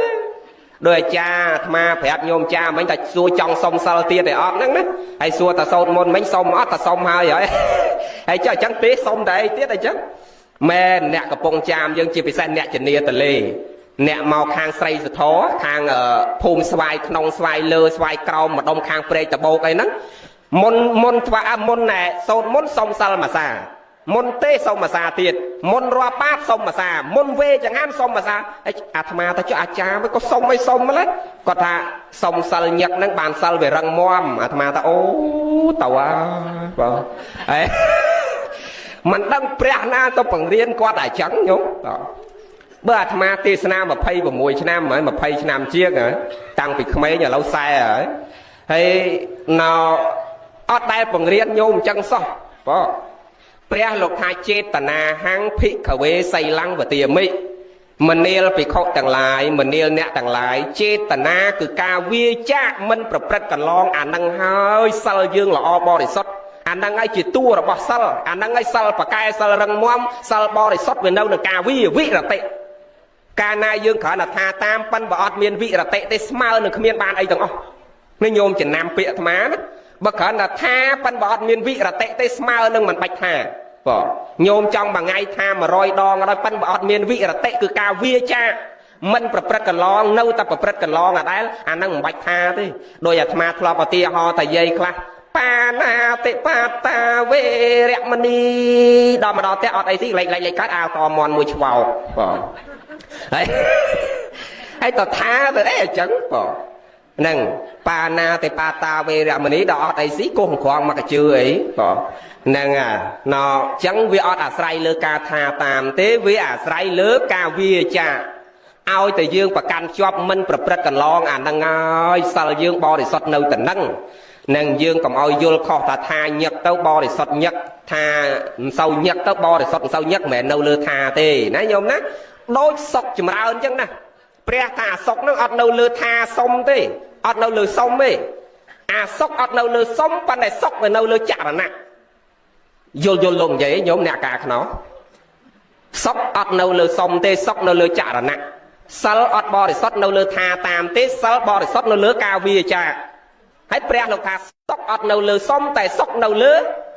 ដោយអាចារ្យអាត្មាប្រាប់ញោមចាមិញតែសួរចង់សុំសិលទៀតឯអត់ហ្នឹងណាហើយសួរតែសូត្រមុនមិញសុំអត់តែសុំហើយហើយហើយចុះអញ្ចឹងទេសុំតែអីទៀតអញ្ចឹងមែនអ្នកកំពង់ចាមយើងជាពិសេសអ្នកជំនាតលេអ្នកមកខាងស្រីសធរខាងភូមិស្វាយក្នុងស្វាយលើស្វាយក្រោមម្ដុំខាងព្រែកតបោកអីហ្នឹងមុនមុនថ្វាមុនណែសូត្រមុនសុំសិលមួយសា មុនទេសុំអាសាទៀត មុនរាប់បាតសុំអាសា មុនវេចង្ហាន់សុំអាសា។ អាត្មាទៅចុះអាចារ្យក៏សុំអីសុំម្ល៉េះ គាត់ថាសុំសិលញឹកហ្នឹងបានសិលវារឹងមាំ។ អាត្មាថាអូទៅហើយបង អេមិនដឹងព្រះណាទៅបង្រៀនគាត់អញ្ចឹងញោម។ បើអាត្មាទេសនា26ឆ្នាំហើយ 20ឆ្នាំជាងហើយ តាំងពីក្មេងឥឡូវ40ហើយ ហើយណៅអត់ដែលបង្រៀនញោមអញ្ចឹងសោះបង។ ព្រះលោកថាចេតនាហੰភិក្ខវេសីលੰវទាមិ មនាលភិក្ខុទាំងឡាយ មនាលអ្នកទាំងឡាយ ចេតនាគឺការវាចាកមិនប្រព្រឹត្តកន្លង អានឹងហើយសិលយើងល្អបរិសុទ្ធ អានឹងហើយជាតួរបស់សិល អានឹងហើយសិលបកែ សិលរឹងមាំ សិលបរិសុទ្ធ វានៅនឹងការវាវិរតិ។ កាលណាយើងគ្រាន់តែថាតាម ប៉ិនបើអត់មានវិរតិទេ ស្មើនឹងគ្មានបានអីទាំងអស់នេះ។ ញោមចំណាំពាក្យអាត្មាណា បើគ្រាន់តែថា ប៉ិនបើអត់មានវិរតិទេ ស្មើនឹងមិនបាច់ថាបង។ ញោមចង់មួយថ្ងៃថា100ដងក៏ដោយ ប៉ិនបើអត់មានវិរតិ គឺការវាចាមិនប្រព្រឹត្តកន្លង នៅតែប្រព្រឹត្តកន្លងអាដែល អានឹងមិនបាច់ថាទេ។ ដោយអាត្មាធ្លាប់ឧទាហរណ៍តាយាយខ្លះ បាណាតិបាតាវេរមណី ដល់មកដល់ផ្ទះអត់អីស៊ី លេខលេខលេខកាត់អាវតមន់មួយឆ្វោកបង ហើយហើយតថាទៅអីអញ្ចឹងបងហ្នឹង បាណាតិបាតាវេរមណី ដល់អត់អីស៊ី កោះក្រងមកកជឿអីបងហ្នឹងអាណអញ្ចឹង។ វាអត់អាស្រ័យលើការថាតាមទេ វាអាស្រ័យលើការវាចា ឲ្យតែយើងប្រកាន់ជាប់មិនប្រព្រឹត្តកន្លង អាហ្នឹងហើយសិលយើងបរិសុទ្ធនៅតែហ្នឹងនឹង។ យើងកុំឲ្យយល់ខុសថាថាញឹកទៅបរិសុទ្ធញឹក ថាមិនសូវញឹកទៅបរិសុទ្ធមិនសូវញឹក មិនមែននៅលើថាទេណាញោមណា។ ដូចសុកចម្រើនអញ្ចឹងណា ព្រះថាអាសុកនឹងអត់នៅលើថាសុំទេ អត់នៅលើសុំទេ អាសុកអត់នៅលើសុំ ប៉ុន្តែសុកវានៅលើចរណៈ។ យល់យល់លោកនិយាយញោមអ្នកការខ្នោ សុកអត់នៅលើសុំទេ សុកនៅលើចរណៈ។ សិលអត់បរិសុទ្ធនៅលើថាតាមទេ សិលបរិសុទ្ធនៅលើការវាចា ហើយព្រះលោកថាសុកអត់នៅលើសុំ តែសុកនៅលើ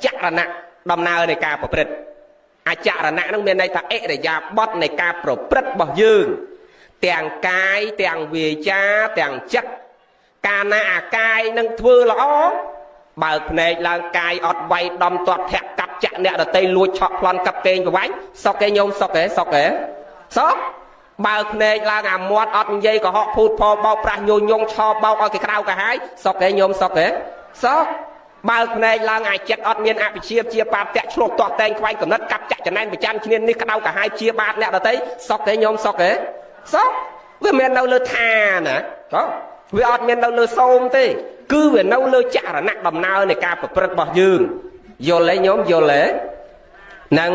ចរណៈ ដំណើរនៃការប្រព្រឹត្ត។ អចរណៈនឹងមានន័យថាអិរិយាបថនៃការប្រព្រឹត្តរបស់យើង ទាំងកាយ ទាំងវាចា ទាំងចិត្ត។ កាលណាអាកាយនឹងធ្វើល្អ បើកភ្នែកឡើងកាយអត់វាយដំទាត់ធាក់កាប់ចាក់អ្នកដតី លួចឆក់ប្លន់កាប់កេងប្រវាញ់ សុកគេញោម សុកគេ សុកគេ សុក។ បើកភ្នែកឡើងអាមាត់អត់និយាយកុហកភូតផលបោកប្រាស់ ញយងឆោបោកឲ្យគេក្រៅកាហាយ សុកគេញោម សុកគេ សុក។ បើកភ្នែកឡើងអាចិត្តអត់មានអភិជាជាបាតៈឆ្លោះទាស់តែងខ្វែងកំណត់ កាប់ចាក់ចំណែនប្រច័នឈ្នាននេះ ក្តៅកាហាយជាបាតអ្នកដតី សុកទេញោម សុកទេ សុក។ វាមិននៅលើថាណា វាអត់មាននៅលើសូមទេ គឺវានៅលើចរណៈដំណើរនៃការប្រព្រឹត្តរបស់យើង។ យល់ទេញោម យល់ទេនឹង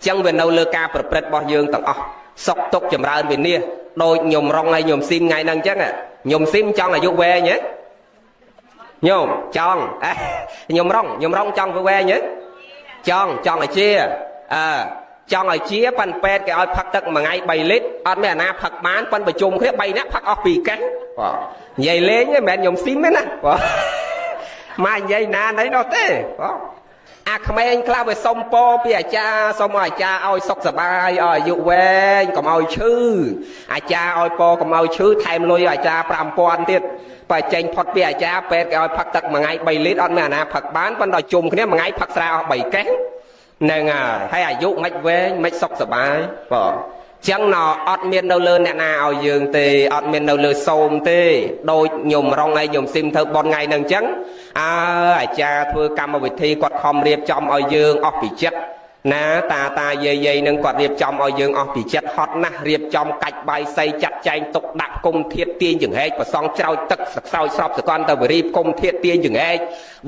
ចឹង? វានៅលើការប្រព្រឹត្តរបស់យើងទាំងអស់ សុកទុកចម្រើនវិនិច្ឆ័យ។ ដូចញោមរងហើយញោមស៊ីមថ្ងៃហ្នឹងអញ្ចឹង ញោមស៊ីមចង់អាយុវែងហ៎ញោម? ចង់។ ញោមរង ញោមរងចង់វែងហ៎? ចង់ ចង់ឲ្យជា អើចង់ឲ្យជា ប៉ិនពេទ្យគេឲ្យផឹកទឹកមួយថ្ងៃ3លីត្រ អត់មានអាណាផឹកបាន ប៉ិនប្រជុំគ្នា3នាក់ផឹកអស់2កេះបង។ និយាយលេងទេ មិនមែនញោមស៊ីមទេណាបង មកនិយាយណាណីនោះទេបង។ អាក្មេងខ្លះវាសុំពោពីអាចារ្យ សុំឲ្យអាចារ្យឲ្យសុខសប្បាយ ឲ្យអាយុវែង កុំឲ្យឈឺ អាចារ្យឲ្យពោកុំឲ្យឈឺ ថែមលុយអាចារ្យ5000ទៀត បើចេញផុតពីអាចារ្យ ពេទ្យគេឲ្យផឹកទឹកមួយថ្ងៃ3លីត្រ អត់មានអាណាផឹកបាន ប៉ុន្តែជុំគ្នាមួយថ្ងៃផឹកស្រាអស់3កេះហ្នឹងហើយ អាយុមិនវែង មិនសុខសប្បាយបង។ ចឹងណអត់មាននៅលើអ្នកណាឲ្យយើងទេ អត់មាននៅលើសូមទេ។ ដូចញោមរងហើយញោមស៊ីមធ្វើបន់ថ្ងៃហ្នឹងចឹង អើអាចារ្យធ្វើកម្មវិធីគាត់ខំរៀបចំឲ្យយើងអស់ពីចិត្តណា តាតាយាយយាយនឹងគាត់រៀបចំឲ្យយើងអស់ពីចិត្ត ហត់ណាស់រៀបចំកាច់បាយសី ចាត់ចែងទុកដាក់គុំធាតទាញចង្ហែក ប្រសងច្រោចទឹកសខ្សោយស្របសកនទៅវរីគុំធាតទាញចង្ហែក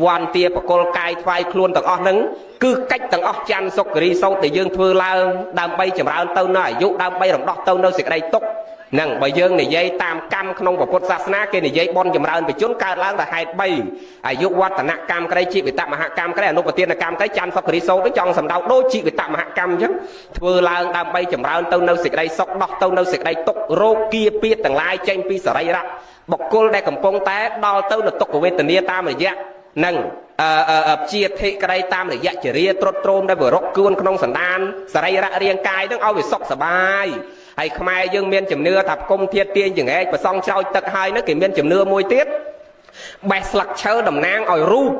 វ័នទាបកុលកាយថ្វាយខ្លួនទាំងអស់ហ្នឹង គឺកិច្ចទាំងអស់ច័ន្ទសុគរីសោតដែលយើងធ្វើឡើងដើម្បីចម្រើនទៅនៅអាយុ ដើម្បីរំដោះទៅនៅសេចក្តីទុក្ខហ្នឹង។ បើយើងនិយាយតាមកម្មក្នុងពុទ្ធសាសនា គេនិយាយបនចម្រើនបជនកើតឡើងតែហេតុ3 អាយុវឌ្ឍនកម្មក្តី ជីវិតមហកម្មក្តី អនុបទានកម្មក្តី។ ច័ន្ទសុគរីសោតចង់សំដៅដូចជីវិតមហកម្មអញ្ចឹង ធ្វើឡើងដើម្បីចម្រើនទៅនៅសេចក្តីសុខ ដោះទៅនៅសេចក្តីទុក្ខ រោគាពៀតទាំងឡាយចេញពីសរីរៈបុគ្គលដែលកំពុងតែដល់ទៅនៅទុក្ខវេទនា តាមរយៈនឹងជាធិក្តី តាមរយៈជារាត្រុតត្រោមដែលវរុកគួនក្នុងសន្តានសរីរៈរាងកាយនឹងឲ្យវាសុខសប្បាយ។ ហើយខ្មែរយើងមានជំនឿថាគុំធាតទាញចង្អែក ប្រសងច្រោចទឹកហើយនោះ គេមានជំនឿមួយទៀត បេះស្លឹកឈើតំណាងឲ្យរូប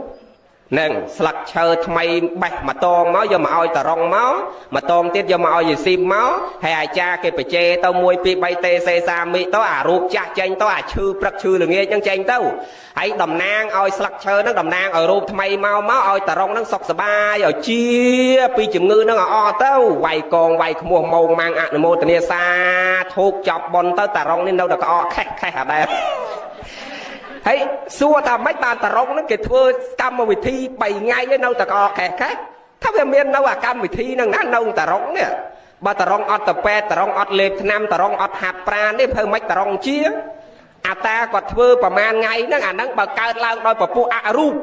នឹងស្លឹកឈើថ្មីបេះមួយតងមកយកមកឲ្យតរងមកមួយតងទៀតយកមកឲ្យយេស៊ីមមកហើយអាចារ្យគេបជេទៅ1 2 3ទេសេសាមិទៅអារូបចាស់ចេញទៅអាឈឺព្រឹកឈឺល្ងាចហ្នឹងចេញទៅហើយតំណាងឲ្យស្លឹកឈើហ្នឹងតំណាងឲ្យរូបថ្មីមកមកឲ្យតរងហ្នឹងសុខសប្បាយឲ្យជាពីជំងឺហ្នឹងឲ្យអស់ទៅវាយកងវាយខ្មោះម៉ោងម៉ាំងអនុមោទនាសាធូកចប់ប៉ុនទៅតរងនេះនៅតែក្អកខេះខេះអាដែរហើយសួរថាម៉េចបានតរងហ្នឹងគេធ្វើកម្មវិធី3ថ្ងៃឯនៅតែក្អកខេះខេះថាវាមាននៅអាកម្មវិធីហ្នឹងណានៅតរងនេះបើតរងអត់ទៅពេទ្យតរងអត់លេបថ្នាំតរងអត់ហាត់ប្រាណនេះធ្វើម៉េចតរងជាអាតាគាត់ធ្វើប្រហែលថ្ងៃហ្នឹងអាហ្នឹងបើកើតឡើងដោយពពួកអរូប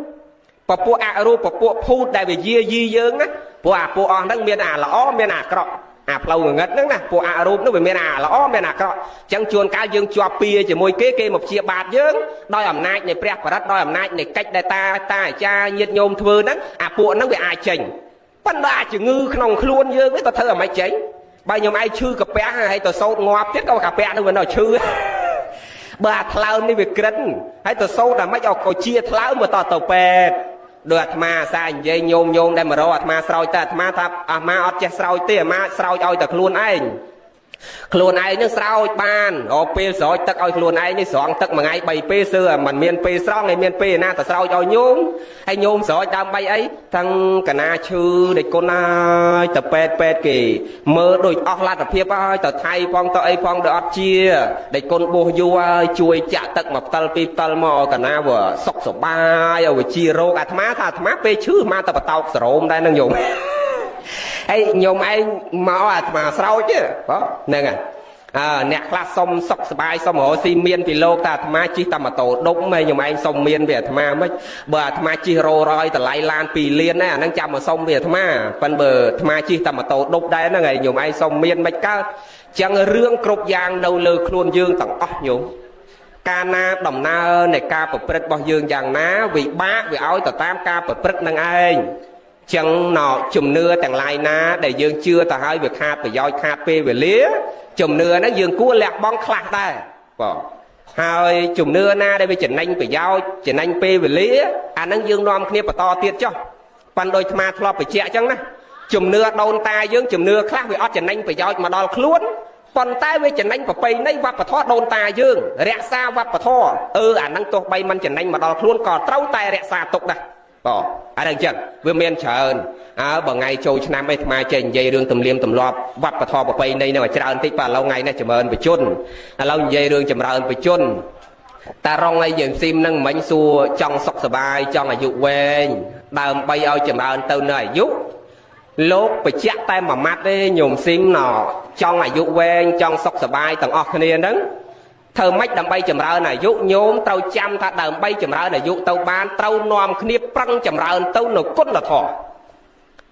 ពពួកអរូបពពួកភូតដែលវាយាយីយើងណាព្រោះអាពួកអស់ហ្នឹងមានអាល្អមានអាក្រក់អាផ្លូវងងឹតហ្នឹងណាពួកអរូបហ្នឹងវាមានអាល្អមានអាក្រក់អញ្ចឹងជួនកាលយើងជាប់ពៀជាមួយគេគេមកព្យាបាទយើងដោយអំណាចនៃព្រះបរិត្តដោយអំណាចនៃកិច្ចដែលតាតាអាចារ្យញាតិញោមធ្វើហ្នឹងអាពួកហ្នឹងវាអាចចេញប៉ុន្តែអាជំងឺក្នុងខ្លួនយើងនេះក៏ធ្វើឲ្យមិនចេញបើខ្ញុំឯងឈឺកាពះហើយទៅសោតងាប់ទៀតក៏កាពះហ្នឹងវានៅឈឺបើអាថ្លើមនេះវាក្រិនហើយទៅសោតអាម៉េចឲ្យក៏ជាថ្លើមមកតទៅពេទ្យដោយអាត្មាអាសានិយាយញោមញោមដែលមករកអាត្មាស្រោចតែអាត្មាថាអាត្មាអត់ចេះស្រោចទេអាត្មាស្រោចឲ្យតែខ្លួនឯងខ្លួនឯងនឹងស្រោចបានរកពេលស្រោចទឹកឲ្យខ្លួនឯងនេះស្រង់ទឹកមួយថ្ងៃ3ពេលសើមិនមានពេលស្រង់ឯមានពេលណាទៅស្រោចឲ្យញោមហើយញោមស្រោចដើម្បីអីទាំងកណាឈឺដូចគុណហើយទៅពេទ្យពេទ្យគេមើលដូចអស់លទ្ធភាពហើយទៅថៃផងទៅអីផងដូចអត់ជាដូចគុណបួសយូរហើយជួយចាក់ទឹកមួយផ្តិលពីរផ្តិលមកឲ្យកណាវាសុខសប្បាយឲ្យវាជារោគអាត្មាថាអាត្មាពេលឈឺអាត្មាទៅបតោកសរោមដែរនឹងញោមហើយញោមឯងមកអាត្មាស្រោចទេបងហ្នឹងហើយអើអ្នកខ្លះសុំសុខសប្បាយសុំរកស៊ីមានពីលោកតែអាត្មាជិះតែម៉ូតូដុំហើយញោមឯងសុំមានពីអាត្មាមិនបើអាត្មាជិះរោរយតម្លៃឡាន2លានណាអាហ្នឹងចាំមកសុំពីអាត្មាប៉ិនបើអាត្មាជិះតែម៉ូតូដុបដែរហ្នឹងហើយញោមឯងសុំមានមិនកើតចឹងរឿងគ្រប់យ៉ាងនៅលើខ្លួនយើងទាំងអស់ញោមកាលណាដំណើរនៃការប្រព្រឹត្តរបស់យើងយ៉ាងណាវិបាកវាឲ្យទៅតាមការប្រព្រឹត្តនឹងឯងចឹងណោជំនឿទាំងឡាយណាដែលយើងជឿទៅហើយវាខាតប្រយោជន៍ខាតពេលវេលាជំនឿហ្នឹងយើងគួរលះបង់ខ្លះដែរបងហើយជំនឿណាដែលវាចំណេញប្រយោជន៍ចំណេញពេលវេលាអាហ្នឹងយើងនាំគ្នាបន្តទៀតចុះប៉ិនដោយអាត្មាធ្លាប់បញ្ជាក់ចឹងណាជំនឿដូនតាយើងជំនឿខ្លះវាអត់ចំណេញប្រយោជន៍មកដល់ខ្លួនប៉ុន្តែវាចំណេញប្រពៃណីវប្បធម៌ដូនតាយើងរក្សាវប្បធម៌អាហ្នឹងទោះបីមិនចំណេញមកដល់ខ្លួនក៏ត្រូវតែរក្សាទុកដែរបងអាហ្នឹងចឹងវាមានច្រើនអើបើថ្ងៃចូលឆ្នាំអីអាត្មាចេះនិយាយរឿងទំនៀមទម្លាប់វប្បធម៌ប្រពៃណីហ្នឹងឲ្យច្រើនតិចបាទឥឡូវថ្ងៃនេះចម្រើនបជនឥឡូវនិយាយរឿងចម្រើនបជនតារងអីយើងស៊ីមហ្នឹងមិញសួរចង់សុខសប្បាយចង់អាយុវែងដើម្បីឲ្យចម្រើនទៅនៅអាយុលោកបញ្ជាក់តែមួយម៉ាត់ទេញោមស៊ីមណចង់អាយុវែងចង់សុខសប្បាយទាំងអស់គ្នាហ្នឹងធ្វើម៉េចដើម្បីចម្រើនអាយុញោមត្រូវចាំថាដើម្បីចម្រើនអាយុទៅបានត្រូវនាំគ្នាប្រឹងចម្រើនទៅនៅគុណធម៌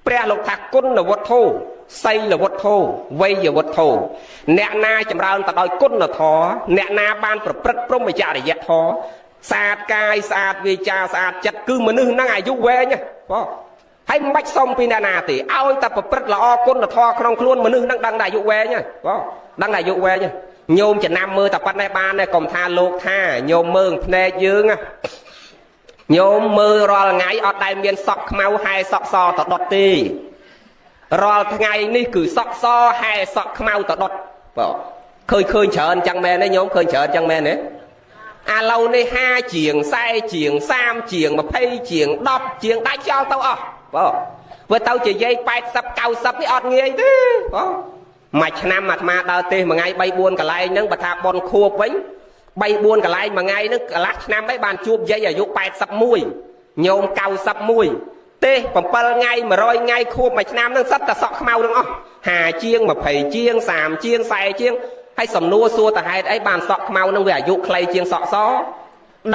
ព្រះលោកថាគុណវុទ្ធោសីលវុទ្ធោវេយវុទ្ធោអ្នកណាចម្រើនទៅដោយគុណធម៌អ្នកណាបានប្រព្រឹត្តព្រហ្មចរិយធម៌ស្អាតកាយស្អាតវាចាស្អាតចិត្តគឺមនុស្សហ្នឹងអាយុវែងបងហើយមិនបាច់សុំពីអ្នកណាទេឲ្យតែប្រព្រឹត្តល្អគុណធម៌ក្នុងខ្លួនមនុស្សហ្នឹងដឹងតែអាយុវែងហើយបងដឹងតែអាយុវែងហើយញោមចំណាំមើលតែប៉ុណ្ណេះបានដែរកុំថាលោកថាញោមមើលភ្នែកយើងញោមមើលរាល់ថ្ងៃអត់ដែលមានសក់ខ្មៅហែសក់សទៅដុតទេរាល់ថ្ងៃនេះគឺសក់សហែសក់ខ្មៅទៅដុតបងឃើញច្រើនចឹងមែនទេញោមឃើញច្រើនចឹងមែនទេឥឡូវនេះ5ជាង40ជាង30ជាង20ជាង10ជាងដាច់ចោលទៅអស់បងវាទៅជាយាយ80 90នេះអត់ងាយទេបងមួយឆ្នាំអាត្មាដើរទេសមួយថ្ងៃ3 4កន្លែងហ្នឹងបើថាប៉ុនខួបវិញ3 4កន្លែងមួយថ្ងៃហ្នឹងកន្លះឆ្នាំអីបានជួបយាយអាយុ81ញោម91ទេស7ថ្ងៃ100ថ្ងៃខួបមួយឆ្នាំហ្នឹងសិតតែសក់ខ្មៅទាំងអស់5ជាង20ជាង30ជាង40ជាងហើយសំណួរសួរតហេតុអីបានសក់ខ្មៅហ្នឹងវាអាយុខ្លីជាងសក់ស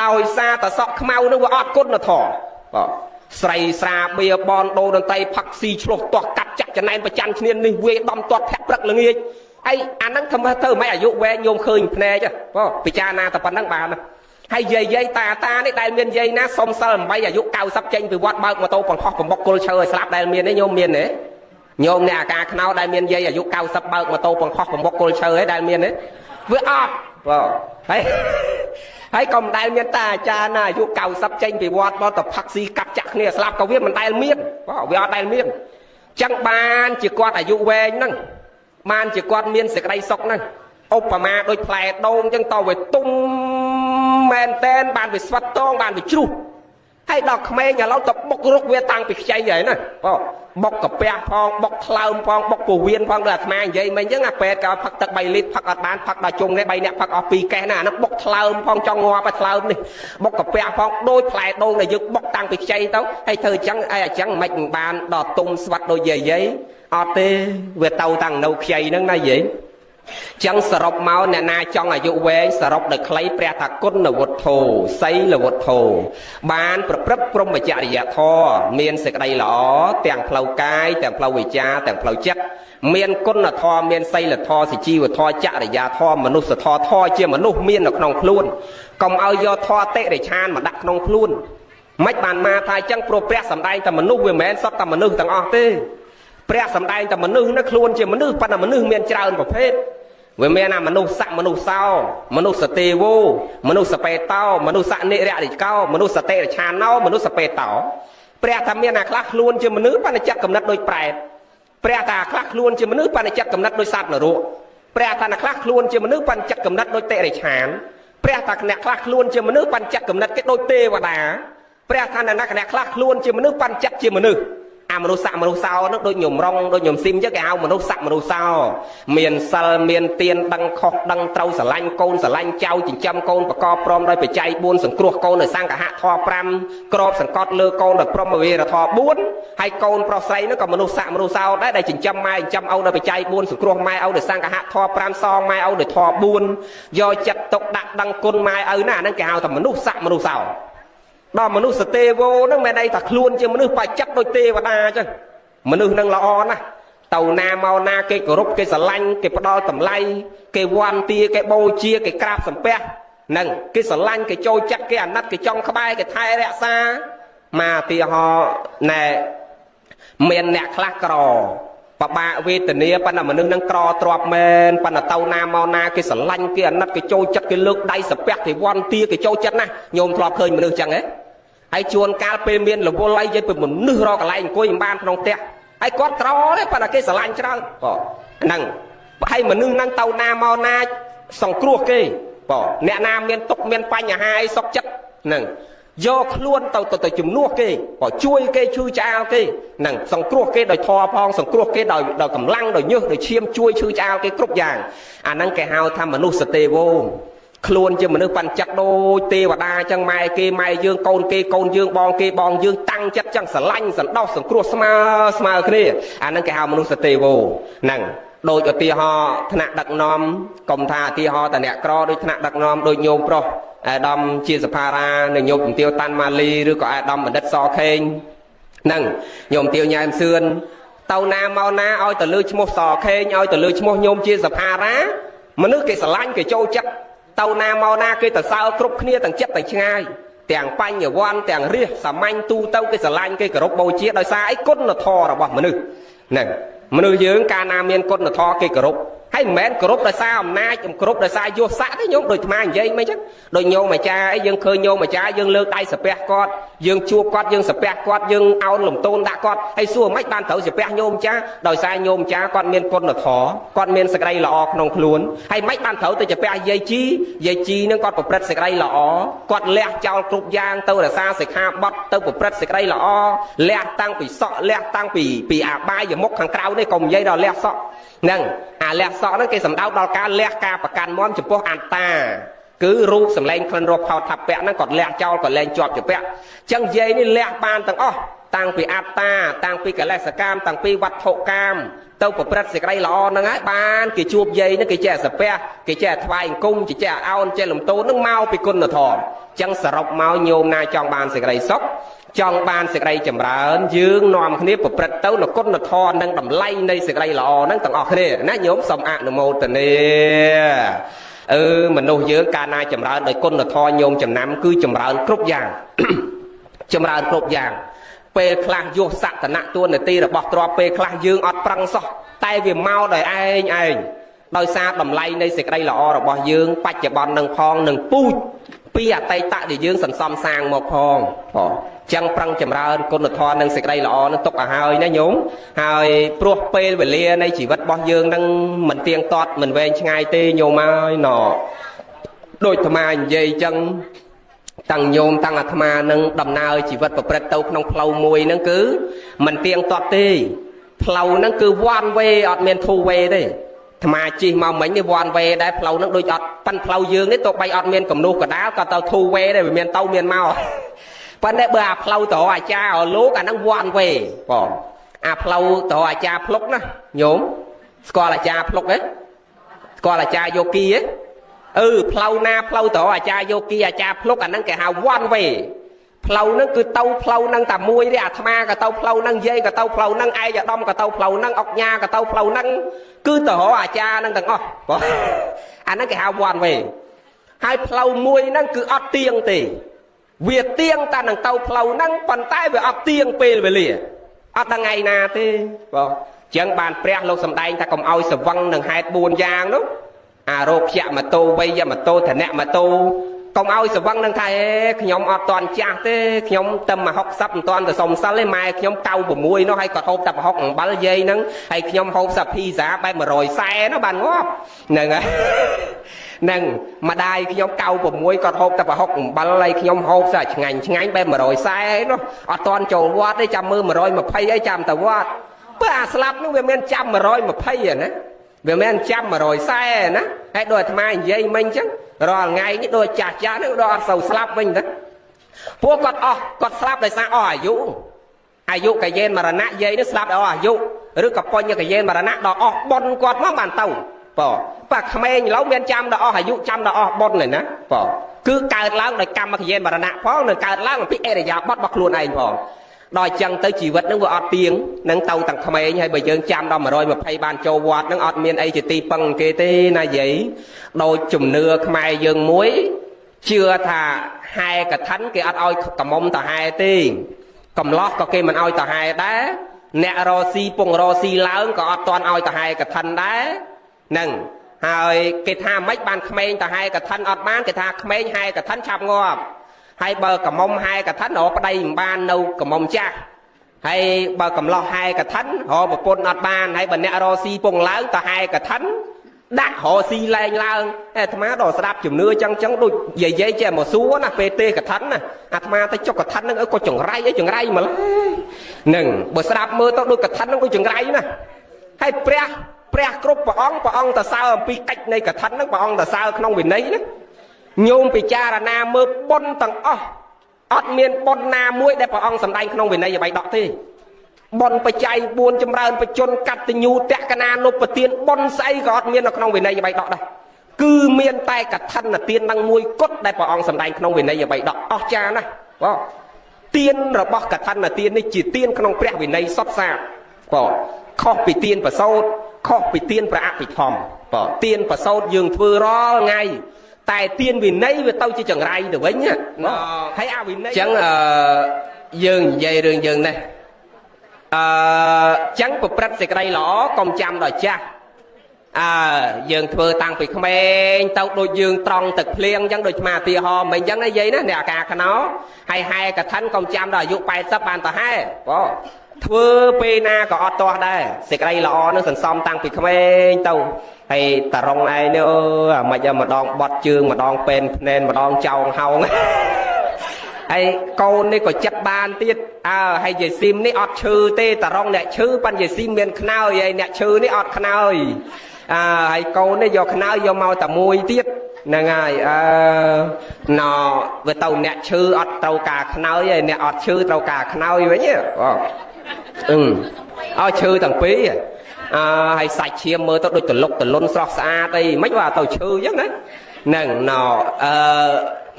ដោយសារតែសក់ខ្មៅហ្នឹងវាអត់គុណធម៌បងស្រីស្រាបៀបនដូរតន្ត្រីផឹកស៊ីឆ្លោះទាស់កាត់ចាក់ចំណែនប្រច័នឈ្នាននេះវាដំទាត់ធាក់ព្រឹកល្ងាចអីអាហ្នឹងធ្វើទៅមិនអាយុវែងញោមឃើញភ្នែកបងពិចារណាតែប៉ុណ្្នឹងបានហើយយាយយាយតាតានេះដែលមានយាយណាសុំសិល8អាយុ90ចេញពីវត្តបើកម៉ូតូបង្ខោះកំបុកគល់ឈើឲ្យស្លាប់ដែលមានទេញោមមានទេញោមអ្នកអាការខ្នោដែលមានយាយអាយុ90បើកម៉ូតូបង្ខោះកំបុកគល់ឈើឲ្យដែលមានទេវាអត់បងហើយ ហើយក៏មិនដែលមានតាអាចារ្យណាអាយុ90ចេញពីវត្តមកទៅផឹកស៊ីកាប់ចាក់គ្នាស្លាប់ក៏វាមិនដែលមាន វាអត់ដែលមាន ចឹងបានជាគាត់អាយុវែងហ្នឹង បានជាគាត់មានសេចក្តីសុខហ្នឹង។ ឧបមាដូចផ្លែដូងចឹង តវាទុំមែនតែន បានវាស្វិតតង បានវាជ្រុះ ហើយដល់ក្មេងឥឡូវទៅបុករុកវាតាំងពីខ្ចីហើយណា បងបុកកាពះផង បុកថ្លើមផង បុកពោះវៀនផង ដូចអាត្មានិយាយមិញអញ្ចឹង អាពេទ្យក៏ផឹកទឹក3លីត្រផឹកអត់បាន ផឹកដល់ជុំនេះ3នាក់ផឹកអស់2កេះណា អាហ្នឹងបុកថ្លើមផង ចង់ងាប់ឲ្យថ្លើមនេះ បុកកាពះផង ដូចផ្លែដូងដែលយើងបុកតាំងពីខ្ចីទៅ ហើយធ្វើអញ្ចឹង អីអញ្ចឹងមិនបានដល់ទុំស្វិតដូចយាយយាយអត់ទេ វាទៅតាំងនៅខ្ចីហ្នឹងណាយាយ។ ចឹងសរុបមក អ្នកណាចង់អាយុវែង សរុបដោយខ្លីព្រះថាគុណវុទ្ធោសីលវុទ្ធោ បានប្រព្រឹត្តព្រហ្មចរិយធម៌ មានសេចក្តីល្អទាំងផ្លូវកាយ ទាំងផ្លូវវិចារ ទាំងផ្លូវចិត្ត មានគុណធម៌ មានសីលធម៌ សុជីវធម៌ ចរិយាធម៌ មនុស្សធម៌ ធម៌ជាមនុស្សមាននៅក្នុងខ្លួន កុំឲ្យយកធម៌តិរិឆានមកដាក់ក្នុងខ្លួន។ មិនបានមកថាអញ្ចឹង ព្រោះព្រះសំដែងតែមនុស្ស វាមិនមែនសុទ្ធតែមនុស្សទាំងអស់ទេ។ ព្រះសំដែងតែមនុស្សណា ខ្លួនជាមនុស្ស ប៉ុន្តែមនុស្សមានច្រើនប្រភេទ វាមានអាមនុស្សស័ក មនុស្សសោ មនុស្សទេវោ មនុស្សបេតោ មនុស្សនិររិកោ មនុស្សតិរិឆាណោ មនុស្សបេតោ។ ព្រះថាមានអាខ្លះខ្លួនជាមនុស្ស ប៉ុន្តែចិត្តកំណត់ដូចប្រែត ព្រះថាខ្លះខ្លួនជាមនុស្ស ប៉ុន្តែចិត្តកំណត់ដូចសត្វនរក ព្រះថាអ្នកខ្លះខ្លួនជាមនុស្ស ប៉ុន្តែចិត្តកំណត់ដូចតិរិឆាន ព្រះថាអ្នកខ្លះខ្លួនជាមនុស្ស ប៉ុន្តែចិត្តកំណត់គេដូចទេវតា ព្រះថាអ្នកខ្លះខ្លួនជាមនុស្ស ប៉ុន្តែចិត្តជាមនុស្ស អាមនុស្សស័កមនុស្សសោហ្នឹង ដូចញោមរង ដូចញោមស៊ីមចឹង គេហៅមនុស្សស័កមនុស្សសោ មានសិលមានទាន ដឹងខុសដឹងត្រូវ ស្រឡាញ់កូនស្រឡាញ់ចៅ ចិញ្ចឹមកូនប្រកបព្រមដោយបច្ច័យ4 សង្គ្រោះកូនដោយសង្ឃហធម៌5 ក្របសង្កត់លើកូនដោយព្រមវិរធម៌4 ហើយកូនប្រុសស្រីហ្នឹងក៏មនុស្សស័កមនុស្សសោដែរ ដែលចិញ្ចឹមម៉ែចិញ្ចឹមឪដោយបច្ច័យ4 សង្គ្រោះម៉ែឪដោយសង្ឃហធម៌5 សងម៉ែឪដោយធម៌4 យកចិត្តទុកដាក់ដឹងគុណម៉ែឪណា ហ្នឹងគេហៅថាមនុស្សស័កមនុស្សសោ។ ដល់មនុស្សទេវោហ្នឹង មិនន័យថាខ្លួនជាមនុស្ស បច្ចៈដូចទេវតាអញ្ចឹង មនុស្សនឹងល្អណាស់ ទៅណាមកណាគេគោរព គេស្រឡាញ់ គេផ្ដល់តម្លៃ គេវន្តា គេបូជា គេក្រាបសំពះនឹង គេស្រឡាញ់ គេចូលចិត្ត គេអាណិត គេចង់ក្បែរ គេថែរក្សា។ មកទីហោណែ មានអ្នកខ្លះក្របបាកវេទនា ប៉ុន្តែមនុស្សនឹងក្រទ្របមែន ប៉ុន្តែទៅណាមកណាគេស្រឡាញ់ គេអាណិត គេចូលចិត្ត គេលើកដៃសាពះ គេវន្តា គេចូលចិត្តណាស់។ ញោមធ្លាប់ឃើញមនុស្សចឹងហ៎? ហើយជួនកាលពេលមានរវល់អី និយាយពីមនុស្សរកកន្លែងអង្គុយមិនបានក្នុងផ្ទះ ហើយគាត់ក្រទេ ប៉ុន្តែគេស្រឡាញ់ច្រើន បងហ្នឹងហើយ។ មនុស្សហ្នឹងទៅណាមកណាសង្គ្រោះគេ បងអ្នកណាមានទុកមានបញ្ហាអីសុកចិត្តហ្នឹង យកខ្លួនទៅទៅជំនួសគេ បើជួយគេ ឈឺឆ្អាលគេនឹង សង្គ្រោះគេដោយធម៌ផង សង្គ្រោះគេដោយកម្លាំង ដោយញើស ដោយឈាម ជួយឈឺឆ្អាលគេគ្រប់យ៉ាង អាហ្នឹងគេហៅថាមនុស្សទេវោ ខ្លួនជាមនុស្ស បញ្ចិត្តដូចទេវតាអញ្ចឹង ម៉ែគេម៉ែយើង កូនគេកូនយើង បងគេបងយើង តាំងចិត្តចឹង ស្រឡាញ់សន្តោសសង្គ្រោះស្មើស្មើគ្នា អាហ្នឹងគេហៅមនុស្សទេវោហ្នឹង។ ដូចឧទាហរណ៍ថ្នាក់ដឹកនាំ កុំថាឧទាហរណ៍តែអ្នកក្រ ដូចថ្នាក់ដឹកនាំ ដូចញោមប្រុសអាដាមជាសភារា និងញោមជំទាវតាន់ម៉ាលី ឬក៏អាដាមបណ្ឌិតសខេង និងញោមទាវញ៉ែមសឿន ទៅណាមកណាឲ្យទៅលើឈ្មោះសខេង ឲ្យទៅលើឈ្មោះញោមជាសភារា មនុស្សគេស្រឡាញ់ គេចូលចិត្ត ទៅណាមកណាគេទៅសើគ្រប់គ្នា ទាំងចិត្តទាំងឆ្ងាយ ទាំងបញ្ញវន្ត ទាំងរាជសាមញ្ញទូទៅ គេស្រឡាញ់ គេគោរពបូជា ដោយសារអីគុណធម៌របស់មនុស្សហ្នឹង។ មនុស្សយើងកាលណាមានគុណធម៌គេគោរព ហើយមិនមែនគោរពដោយសារអំណាច គោរពដោយសារយោស័កទេញោម។ ដូចអាត្មានិយាយមិនចឹង ដូចញោមអាចារ្យអី យើងឃើញញោមអាចារ្យ យើងលើកដៃសាពះគាត់ យើងជួបគាត់យើងសាពះគាត់ យើងអោនលំទោនដាក់គាត់ ហើយសួរមិនបានត្រូវសាពះញោមអាចារ្យ ដោយសារញោមអាចារ្យគាត់មានគុណធម៌ គាត់មានសេចក្តីល្អក្នុងខ្លួន។ ហើយមិនបានត្រូវទៅសាពះយាយជី យាយជីនឹងគាត់ប្រព្រឹត្តសេចក្តីល្អ គាត់លះចោលគ្រប់យ៉ាងទៅរក្សាសិក្ខាបទ ទៅប្រព្រឹត្តសេចក្តីល្អ លះតាំងពីសក់ លះតាំងពីអាបាយមុខខាងក្រៅនេះ កុំនិយាយដល់លះសក់ហ្នឹង អាលះសក់ហ្នឹងគេសំដៅដល់ការលះការប្រកាន់មមចំពោះអត្តា គឺរូបសម្លេងក្លិនរសផោតថពៈហ្នឹង គាត់លះចោល ក៏លែងជាប់ជាពាក់។ ចឹងយាយនេះលះបានទាំងអស់ តាំងពីអត្តា តាំងពីកលេសកាម តាំងពីវត្ថុកាម ទៅប្រព្រឹត្តសេចក្តីល្អហ្នឹងហើយ បានគេជួបយាយហ្នឹងគេចេះសាពះ គេចេះថ្វាយអង្គម គេចេះអោន ចេះលំទោន ហ្នឹងមកពីគុណធម៌។ ចឹងសរុបមក ញោមណាចង់បានសេចក្តីសុខ ចង់បានសេចក្តីចម្រើន យើងនាំគ្នាប្រព្រឹត្តទៅនៅគុណធម៌និងតម្លៃនៃសេចក្តីល្អហ្នឹងទាំងអស់គ្នាណាញោម សូមអនុមោទនា។ អឺមនុស្សយើងកាលណាចម្រើនដោយគុណធម៌ញោម ចំណាំគឺចម្រើនគ្រប់យ៉ាង ចម្រើនគ្រប់យ៉ាង។ ពេលខ្លះយោសក្តនៈទួនាទីរបស់ទ្រប ពេលខ្លះយើងអត់ប្រឹងសោះ តែវាមកដោយឯងឯង ដោយសារតម្លៃនៃសេចក្តីល្អរបស់យើងបច្ចុប្បន្ននឹងផង នឹងពូជ ពីអតីតដែលយើងសន្សំសាងមកផងបងចឹងប្រឹងចម្រើនគុណធម៌និងសេចក្តីល្អនឹងទុកឲ្យហើយណាញោមហើយព្រោះពេលវេលានៃជីវិតរបស់យើងនឹងមិនទៀងទាត់មិនវែងឆ្ងាយទេញោមហើយណដូចអាត្មានិយាយចឹងតាំងញោមតាំងអាត្មានឹងដំណើរជីវិតប្រព្រឹត្តទៅក្នុងផ្លូវមួយហ្នឹងគឺមិនទៀងទាត់ទេផ្លូវហ្នឹងគឺ one way អត់មាន two way ទេអាត្មាជិះមកមិញនេះ one way ដែរផ្លូវហ្នឹងដូចអត់ប៉ិនផ្លូវយើងនេះទោះបីអត់មានគំនូសកដាលក៏ទៅ two way ដែរវាមានទៅមានមកប៉ុន្តែបើអាផ្លូវទៅអាចារ្យលោកអាហ្នឹង one way បងអាផ្លូវទៅអាចារ្យភ្លុកណាញោមស្គាល់អាចារ្យភ្លុកទេស្គាល់អាចារ្យយោគីទេអឺផ្លូវណាផ្លូវទៅអាចារ្យយោគីអាចារ្យភ្លុកអាហ្នឹងគេហៅ one way ផ្លូវហ្នឹងគឺទៅផ្លូវហ្នឹងតែមួយទេអាត្មាក៏ទៅផ្លូវហ្នឹងយាយក៏ទៅផ្លូវហ្នឹងឯកឧត្តមក៏ទៅផ្លូវហ្នឹងអុកញ៉ាក៏ទៅផ្លូវហ្នឹងគឺទៅរកអាចារ្យហ្នឹងទាំងអស់បងអាហ្នឹងគេហៅ one way ហើយផ្លូវមួយហ្នឹងគឺអត់ទៀងទេវាទៀងតែនឹងទៅផ្លូវហ្នឹងប៉ុន្តែវាអត់ទៀងពេលវេលាអត់ដល់ថ្ងៃណាទេបងចឹងបានព្រះលោកសំដែងថាកុំឲ្យស្វឹងនឹងហេតុ4យ៉ាងនោះអារោគយមតោវ័យមតោធនៈមតោកុំឲ្យស្វឹងនឹងថាអេខ្ញុំអត់តន់ចាស់ទេខ្ញុំតែមក60មិនតន់ទៅសុំសិលទេម៉ែខ្ញុំ96នោះហើយគាត់ហូបតែប្រហុកអំបិលយាយហ្នឹងហើយខ្ញុំហូបសាភីសាបែប140នោះបានងាប់ហ្នឹងហើយហ្នឹងម្ដាយខ្ញុំ96គាត់ហូបតែប្រហុកអំបិលហើយខ្ញុំហូបសាឆ្ងាញ់ឆ្ងាញ់បែប140នោះអត់តន់ចូលវត្តទេចាំមើល120អីចាំទៅវត្តបើអាស្លាប់នោះវាមានចាំ120ណាវាមានចាំ140ណាហើយដូចអាត្មានិយាយមិញអញ្ចឹងរាល់ថ្ងៃនេះដូចចាស់ចាស់ហ្នឹងដូចអត់សូវស្លាប់វិញទៅពួកគាត់អស់គាត់ស្លាប់ដោយសារអស់អាយុអាយុកយេនមរណៈយាយនេះស្លាប់ដល់អស់អាយុឬក៏បញ្ញកយេនមរណៈដល់អស់បុណ្យគាត់មកបានទៅបងបើក្មេងឥឡូវមានចាំដល់អស់អាយុចាំដល់អស់បុណ្យទេណាបងគឺកើតឡើងដោយកម្មកយេនមរណៈផងនិងកើតឡើងអំពីអរិយាបថរបស់ខ្លួនឯងផងដល់អញ្ចឹងទៅជីវិតនឹងវាអត់ទៀងនឹងទៅទាំងក្មេងហើយបើយើងចាំដល់120បានចូលវត្តនឹងអត់មានអីជាទីពឹងគេទេណាយាយដោយជំនឿខ្មែរយើងមួយជឿថាហែកឋិនគេអត់ឲ្យកមុំតហែទេកំឡោះក៏គេមិនឲ្យតហែដែរអ្នករស៊ីពងរស៊ីឡើងក៏អត់តន់ឲ្យតហែកឋិនដែរនឹងហើយគេថាម៉េចបានក្មេងតហែកឋិនអត់បានគេថាក្មេងហែកឋិនឆាប់ងាប់ហើយបើកមុំហែកឋិនរកប្តីមិនបាននៅកមុំចាស់ហើយបើកំឡោះហែកឋិនរកប្រពន្ធអត់បានហើយបើអ្នករស៊ីពងឡើងតហែកឋិនដាក់រកស៊ីលែងឡើងអាត្មាដល់ស្ដាប់ជំនឿចឹងចឹងដូចយាយចេះមកសួរណាពេលទេកឋិនណាអាត្មាទៅចុកកឋិនហ្នឹងក៏ចង្រៃអីចង្រៃម្ល៉េះហ្នឹងបើស្ដាប់មើលទៅដូចកឋិនហ្នឹងដូចចង្រៃណាហើយព្រះព្រះគ្រប់ព្រះអង្គព្រះអង្គតសើអំពីកិច្ចនៃកឋិនហ្នឹងព្រះអង្គតសើក្នុងវិន័យណាញោមពិចារណាមើលបុណ្យទាំងអស់អត់មានបុណ្យណាមួយដែលព្រះអង្គសម្ដែងក្នុងវិន័យបៃដកទេបុណ្យបច្ច័យ4ចម្រើនបជនកតញ្ញូតក្កណានុបទានបុណ្យស្អីក៏អត់មាននៅក្នុងវិន័យបៃដកដែរគឺមានតែកឋិនទាននឹងមួយគត់ដែលព្រះអង្គសម្ដែងក្នុងវិន័យបៃដកអស្ចារ្យណាស់បងទានរបស់កឋិនទាននេះជាទានក្នុងព្រះវិន័យសុទ្ធសាធបងខុសពីទានប្រសូតខុសពីទានព្រះអភិធម្មបងទានប្រសូតយើងធ្វើរាល់ថ្ងៃតែទានវិន័យវាទៅជាចង្រៃទៅវិញណាហើយអាវិន័យអញ្ចឹងអឺយើងនិយាយរឿងយើងនេះអឺចឹងប្រព្រឹត្តសេចក្តីល្អកុំចាំដល់ចាស់អើយើងធ្វើតាំងពីក្មេងទៅដូចយើងត្រង់ទឹកភ្លៀងអញ្ចឹងដូចស្មាទីហោមិញអញ្ចឹងណាយាយណាអ្នកអាការខ្នោហើយហែកឋិនកុំចាំដល់អាយុ80បានទៅហែបងធ្វើពេលណាក៏អត់ទាស់ដែរសេចក្តីល្អនឹងសន្សំតាំងពីក្មេងទៅហើយតរងឯងនេះអឺអាម៉េចម្ដងបត់ជើងម្ដងពេនភ្នែនម្ដងចោងហោងហើយកូននេះក៏ចិត្តបានទៀតអើហើយយាយស៊ីមនេះអត់ឈឺទេតរងអ្នកឈឺប៉ិនយាយស៊ីមមានខ្នើយហើយអ្នកឈឺនេះអត់ខ្នើយអើហើយកូននេះយកខ្នើយយកមកតែមួយទៀតហ្នឹងហើយអឺណវាទៅអ្នកឈឺអត់ត្រូវការខ្នើយហើយអ្នកអត់ឈឺត្រូវការខ្នើយវិញបងអឺឲ្យឈឺទាំងពីរអើហើយសាច់ឈាមមើលទៅដូចតលុកតលុនស្រស់ស្អាតអីមិនว่าទៅឈឺអញ្ចឹងណាហ្នឹងណអឺ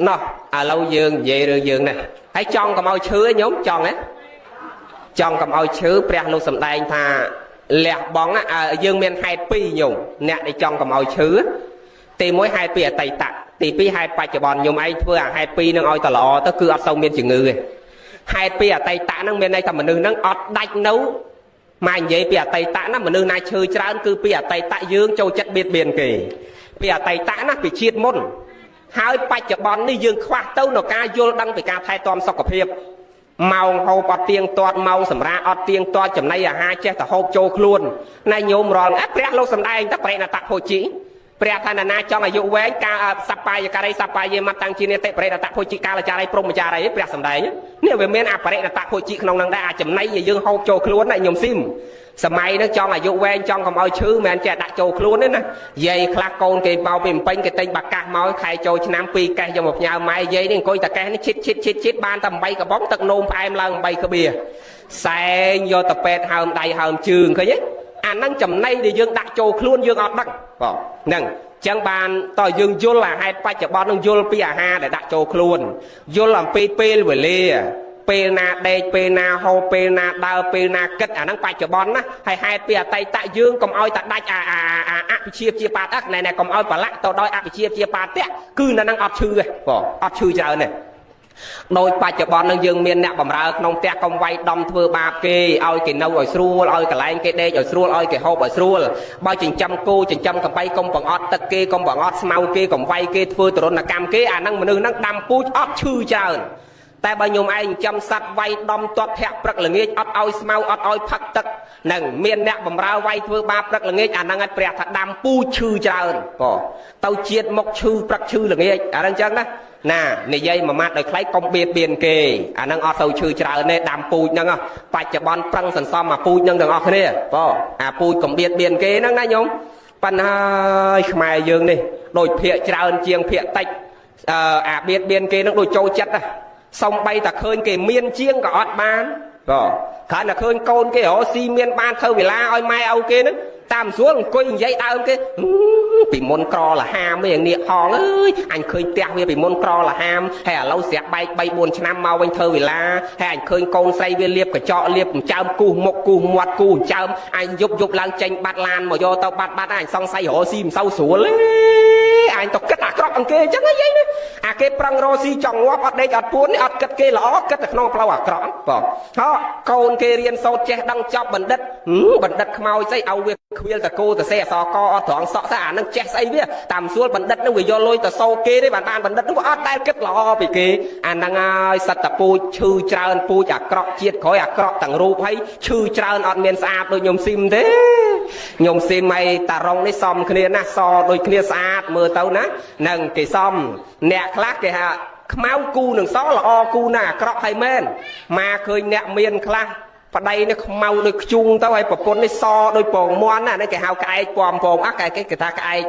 ណោះឥឡូវយើងនិយាយរឿងយើងនេះហើយចង់កុំឲ្យឈឺញោមចង់ទេចង់កុំឲ្យឈឺព្រះលោកសំដែងថាលះបង់យើងមានហេតុពីរញោមអ្នកដែលចង់កុំឲ្យឈឺទី1ហេតុពីអតីតទី2ហេតុបច្ចុប្បន្នញោមឯងធ្វើអាហេតុពីរនឹងឲ្យតល្អទៅគឺអត់សូវមានជំងឺទេហេតុពីអតីតហ្នឹងមានន័យថាមនុស្សហ្នឹងអត់ដាច់នៅមកនិយាយពីអតីតណាមនុស្សណាឈឺច្រើនគឺពីអតីតយើងចូលចិត្តបៀតបៀនគេពីអតីតណាពីជាតិមុន ហើយបច្ចុប្បន្ននេះយើងខ្វះទៅនៅការយល់ដឹងពីការថែទាំសុខភាពម៉ោងហូបអត់ទៀងទាត់ម៉ោងសម្រាកអត់ទៀងទាត់ចំណីអាហារចេះតែហូបចូលខ្លួនណែញោមរាល់ព្រះលោកសំដែងតែបរិណតភោជីព្រះថាណាចង់អាយុវែងការសប្បាយការីសប្បាយមតាំងជានិតិបរិណតភោជីកាលចារីព្រមចារីព្រះសំដែងនេះវាមានអបរិណតភោជីក្នុងនឹងដែរអាចំណីយើងហូបចូលខ្លួនណាញោមស៊ីមសម័យហ្នឹងចង់អាយុវែងចង់កុំឲ្យឈឺមិនមែនចេះដាក់ចូលខ្លួនទេណាយាយខ្លះកូនគេមកពីពេញគេទិញបាកាសមកខែចូលឆ្នាំពីរកេះយកមកផ្ញើម៉ែយាយនេះអង្គុយតែកេះនេះឈិតឈិតឈិតឈិតបានតែ8កំប៉ុងទឹកនោមផ្អែមឡើង8ក្បៀសែងយកទៅពេទ្យហើមដៃហើមជើងឃើញទេអាហ្នឹងចំណីដែលយើងដាក់ចូលខ្លួនយើងអត់ដឹងបងហ្នឹងចឹងបានតើយើងយល់អាហេតុបច្ចុប្បន្ននឹងយល់ពីអាហារដែលដាក់ចូលខ្លួនយល់អំពីពេលវេលាពេលណាដេកពេលណាហូបពេលណាដើរពេលណាគិតអាហ្នឹងបច្ចុប្បន្នណាហើយហេតុពីអតីតយើងកុំឲ្យតែដាច់អាអាអាអភិជាជាបាតណែណែកុំឲ្យប្រឡាក់ទៅដោយអភិជាជាបាតៈគឺនៅហ្នឹងអត់ឈឺទេបងអត់ឈឺច្រើនទេដោយបច្ចុប្បន្ននឹងយើងមានអ្នកបំរើក្នុងផ្ទះកុំវាយដំធ្វើបាបគេឲ្យគេនៅឲ្យស្រួលឲ្យកន្លែងគេដេកឲ្យស្រួលឲ្យគេហូបឲ្យស្រួលបើចិញ្ចឹមគោចិញ្ចឹមកបីកុំបង្អត់ទឹកគេកុំបង្អត់ស្មៅគេកុំវាយគេធ្វើទរណកម្មគេអាហ្នឹងមនុស្សហ្នឹងដាំពូជអត់ឈឺច្រើនតែបើញោមឯងចំសัตว์វាយដំទាត់ធាក់ព្រឹកល្ងាចអត់ឲ្យស្មៅអត់ឲ្យផឹកទឹកនឹងមានអ្នកបំរើវាយធ្វើបាបព្រឹកល្ងាចអាហ្នឹងឲ្យព្រះថាដាំពូឈឺច្រើនបងទៅជាតិមកឈឺព្រឹកឈឺល្ងាចអាហ្នឹងចឹងណាណានិយាយមួយម៉ាត់ដោយខ្លីកុំបៀតបៀនគេអាហ្នឹងអត់ទៅឈឺច្រើនទេដាំពូជហ្នឹងបច្ចុប្បន្នប្រឹងសន្សំអាពូជហ្នឹងទាំងអស់គ្នាបងអាពូជកុំបៀតបៀនគេហ្នឹងណាញោមប៉ុន្តែខ្មែរយើងនេះដូចភាកច្រើនជាងភាកតិចអាបៀតបៀនគេហ្នឹងដូចចូលចិត្តណាសំបីតែឃើញគេមានជាងក៏អត់បានបងគ្រាន់តែឃើញកូនគេរកស៊ីមានបានធ្វើវិឡាឲ្យម៉ែឪគេហ្នឹងតាមស្រួលអង្គុយនិយាយដើមគេពីមុនក្រលហាមឯងនាគហងអើយអញឃើញផ្ទះវាពីមុនក្រលហាមហើយឥឡូវស្រាប់បែក3 4ឆ្នាំមកវិញធ្វើវិឡាហើយអញឃើញកូនស្រីវាលៀបកញ្ចក់លៀបចិញ្ចើមគូសមុខគូសមាត់គូសចិញ្ចើមអញយប់យប់ឡើងចេញបាត់ឡានមកយកទៅបាត់បាត់អញសង្ស័យរកស៊ីមិនសូវស្រួលទេអញទៅគិតអាក្រក់អង្គគេអញ្ចឹងយាយណាអាគេប្រឹងរកស៊ីចង់ងាប់អត់ដេកអត់ពួននេះអត់គិតគេល្អគិតតែក្នុងផ្លូវអាក្រក់បងហោកូនគេរៀនសូត្រចេះដឹងចប់បណ្ឌិតបណ្ឌិតខ្មោចស្អីឲ្យវាខ្វៀលតកោតសេអសកអត់ត្រង់សក់ស្អានឹងចេះស្អីវាតាមស្រួលបណ្ឌិតនឹងវាយកលុយទៅសោគេទេបានបានបណ្ឌិតនឹងវាអត់ដែលគិតល្អពីគេអាហ្នឹងហើយសត្វតពូជឈឺច្រើនពូជអាក្រក់ជាតិក្រោយអាក្រក់ទាំងរូបហើយឈឺច្រើនអត់មានស្អាតដូចញោមស៊ីមទេញោមស៊ីមហើយតារុងនេះសមគ្នាណាសដូចគ្នាស្អាតមើលទៅណានឹងគេសមអ្នកខ្លះគេថាខ្មៅគូនឹងសល្អគូណាអាក្រក់ហើយមែនមកឃើញអ្នកមានខ្លះប្តីនេះខ្មៅដូចខ្ជុងទៅហើយប្រពន្ធនេះសដូចពងមាន់ណានេះគេហៅក្អែកពំពងអះគេគេថាក្អែក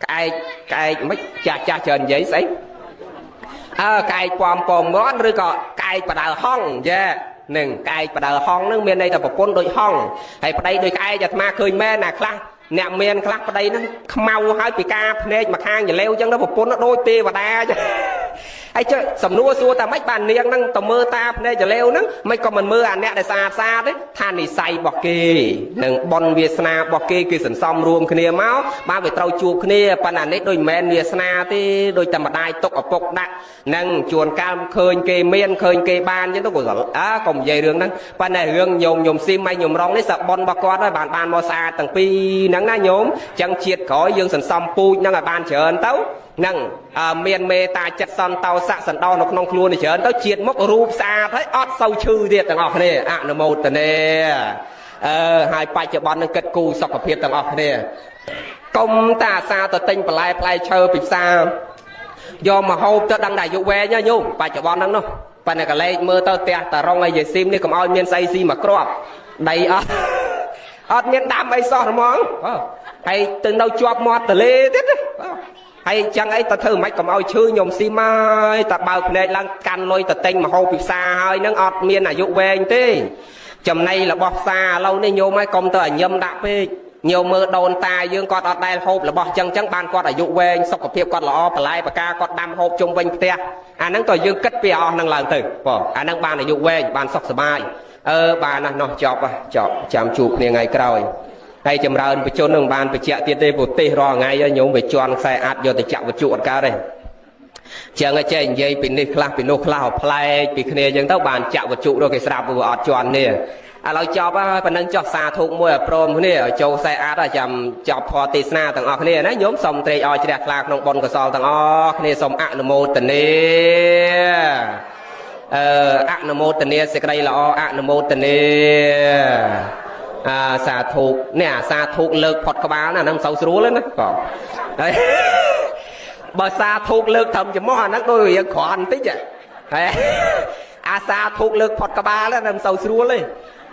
ក្អែកក្អែកមិនចាស់ចាស់ច្រើននិយាយស្អីអើក្អែកពំពងមាន់ឬក៏ក្អែកបដៅហងយ៉ានឹងក្អែកបដៅហងនឹងមានន័យថាប្រពន្ធដូចហងហើយប្តីដូចក្អែកអាត្មាឃើញមែនណាខ្លះអ្នកមានខ្លះប្តីហ្នឹងខ្មៅហើយពីការភ្នែកមកខាងចលេវអញ្ចឹងទៅប្រពន្ធដូចទេវតាអញ្ចឹងហើយចុះសំណួរសួរតែម៉េចបាននាងហ្នឹងទៅមើលតាភ្នែកចលេវហ្នឹងមិនក៏មិនមើលអាអ្នកដែលស្អាតស្អាតទេថានិស័យរបស់គេនិងបុណ្យវាសនារបស់គេគេសន្សំរួមគ្នាមកបាទវាត្រូវជួបគ្នាប៉ុន្តែនេះដូចមិនមែនវាសនាទេដូចតែម្ដាយទុកឪពុកដាក់នឹងជួនកាលឃើញគេមានឃើញគេបានអញ្ចឹងទៅក៏អើកុំនិយាយរឿងហ្នឹងប៉ុន្តែរឿងញោមញោមស៊ីមហើយញោមរងនេះសបុណ្យរបស់គាត់ហើយបានបានមកស្អាតទាំងពីរហ្នឹងណាញោមអញ្ចឹងជាតិក្រោយយើងសន្សំពូជហ្នឹងឲ្យបានច្រើនទៅនឹងមានមេត្តាចិត្តសន្តោសៈសន្តោសនៅក្នុងខ្លួននេះច្រើនទៅជាតិមករូបស្អាតហើយអត់សូវឈឺទៀតទាំងអស់គ្នាអនុមោទនាអឺហើយបច្ចុប្បន្ននឹងគិតគូរសុខភាពទាំងអស់គ្នាកុំតាអាសាទៅទិញបន្លែផ្លែឈើពីផ្សារយកមកហូបទៅដឹងតែអាយុវែងណាញោមបច្ចុប្បន្នហ្នឹងនោះប៉ុន្តែកលេចមើលទៅផ្ទះតារុងហើយយាយស៊ីមនេះកុំឲ្យមានស្អីស៊ីមកគ្រាប់ដីអត់អត់មានដាំអីសោះហ្មងហើយទៅនៅជាប់មាត់ទលេទៀតណាហើយចឹងអីទៅធ្វើមិនកុំឲ្យឈឺញោមស៊ីមហើយតែបើកភ្នែកឡើងកាន់លុយទៅទិញមហូបពីផ្សារហើយនឹងអត់មានអាយុវែងទេចំណៃរបស់ផ្សារឥឡូវនេះញោមហើយកុំទៅឲ្យញឹមដាក់ពេកញោមមើលដូនតាយើងគាត់អត់ដែលហូបរបស់ចឹងចឹងបានគាត់អាយុវែងសុខភាពគាត់ល្អបន្លែបកាគាត់ដាំហូបជុំវិញផ្ទះអាហ្នឹងក៏យើងគិតពីអស់ហ្នឹងឡើងទៅបងអាហ្នឹងបានអាយុវែងបានសុខសប្បាយអឺបានណាស់នោះចប់ចប់ចាំជួបគ្នាថ្ងៃក្រោយហើយចម្រើនបជននឹងបានបញ្ជាក់ទៀតទេព្រោះទេសរាល់ថ្ងៃញោមវាជន់ខ្សែអាត់យកទៅចាក់វត្ថុអត់កើតទេចឹងចេះនិយាយពីនេះខ្លះពីនោះខ្លះឲ្យប្លែកពីគ្នាចឹងទៅបានចាក់វត្ថុដល់គេស្រាប់វាអត់ជន់នេះ ឥឡូវចប់ហើយប៉ុណ្ណឹងចោះសាធុមួយឲ្យព្រមគ្នាឲ្យចូលខ្សែអាតចាំចប់ធម៌ទេសនាទាំងអស់គ្នាណាញោមសូមត្រេកអរជ្រះថ្លាក្នុងបុណ្យកុសលទាំងអស់គ្នាសូមអនុមោទនាអឺអនុមោទនាសេចក្តីល្អអនុមោទនាអាសាធុនេះអាសាធុលើកផុតក្បាលណាហ្នឹងមិនសូវស្រួលទេណាបងហើយបើសាធុលើកត្រឹមច្រមុះអាហ្នឹងដូចរៀងគ្រាន់បន្តិចហើយអាសាធុលើកផុតក្បាលហ្នឹងមិនសូវស្រួលទេ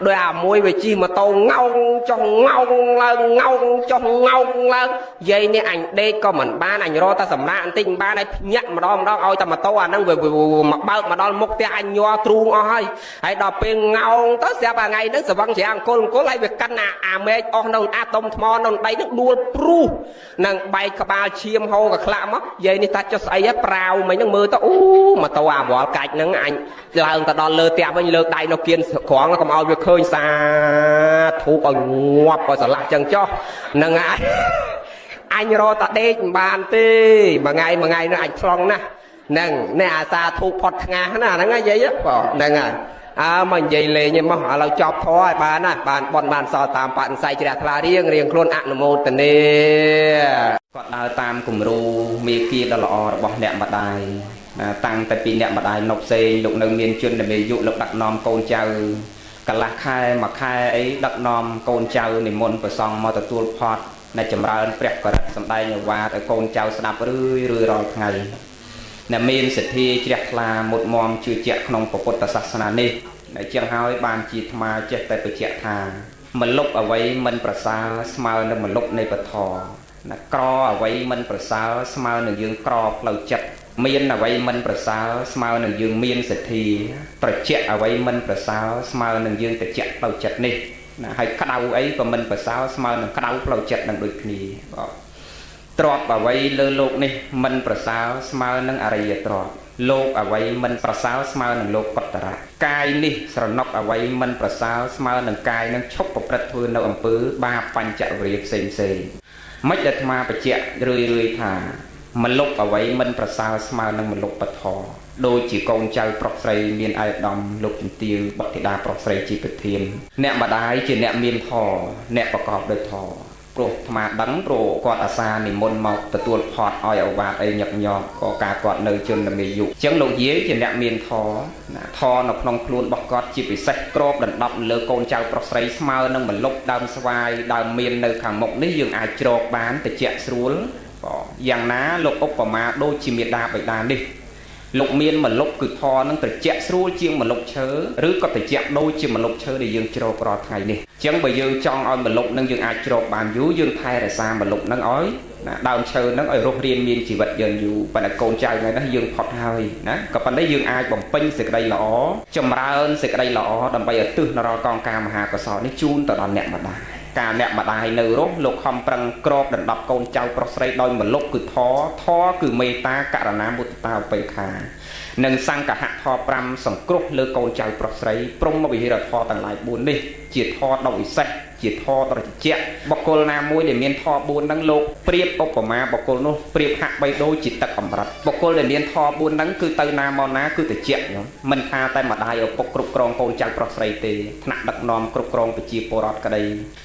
ដោយអាមួយវាជិះម៉ូតូងោងចុះងោងឡើងងោងចុះងោងឡើងយាយនេះអញដេកក៏មិនបានអញរកតែសម្រាប់បន្តិចមិនបានហើយភ្ញាក់ម្ដងម្ដងឲ្យតែម៉ូតូអាហ្នឹងវាមកបើកមកដល់មុខផ្ទះអញញ័រទ្រូងអស់ហើយហើយដល់ពេលងោងទៅស្រាប់អាថ្ងៃហ្នឹងស្វឹងច្រាំងអង្គុលអង្គុលហើយវាកិនអាមេឃអស់នៅអាតុំថ្មនៅដីហ្នឹងដួលព្រុសនឹងបែកក្បាលឈាមហូរកក្លាក់មកយាយនេះថាចុះស្អីហ៎ប្រាវមិញហ្នឹងមើលទៅអូម៉ូតូអាវល់កាច់ហ្នឹងអញឡើងទៅដល់លើផ្ទះវិញលើកដៃនៅគៀនក្រងកុំឲ្យវាឃើញសាធូបឲ្យងាប់ឲ្យស្រឡះចឹងចុះហ្នឹងហើយអញរកតាដេកមិនបានទេមួយថ្ងៃមួយថ្ងៃនោះអញឆ្លងណាស់ហ្នឹងនេះអាសាធូបផុតថ្ងាសណាហ្នឹងនិយាយបងហ្នឹងហើយអើមកនិយាយលេងឯមកឥឡូវចប់ធေါ်ឲ្យបានណាបានបនបានសល់តាមបនិស័យជ្រះថ្លារៀងរៀងខ្លួនអនុមោទនាគាត់ដើរតាមគំរូមេគាដ៏ល្អរបស់អ្នកម្ដាយតាំងតែពីអ្នកម្ដាយនុកសេងលោកនៅមានជនមេយុលោកដឹកនាំកូនចៅកន្លះខែមួយខែអីដឹកនាំកូនចៅនិមន្តប្រសង់មកទទួលផតនៅចម្រើនព្រះករិតសម្ដែងអាវាតឲ្យកូនចៅស្ដាប់រឿយរឿយរាល់ថ្ងៃអ្នកមានសទ្ធាជ្រះថ្លាមុតមមជឿជាក់ក្នុងពុទ្ធសាសនានេះដែលចឹងហើយបានជាអាត្មាចេះតែបញ្ជាក់ថាមលុបអ្វីមិនប្រសើរស្មើនឹងមលុបនៃពធណាក្រអ្វីមិនប្រសើរស្មើនឹងយើងក្រផ្លូវចិត្តមានអ្វីមិនប្រសើរស្មើនឹងយើងមានសទ្ធាត្រជាក់អ្វីមិនប្រសើរស្មើនឹងយើងត្រជាក់ផ្លូវចិត្តនេះណាហើយក្តៅអីក៏មិនប្រសើរស្មើនឹងក្តៅផ្លូវចិត្តនឹងដូចគ្នាបាទទ្រព្យអ្វីលើលោកនេះមិនប្រសើរស្មើនឹងអរិយទ្រព្យលោកអ្វីមិនប្រសើរស្មើនឹងលោកកតរៈកាយនេះស្រណុកអ្វីមិនប្រសើរស្មើនឹងកាយនឹងឈប់ប្រព្រឹត្តធ្វើនៅអំពើបាបបញ្ចវរិយផ្សេងផ្សេងមិនដែលអាត្មាបញ្ជាក់រឿយរឿយថាមលុបអ្វីមិនប្រសើរស្មើនឹងមលុបពធដូចជាកូនចៅប្រុសស្រីមានឯកឧត្តមលោកជំទាវបុត្រធីតាប្រុសស្រីជាប្រធានអ្នកម្ដាយជាអ្នកមានធម៌អ្នកប្រកបដោយធម៌ព្រោះអាត្មាដឹងព្រោះគាត់អាសានិមន្តមកទទួលផតឲ្យឱវាទអីញឹកញាប់ក៏ការគាត់នៅជនមេយុអញ្ចឹងលោកយាយជាអ្នកមានធម៌ណាធម៌នៅក្នុងខ្លួនរបស់គាត់ជាពិសេសក្របដណ្ដប់លើកូនចៅប្រុសស្រីស្មើនឹងមលុបដើមស្វាយដើមមាននៅខាងមុខនេះយើងអាចជ្រកបានតិចស្រួលយ៉ាងណាលោកឧបមាដូចជាមេដាបិតានេះលោកមានមលុបគឺធម៌នឹងត្រជាក់ស្រួលជាងមលុបឈើឬក៏ត្រជាក់ដូចជាមលុបឈើដែលយើងជ្រករាល់ថ្ងៃនេះអញ្ចឹងបើយើងចង់ឲ្យមលុបនឹងយើងអាចជ្រកបានយូរយើងថែរក្សាមលុបនឹងឲ្យណាដើមឈើនឹងឲ្យរស់រានមានជីវិតយើងយូរប៉ុន្តែកូនចៅថ្ងៃនេះយើងផុតហើយណាក៏ប៉ុន្តែយើងអាចបំពេញសេចក្តីល្អចម្រើនសេចក្តីល្អដើម្បីឲ្យទិសនរកងការមហាកុសលនេះជូនទៅដល់អ្នកម្ដាយការអ្នកម្ដាយនៅរស់លោកខំប្រឹងក្របដណ្ដប់កូនចៅប្រុសស្រីដោយមលុបគឺធម៌ធម៌គឺមេត្តាករណាមុទិតាឧបេក្ខានិងសង្កហធម៌5សង្គ្រោះលើកូនចៅប្រុសស្រីព្រហ្មវិហារធម៌ទាំងឡាយ4នេះជាធម៌ដ៏វិសេសជាធម៌ត្រជាក់បុគ្គលណាមួយដែលមានធម៌4ហ្នឹងលោកប្រៀបឧបមាបុគ្គលនោះប្រៀបហាក់បីដូចជាទឹកអម្រឹតបុគ្គលដែលមានធម៌4ហ្នឹងគឺទៅណាមកណាគឺត្រជាក់មិនថាតែម្ដាយឪពុកគ្រប់គ្រងកូនចៅប្រុសស្រីទេថ្នាក់ដឹកនាំគ្រប់គ្រងប្រជាពលរដ្ឋក្តី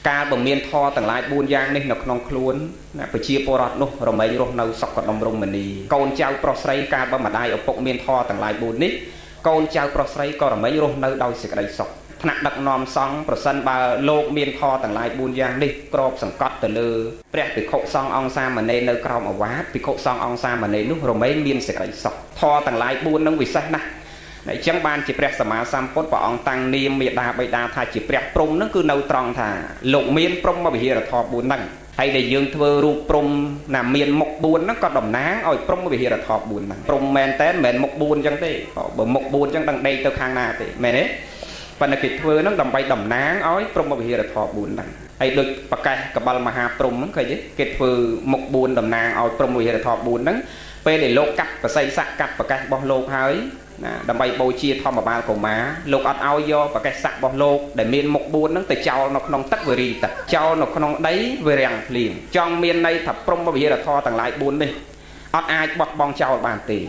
កាលបើមានធម៌ទាំងឡាយ4យ៉ាងនេះនៅក្នុងខ្លួនណាប្រជាពលរដ្ឋនោះរមែងរស់នៅសុខដុមរមនាកូនចៅប្រុសស្រីកាលបើម្ដាយឪពុកមានធម៌ទាំងឡាយ4នេះកូនចៅប្រុសស្រីក៏រមែងរស់នៅដោយសេចក្តីសុខថ្នាក់ដឹកនាំសង្ឃប្រសិនបើលោកមានធម៌ទាំងឡាយ4យ៉ាងនេះក្របសង្កត់ទៅលើព្រះភិក្ខុសង្ឃអង្គសាមណេរនៅក្រោមអាវាតភិក្ខុសង្ឃអង្គសាមណេរនោះរមែងមានសេចក្តីសុខធម៌ទាំងឡាយ4នឹងវិសេសណាស់អញ្ចឹងបានជាព្រះសម្មាសម្ពុទ្ធព្រះអង្គតាំងនាមមេដាបិតាថាជាព្រះព្រហ្មនឹងគឺនៅត្រង់ថាលោកមានព្រហ្មវិហារធម៌4ហ្នឹងហើយដែលយើងធ្វើរូបព្រហ្មណាមានមុខ4ហ្នឹងក៏តំណាងឲ្យព្រហ្មវិហារធម៌4ហ្នឹងព្រហ្មមែនតើមិនមែនមុខ4អញ្ចឹងទេបើមុខ4អញ្ចឹងដឹងដេកទៅខាងណាទេមែនទេប៉ុន្តែគេធ្វើហ្នឹងដើម្បីតំណាងឲ្យព្រហ្មវិហារធម៌4ហ្នឹងហើយដូចប្រកេះកបិលមហាព្រហ្មហ្នឹងឃើញទេគេធ្វើមុខ4តំណាងឲ្យព្រហ្មវិហារធម៌4ហ្នឹងពេលដែលលោកកាត់បស័យស័កកាត់ប្រកេះរបស់លោកហើយណាដើម្បីបូជាធម្មបាលកុមារលោកអត់ឲ្យយកប្រកេះស័ករបស់លោកដែលមានមុខ4ហ្នឹងទៅចោលនៅក្នុងទឹកវិរីទឹកចោលនៅក្នុងដីវិរាំងភ្លៀងចង់មានន័យថាព្រហ្មវិហារធម៌ទាំងឡាយ4នេះអត់អាចបោះបង់ចោលបានទេ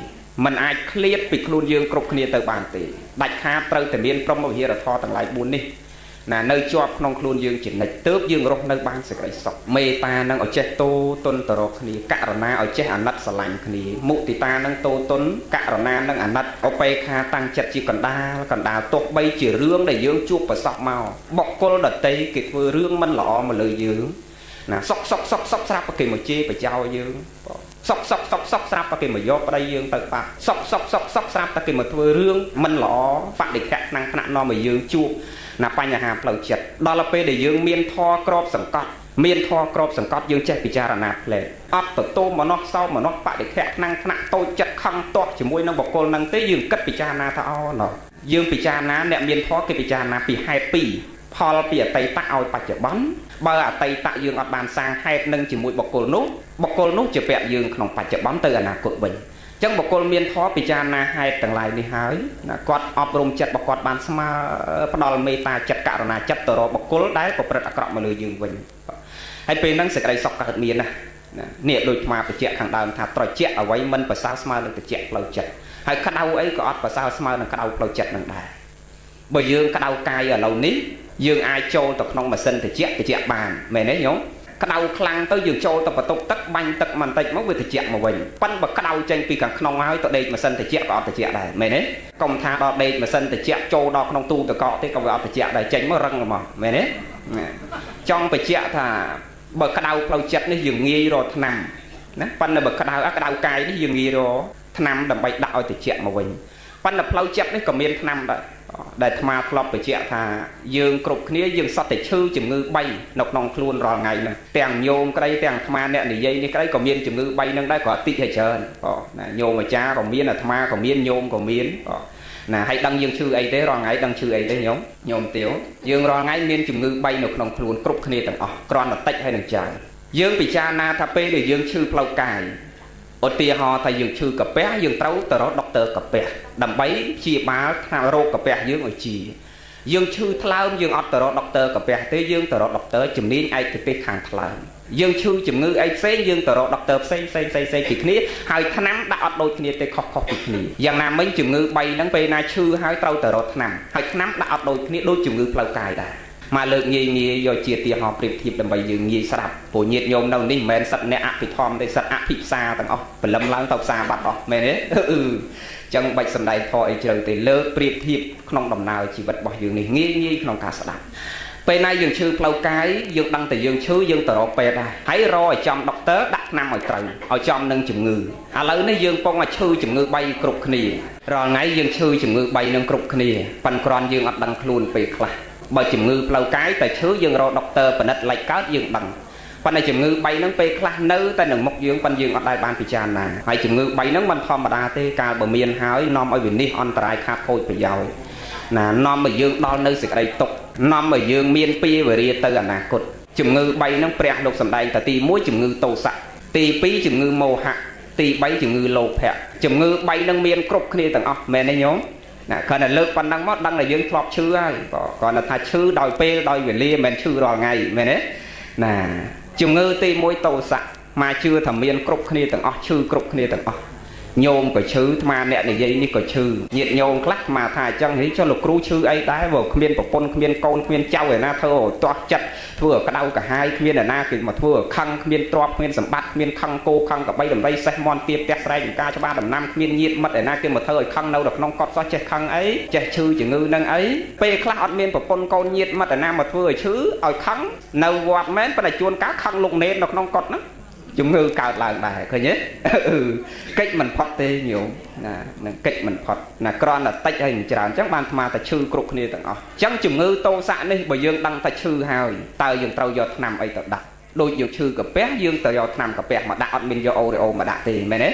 មិនអាចឃ្លាតពីខ្លួនយើងគ្រប់គ្នាទៅបានទេដាច់ខាតត្រូវតែមានព្រហ្មវិហារធម៌ទាំងឡាយ4នេះ ណានៅជាប់ក្នុងខ្លួនយើងជានិច្ចទើបយើងរស់នៅបានសេចក្តីសុខមេត្តានឹងឲ្យចេះតូតុនទៅរកគ្នាករណាឲ្យចេះអាណិតស្រឡាញ់គ្នាមុទិតានឹងតូតុនករណានឹងអាណិតឧបេក្ខាតាំងចិត្តជាកណ្ដាលទោះបីជារឿងដែលយើងជួបប្រសពមកបុគ្គលដតីគេធ្វើរឿងមិនល្អមកលើយើងណាសុកសុកសុកសុកស្រាប់គេមកជេរបចោយើងសុកសុកសុកសុកស្រាប់តែគេមកយកប្តីយើងទៅបាត់សុកសុកសុកសុកស្រាប់តែគេមកធ្វើរឿងមិនល្អបដិកៈថ្នាក់ថ្នាក់នាំឲ្យយើងជួបណាបញ្ហាផ្លូវចិត្តដល់ពេលដែលយើងមានធម៌ក្របសង្កត់មានធម៌ក្របសង្កត់យើងចេះពិចារណាផ្លែអត់ទទួលមនោសោមនោបដិកៈថ្នាក់ថ្នាក់តូចចិត្តខឹងទាស់ជាមួយនឹងបុគ្គលនឹងទេយើងគិតពិចារណាថាអូណោះយើងពិចារណាអ្នកមានធម៌គេពិចារណាពីហេតុពីរផលពីអតីតឲ្យបច្ចុប្បន្នបើអតីតយើងអត់បានសាងហេតុនឹងជាមួយបុគ្គលនោះបុគ្គលនោះជាពាក់យើងក្នុងបច្ចុប្បន្នទៅអនាគតវិញអញ្ចឹងបុគ្គលមានធម៌ពិចារណាហេតុទាំងឡាយនេះហើយណាគាត់អប់រំចិត្តរបស់គាត់បានស្មើផ្ដល់មេត្តាចិត្តករណាចិត្តទៅរកបុគ្គលដែលប្រព្រឹត្តអាក្រក់មកលើយើងវិញហើយពេលហ្នឹងសេចក្តីសុខកើតមានណានេះដូចអាត្មាបញ្ជាក់ខាងដើមថាត្រជាក់អ្វីមិនប្រសើរស្មើនឹងត្រជាក់ផ្លូវចិត្តហើយក្តៅអីក៏អត់ប្រសើរស្មើនឹងក្តៅផ្លូវចិត្តនឹងដែរបើយើងក្តៅកាយឥឡូវនេះយើងអាចចូលទៅក្នុងម៉ាស៊ីនត្រជាក់ត្រជាក់បានមែនទេញោមក្តៅខ្លាំងទៅយើងចូលទៅបន្ទប់ទឹកបាញ់ទឹកបន្តិចមកវាត្រជាក់មកវិញប៉ិនបើក្តៅចេញពីខាងក្នុងហើយទៅដេកម៉ាស៊ីនត្រជាក់ក៏អត់ត្រជាក់ដែរមែនទេកុំថាដល់ដេកម៉ាស៊ីនត្រជាក់ចូលដល់ក្នុងទូទឹកកកទេក៏វាអត់ត្រជាក់ដែរចេញមករឹងហ្មងមែនទេចង់បញ្ជាក់ថាបើក្តៅផ្លូវចិត្តនេះយើងងាយរកថ្នាំណាប៉ិនបើក្តៅក្តៅកាយនេះយើងងាយរកថ្នាំដើម្បីដាក់ឲ្យត្រជាក់មកវិញប៉ិនផ្លូវចិត្តនេះក៏មានថ្នាំដែរដែលអាត្មាធ្លាប់បញ្ជាក់ថាយើងគ្រប់គ្នាយើងសុទ្ធតែឈឺជំងឺ3នៅក្នុងខ្លួនរាល់ថ្ងៃហ្នឹងទាំងញោមក្តីទាំងអាត្មាអ្នកនិយាយនេះក្តីក៏មានជំងឺ3ហ្នឹងដែរក៏តិចហើយច្រើនណាញោមអាចារ្យក៏មានអាត្មាក៏មានញោមក៏មានណាហើយដឹងយើងឈឺអីទេរាល់ថ្ងៃដឹងឈឺអីទេញោមញោមទាវយើងរាល់ថ្ងៃមានជំងឺ3នៅក្នុងខ្លួនគ្រប់គ្នាទាំងអស់គ្រាន់តែតិចហើយនឹងច្រើនយើងពិចារណាថាពេលដែលយើងឈឺផ្លូវកាយឧទាហរណ៍ថាយើងឈឺកាពះយើងត្រូវទៅរកដុកទ័រកាពះដើម្បីព្យាបាលថ្នាំរោគកាពះយើងឲ្យជាយើងឈឺថ្លើមយើងអត់ទៅរកដុកទ័រកាពះទេយើងទៅរកដុកទ័រជំនាញឯកទេសខាងថ្លើមយើងឈឺជំងឺអីផ្សេងយើងទៅរកដុកទ័រផ្សេងផ្សេងផ្សេងផ្សេងពីគ្នាហើយថ្នាំដាក់អត់ដូចគ្នាទេខុសខុសពីគ្នាយ៉ាងណាមិញជំងឺ3ហ្នឹងពេលណាឈឺហើយត្រូវទៅរកថ្នាំហើយថ្នាំដាក់អត់ដូចគ្នាដូចជំងឺផ្លូវកាយដែរមកលើកងាយងាយយកជាទីហោប្រៀបធៀបដើម្បីយើងងាយស្ដាប់ព្រោះញាតិញោមនៅនេះមិនមែនសិតអ្នកអភិធម្មទេសិតអភិផ្សារទាំងអស់ព្រលឹមឡើងទៅផ្សារបាត់អស់មែនទេអឺចឹងបាច់សំដែងធម៌អីជ្រៅទេលើកប្រៀបធៀបក្នុងដំណើរជីវិតរបស់យើងនេះងាយងាយក្នុងការស្ដាប់ពេលណាយើងឈឺផ្លូវកាយយើងដឹងតែយើងឈឺយើងទៅរកពេទ្យដែរហើយរកឲ្យចំដុកទ័រដាក់ថ្នាំឲ្យត្រូវឲ្យចំនឹងជំងឺឥឡូវនេះយើងពងឲ្យឈឺជំងឺ3គ្រប់គ្នារាល់ថ្ងៃយើងឈឺជំងឺ3នឹងគ្រប់គ្នាប៉ិនគ្រាន់យើងអត់ដឹងខ្លួនពេលខ្លះបើជំងឺផ្លូវកាយតែឈឺយើងរកដុកទ័រពិនិត្យឡិចកើតយើងដឹងប៉ុន្តែជំងឺ3ហ្នឹងពេលខ្លះនៅតែនឹងមុខយើងប៉ុន្តែយើងអត់ដែលបានពិចារណាហើយជំងឺ3ហ្នឹងមិនធម្មតាទេកាលបើមានហើយនាំឲ្យវិនិច្ឆ័យអន្តរាយខាតខូចប្រយោជន៍ណានាំឲ្យយើងដល់នៅសេចក្តីទុក្ខនាំឲ្យយើងមានពីវេរាទៅអនាគតជំងឺ3ហ្នឹងព្រះលោកសម្ដែងតែទី1ជំងឺទោសៈទី2ជំងឺមោហៈទី3ជំងឺលោភៈជំងឺ3ហ្នឹងមានគ្រប់គ្នាទាំងអស់មែនទេញោមណាគ្រាន់តែលើកប៉ុណ្ណឹងមកដឹងថាយើងធ្លាប់ឈឺហើយក៏គ្រាន់តែថាឈឺដោយពេលដោយវេលាមិនមែនឈឺរាល់ថ្ងៃមែនទេណាជំងឺទី1ទោសៈមកជឿថាមានគ្រប់គ្នាទាំងអស់ឈឺគ្រប់គ្នាទាំងអស់ញោមក៏ឈឺអាត្មាអ្នកនិយាយនេះក៏ឈឺញាតិញោមខ្លះអាត្មាថាអញ្ចឹងហីចុះលោកគ្រូឈឺអីដែរបើគ្មានប្រពន្ធគ្មានកូនគ្មានចៅឯណាធ្វើឲ្យទាស់ចិត្តធ្វើឲ្យក្តៅក្រហាយគ្មានឯណាគេមកធ្វើឲ្យខឹងគ្មានទ្រព្យគ្មានសម្បត្តិគ្មានខឹងគោខឹងកបីដំរីសេះមន់ទៀបផ្ទះស្រែចម្ការច្បារដំណាំគ្មានញាតិមិត្តឯណាគេមកធ្វើឲ្យខឹងនៅក្នុងកត់សោះចេះខឹងអីចេះឈឺជំងឺនឹងអីពេលខ្លះអត់មានប្រពន្ធកូនញាតិមិត្តឯណាមកធ្វើឲ្យឈឺឲ្យខឹងនៅវត្តមែនប៉ុន្តែជួនកាលខឹងលោកនេននៅក្នុងកត់ហ្នឹងជំងឺកើតឡើងដែរឃើញទេកិច្ចមិនផុតទេញោមណានឹងកិច្ចមិនផុតណាគ្រាន់តែតិចហើយមិនច្រើនអញ្ចឹងបានអាត្មាតែឈឺគ្រប់គ្នាទាំងអស់អញ្ចឹងជំងឺទោសៈនេះបើយើងដឹងតែឈឺហើយតើយើងត្រូវយកថ្នាំអីទៅដាក់ដូចយើងឈឺកាពះយើងទៅយកថ្នាំកាពះមកដាក់អត់មានយកអូរីអូមកដាក់ទេមែនទេ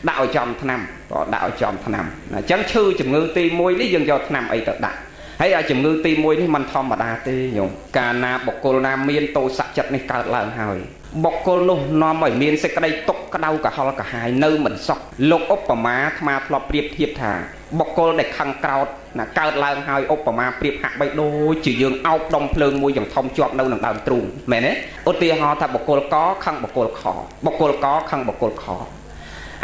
ដាក់ឲ្យចំថ្នាំក៏ដាក់ឲ្យចំថ្នាំអញ្ចឹងឈឺជំងឺទី1នេះយើងយកថ្នាំអីទៅដាក់ហើយអាជំងឺទី1នេះមិនធម្មតាទេញោមកាលណាបុគ្គលណាមានទោសៈចិត្តនេះកើតឡើងហើយបុគ្គលនោះនាំឲ្យមានសេចក្តីទុក្ខក្តៅក្រហល់ក្រហាយនៅមិនសុខលោកឧបមាអាត្មាធ្លាប់ប្រៀបធៀបថាបុគ្គលដែលខឹងក្រោធណាកើតឡើងហើយឧបមាប្រៀបហាក់បីដូចជាយើងអោបដុំភ្លើងមួយយ៉ាងធំជាប់នៅនឹងដើមទ្រូងមែនទេឧទាហរណ៍ថាបុគ្គលកខឹងបុគ្គលខបុគ្គលកខឹងបុគ្គលខ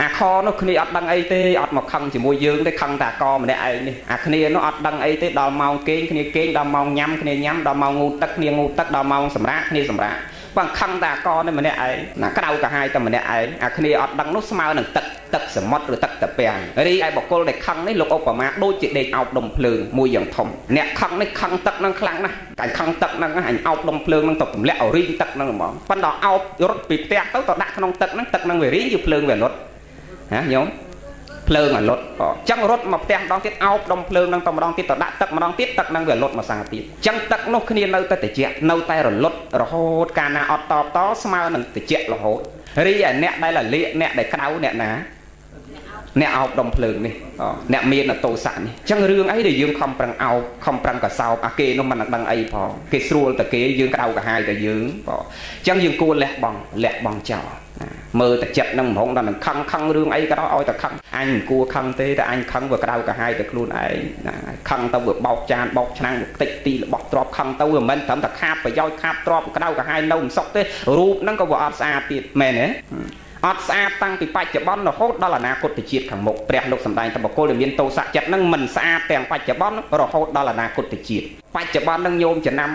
អាខនោះគ្នាអត់ដឹងអីទេអត់មកខឹងជាមួយយើងទេខឹងតែអាកម្នាក់ឯងនេះអាគ្នានោះអត់ដឹងអីទេដល់ម៉ោងគេងគ្នាគេងដល់ម៉ោងញ៉ាំគ្នាញ៉ាំដល់ម៉ោងងូតទឹកគ្នាងូតទឹកដល់ម៉ោងសម្រាកគ្នាសម្រាកបងខឹងតែអាកនេះម្នាក់ឯងណាក្តៅកាហាយតែម្នាក់ឯងអាគ្នាអត់ដឹងនោះស្មើនឹងទឹកទឹកសមុទ្រឬទឹកតាពាំងរីឯបុគ្គលដែលខឹងនេះលោកឧបមាដូចជាដេកអោបដុំភ្លើងមួយយ៉ាងធំអ្នកខឹងនេះខឹងទឹកនឹងខ្លាំងណាស់កាញ់ខឹងទឹកហ្នឹងអញអោបដុំភ្លើងហ្នឹងទៅទម្លាក់ឲ្យរីងទឹកហ្នឹងហ្មងប៉ុន្តែអោបរត់ពីផ្ទះទៅទៅដាក់ក្នុងទឹកហ្នឹងទឹកហ្នឹងវារីងយូរភ្លើងវាលុតហ៎ញោមភ្លើងឲ្យលុតអញ្ចឹងរត់មកផ្ទះម្ដងទៀតអោបដុំភ្លើងហ្នឹងទៅម្ដងទៀតទៅដាក់ទឹកម្ដងទៀតទឹកហ្នឹងវាលុតមកសាទៀតអញ្ចឹងទឹកនោះគ្នានៅតែត្រជាក់នៅតែរលត់រហូតកាលណាអត់តបតស្មើនឹងត្រជាក់រហូតរីឯអ្នកដែលលលាកអ្នកដែលក្តៅអ្នកណាអ្នកអោបដុំភ្លើងនេះអ្នកមានទោសៈនេះអញ្ចឹងរឿងអីដែលយើងខំប្រឹងអោបខំប្រឹងកសោបអាគេនោះមិនដឹងអីផងគេស្រួលតែគេយើងក្តៅក្រហាយតែយើងបងអញ្ចឹងយើងគួរលះបង់លះបង់ចោលមើលតែចិត្តនឹងហ្មងដល់នឹងខឹងខឹងរឿងអីក៏ដោយឲ្យតែខឹងអញមិនគួរខឹងទេតែអញខឹងវាក្តៅក្រហាយតែខ្លួនឯងណាខឹងទៅវាបោកចានបោកឆ្នាំងវាខ្ទេចទីរបស់ទ្របខឹងទៅវាមិនត្រឹមតែខាតប្រយោជន៍ខាតទ្របក្តៅក្រហាយនៅមិនសុខទេរូបហ្នឹងក៏វាអត់ស្អាតទៀតមែនទេអត់ស្អាតតាំងពីបច្ចុប្បន្នរហូតដល់អនាគតជាតិខាងមុខព្រះលោកសម្ដែងថាបុគ្គលដែលមានទោសៈចិត្តហ្នឹងមិនស្អាតទាំងបច្ចុប្បន្នរហូតដល់អនាគតជាតិបច្ចុប្បន្នហ្នឹងញោមចំណាំ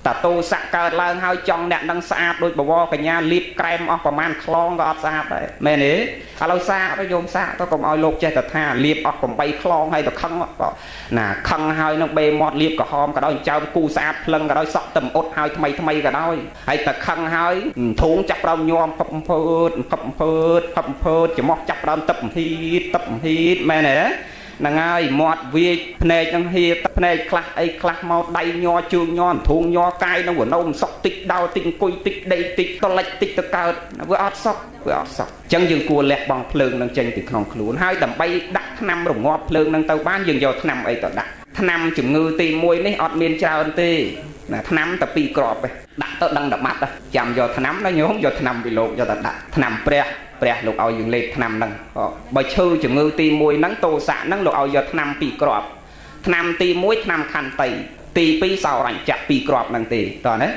តាទោសៈកើតឡើងហើយចង់អ្នកនឹងស្អាតដូចបវរកញ្ញាលៀបក្រែមអស់ប្រមាណខ្លងក៏អត់ស្អាតដែរមែនទេឥឡូវសាកទៅញោមសាកទៅកុំឲ្យលោកចេះតែថាលៀបអស់8ខ្លងហើយទៅខឹងណាខឹងហើយនឹងបេមាត់លៀបក្រហមក៏ដោយចើមគូស្អាតភ្លឹងក៏ដោយសក់ទឹមអ៊ុតហើយថ្មីថ្មីក៏ដោយហើយតែខឹងហើយធូងចាប់ដើមញោមផឹកភើតផឹកភើតផឹកភើតច្រមុះចាប់ដើមទឹកហីតទឹកហីតមែនទេហ្នឹងហើយមាត់វាចភ្នែកនឹងហៀទឹកភ្នែកខ្លះអីខ្លះមកដៃញ័រជើងញ័រធូងញ័រកាយនឹងវណោមសុកតិចដោតិចអង្គុយតិចដេកតិចតលិចតិចទៅកើតវាអត់សុកវាអត់សុកអញ្ចឹងយើងគួរលះបង់ភ្លើងនឹងចេញពីក្នុងខ្លួនហើយដើម្បីដាក់ថ្នាំរងាប់ភ្លើងនឹងទៅបានយើងយកថ្នាំអីទៅដាក់ថ្នាំជំងឺទី1នេះអត់មានច្រើនទេណាថ្នាំតែ2គ្រាប់ទេដាក់ទៅដឹងតែបាត់ចាំយកថ្នាំណាញោមយកថ្នាំពីលោកយកទៅដាក់ថ្នាំព្រះព្រះលោកឲ្យយើងលេបថ្នាំហ្នឹងបើឈឺជំងឺទី1ហ្នឹងទោសៈហ្នឹងលោកឲ្យយកថ្នាំ2គ្រាប់ថ្នាំទី1ថ្នាំខន្តីទី2សោរញ្ចៈ2គ្រាប់ហ្នឹងទេតោះណា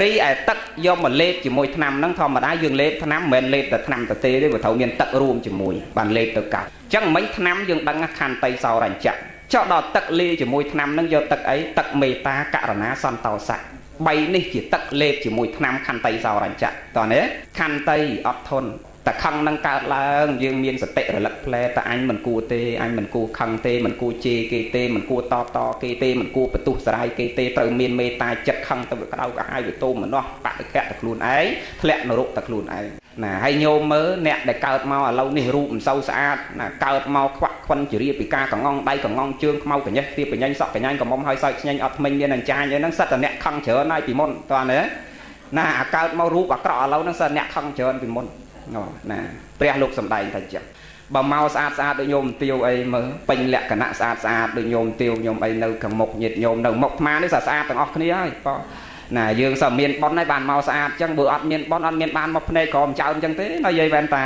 រីឯទឹកយកមកលេបជាមួយថ្នាំហ្នឹងធម្មតាយើងលេបថ្នាំមិនមែនលេបតែថ្នាំទៅទេទេព្រោះត្រូវមានទឹករួមជាមួយបានលេបទៅកាត់អញ្ចឹងមិញថ្នាំយើងដឹងខន្តីសោរញ្ចៈចុះដល់ទឹកលាយជាមួយថ្នាំហ្នឹងយកទឹកអីទឹកមេត្តាករុណាសន្តោសៈ3នេះជាទឹកលេបជាមួយថ្នាំខន្តីសោរញ្ចៈតោះនេះខន្តីអត់ធន់តែខឹងនឹងកើតឡើងយើងមានសតិរលឹកផ្លែតែអញមិនគួរទេអញមិនគួរខឹងទេមិនគួរជេរគេទេមិនគួរតបតគេទេមិនគួរបន្ទុះសារាយគេទេត្រូវមានមេត្តាចិត្តខឹងទៅវាក្តៅក្រហាយវាទោមនោះបដិកៈតែខ្លួនឯងធ្លាក់នរកតែខ្លួនឯងណាហើយញោមមើលអ្នកដែលកើតមកឥឡូវនេះរូបមិនសូវស្អាតណាកើតមកខ្វាក់ខ្វិនជារាពីការកងងដៃកងងជើងខ្មៅកញ្ញេះទៀបកញ្ញេញសក់កញ្ញេញកំមុំហើយសើចឆ្ញេញអត់ថ្មិញមានអញ្ចាញអីហ្នឹងសិតតែអ្នកខឹងច្រើនហើយពីមុនតើណាណាអាកើតមករូបអាក្រក់ឥឡូវហ្នឹងសិតអ្នកខឹងច្រើនពីមុនណាព្រះលោកសំដែងថាអញ្ចឹងបើមកស្អាតស្អាតដូចញោមទាវអីមើលពេញលក្ខណៈស្អាតស្អាតដូចញោមទាវញោមអីនៅខាងមុខញាតិញោមនៅមុខអាត្មានេះស្អាតទាំងអស់គ្នាហើយបងណាយើងសើមានប៉ុនហើយបានមកស្អាតអញ្ចឹងបើអត់មានប៉ុនអត់មានបានមកភ្នែកក្រមចើមអញ្ចឹងទេណាយាយវ៉ែនតា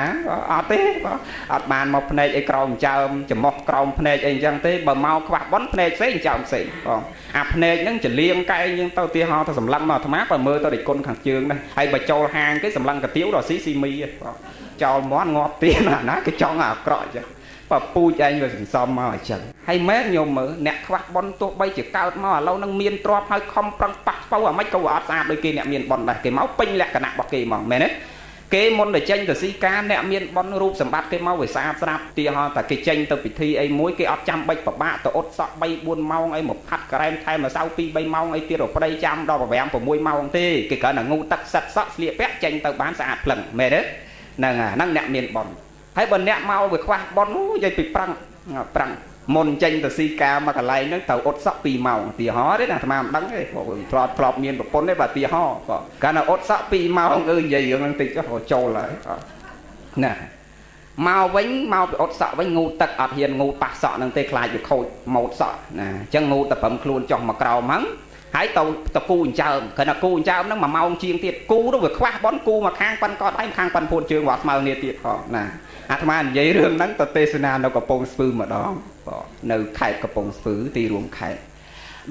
អត់ទេបងអត់បានមកភ្នែកអីក្រមចើមច្រមុះក្រមភ្នែកអីអញ្ចឹងទេបើមកខ្វះប៉ុនភ្នែកផ្សេងចើមផ្សេងបងអាភ្នែកហ្នឹងចលៀងកែងយើងទៅទីហោទៅសម្លឹងមកអាត្មាបើមើលទៅរិគុណខាងជើងដែរហើយបើចូលហាងគេសម្លឹងកាទៀវដល់ស៊ីស៊ីមីបងចោលមាន់ងាប់ទៀនអាណាគេចង់អាក្រក់អញ្ចឹងបើពូជឯងវាសន្សំមកអញ្ចឹងហើយមែនញោមមើលអ្នកខ្វះប៉ុនទោះបីជាកើតមកឥឡូវនឹងមានទ្រព្យហើយខំប្រឹងប៉ះប៉ៅអាម៉េចក៏វាអត់ស្អាតដូចគេអ្នកមានប៉ុនដែរគេមកពេញលក្ខណៈរបស់គេហ្មងមែនទេគេមុនទៅចេញទៅស៊ីការអ្នកមានប៉ុនរូបសម្បត្តិគេមកវាស្អាតស្រាប់ទីហោតែគេចេញទៅពិធីអីមួយគេអត់ចាំបាច់ពិបាកទៅអ៊ុតសក់3 4ម៉ោងអីមកផាត់ការ៉ែមថែមម្សៅ2 3ម៉ោងអីទៀតប្តីចាំដល់5 6ម៉ោងទេគេគ្រាន់តែងូទឹកសិតសក់ស្លៀកពាក់ចេញទៅបានស្អាតភ្លឹងមែនទេហ្នឹងហ្នឹងអ្នកមានប៉ុនហើយបើអ្នកមកវាខ្វះប៉ុនអូយាយពីប្រឹងប្រឹងមុនចេញទៅស៊ីការមកកន្លែងហ្នឹងត្រូវអ៊ុតសក់2ម៉ោងទីហោទេណាអាត្មាមិនដឹងទេធ្លាប់មានប្រពន្ធទេបាទទីហោបាទកាលណាអ៊ុតសក់2ម៉ោងអឺនិយាយរឿងហ្នឹងតិចចូលហើយណាមកវិញមកពីអ៊ុតសក់វិញងូទឹកអត់ហ៊ានងូប៉ះសក់ហ្នឹងទេខ្លាចវាខូចម៉ូតសក់ណាអញ្ចឹងងូតែប្រឹមខ្លួនចុះមកក្រោមហ្នឹងហើយទៅគូអញ្ចើមគ្រាន់តែគូអញ្ចើមហ្នឹង1ម៉ោងជាងទៀតគូទៅវាខ្វះប៉ុនគូមកខាងប៉ុនកដៃខាងប៉ុនពួនជើងវាស្មើគ្នាទៀតផងណាអាត្មានិយាយរឿងហ្នឹងទៅទេសនានៅកំពង់ស្ពឺម្ដងបងនៅខេត្តកំពង់ស្ពឺទីរួមខេត្ត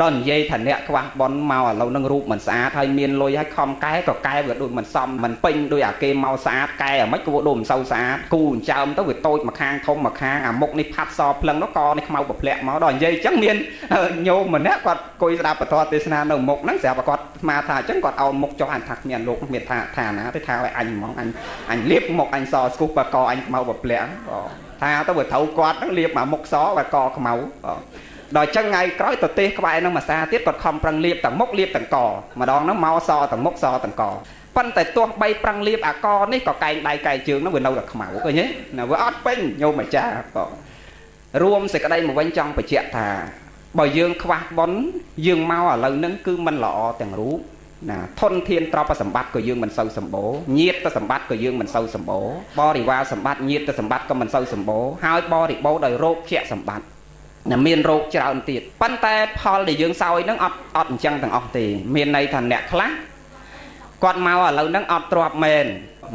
ដល់និយាយថាអ្នកខ្វះប៉ុនមកឥឡូវនឹងរូបមិនស្អាតហើយមានលុយហើយខំកែក៏កែវាដូចមិនសមមិនពេញដោយអាគេមកស្អាតកែអាម៉េចក៏ដូចមិនសូវស្អាតគូចិញ្ចើមទៅវាតូចមួយខាងធំមួយខាងអាមុខនេះផាត់សភ្លឹងនោះកនេះខ្មៅប្រភ្លាក់មកដល់និយាយអញ្ចឹងមានញោមម្នាក់គាត់អង្គុយស្ដាប់ពធទេសនានៅមុខហ្នឹងស្រាប់តែគាត់ស្មាថាអញ្ចឹងគាត់អោនមុខចុះអញថាគ្មានលោកមានថាថាណាទេថាឲ្យអញហ្មងអញលាបមុខអញសស្គុះបើកអញខ្មៅប្រភ្លាក់ថាទៅវាត្រូវគាត់ហ្នឹងលាបមកមុខសបើកខ្មៅដល់ចឹងថ្ងៃក្រោយទៅទេសក្បែរនឹងមួយសាទៀតគាត់ខំប្រឹងលាបទាំងមុខលាបទាំងកម្ដងហ្នឹងមកសទាំងមុខសទាំងកប៉ុន្តែទោះបីប្រឹងលាបអាកនេះក៏កែងដៃកែងជើងហ្នឹងវានៅតែខ្មៅឃើញទេណាវាអត់ពេញញោមអាចារ្យក៏រួមសេចក្តីមកវិញចង់បញ្ជាក់ថាបើយើងខ្វះបុណ្យយើងមកឥឡូវហ្នឹងគឺមិនល្អទាំងរូបណាធនធានទ្រព្យសម្បត្តិក៏យើងមិនសូវសម្បូរញាតិសម្បត្តិក៏យើងមិនសូវសម្បូរបរិវារសម្បត្តិញាតិសម្បត្តិក៏មិនសូវសម្បូរហើយបរិបូរដោយរោគជាសម្បត្តិណាមានរោគច្រើនទៀតប៉ុន្តែផលដែលយើងសោយហ្នឹងអត់អញ្ចឹងទាំងអស់ទេមានន័យថាអ្នកខ្លះគាត់មកឥឡូវហ្នឹងអត់ទ្រព្យមែន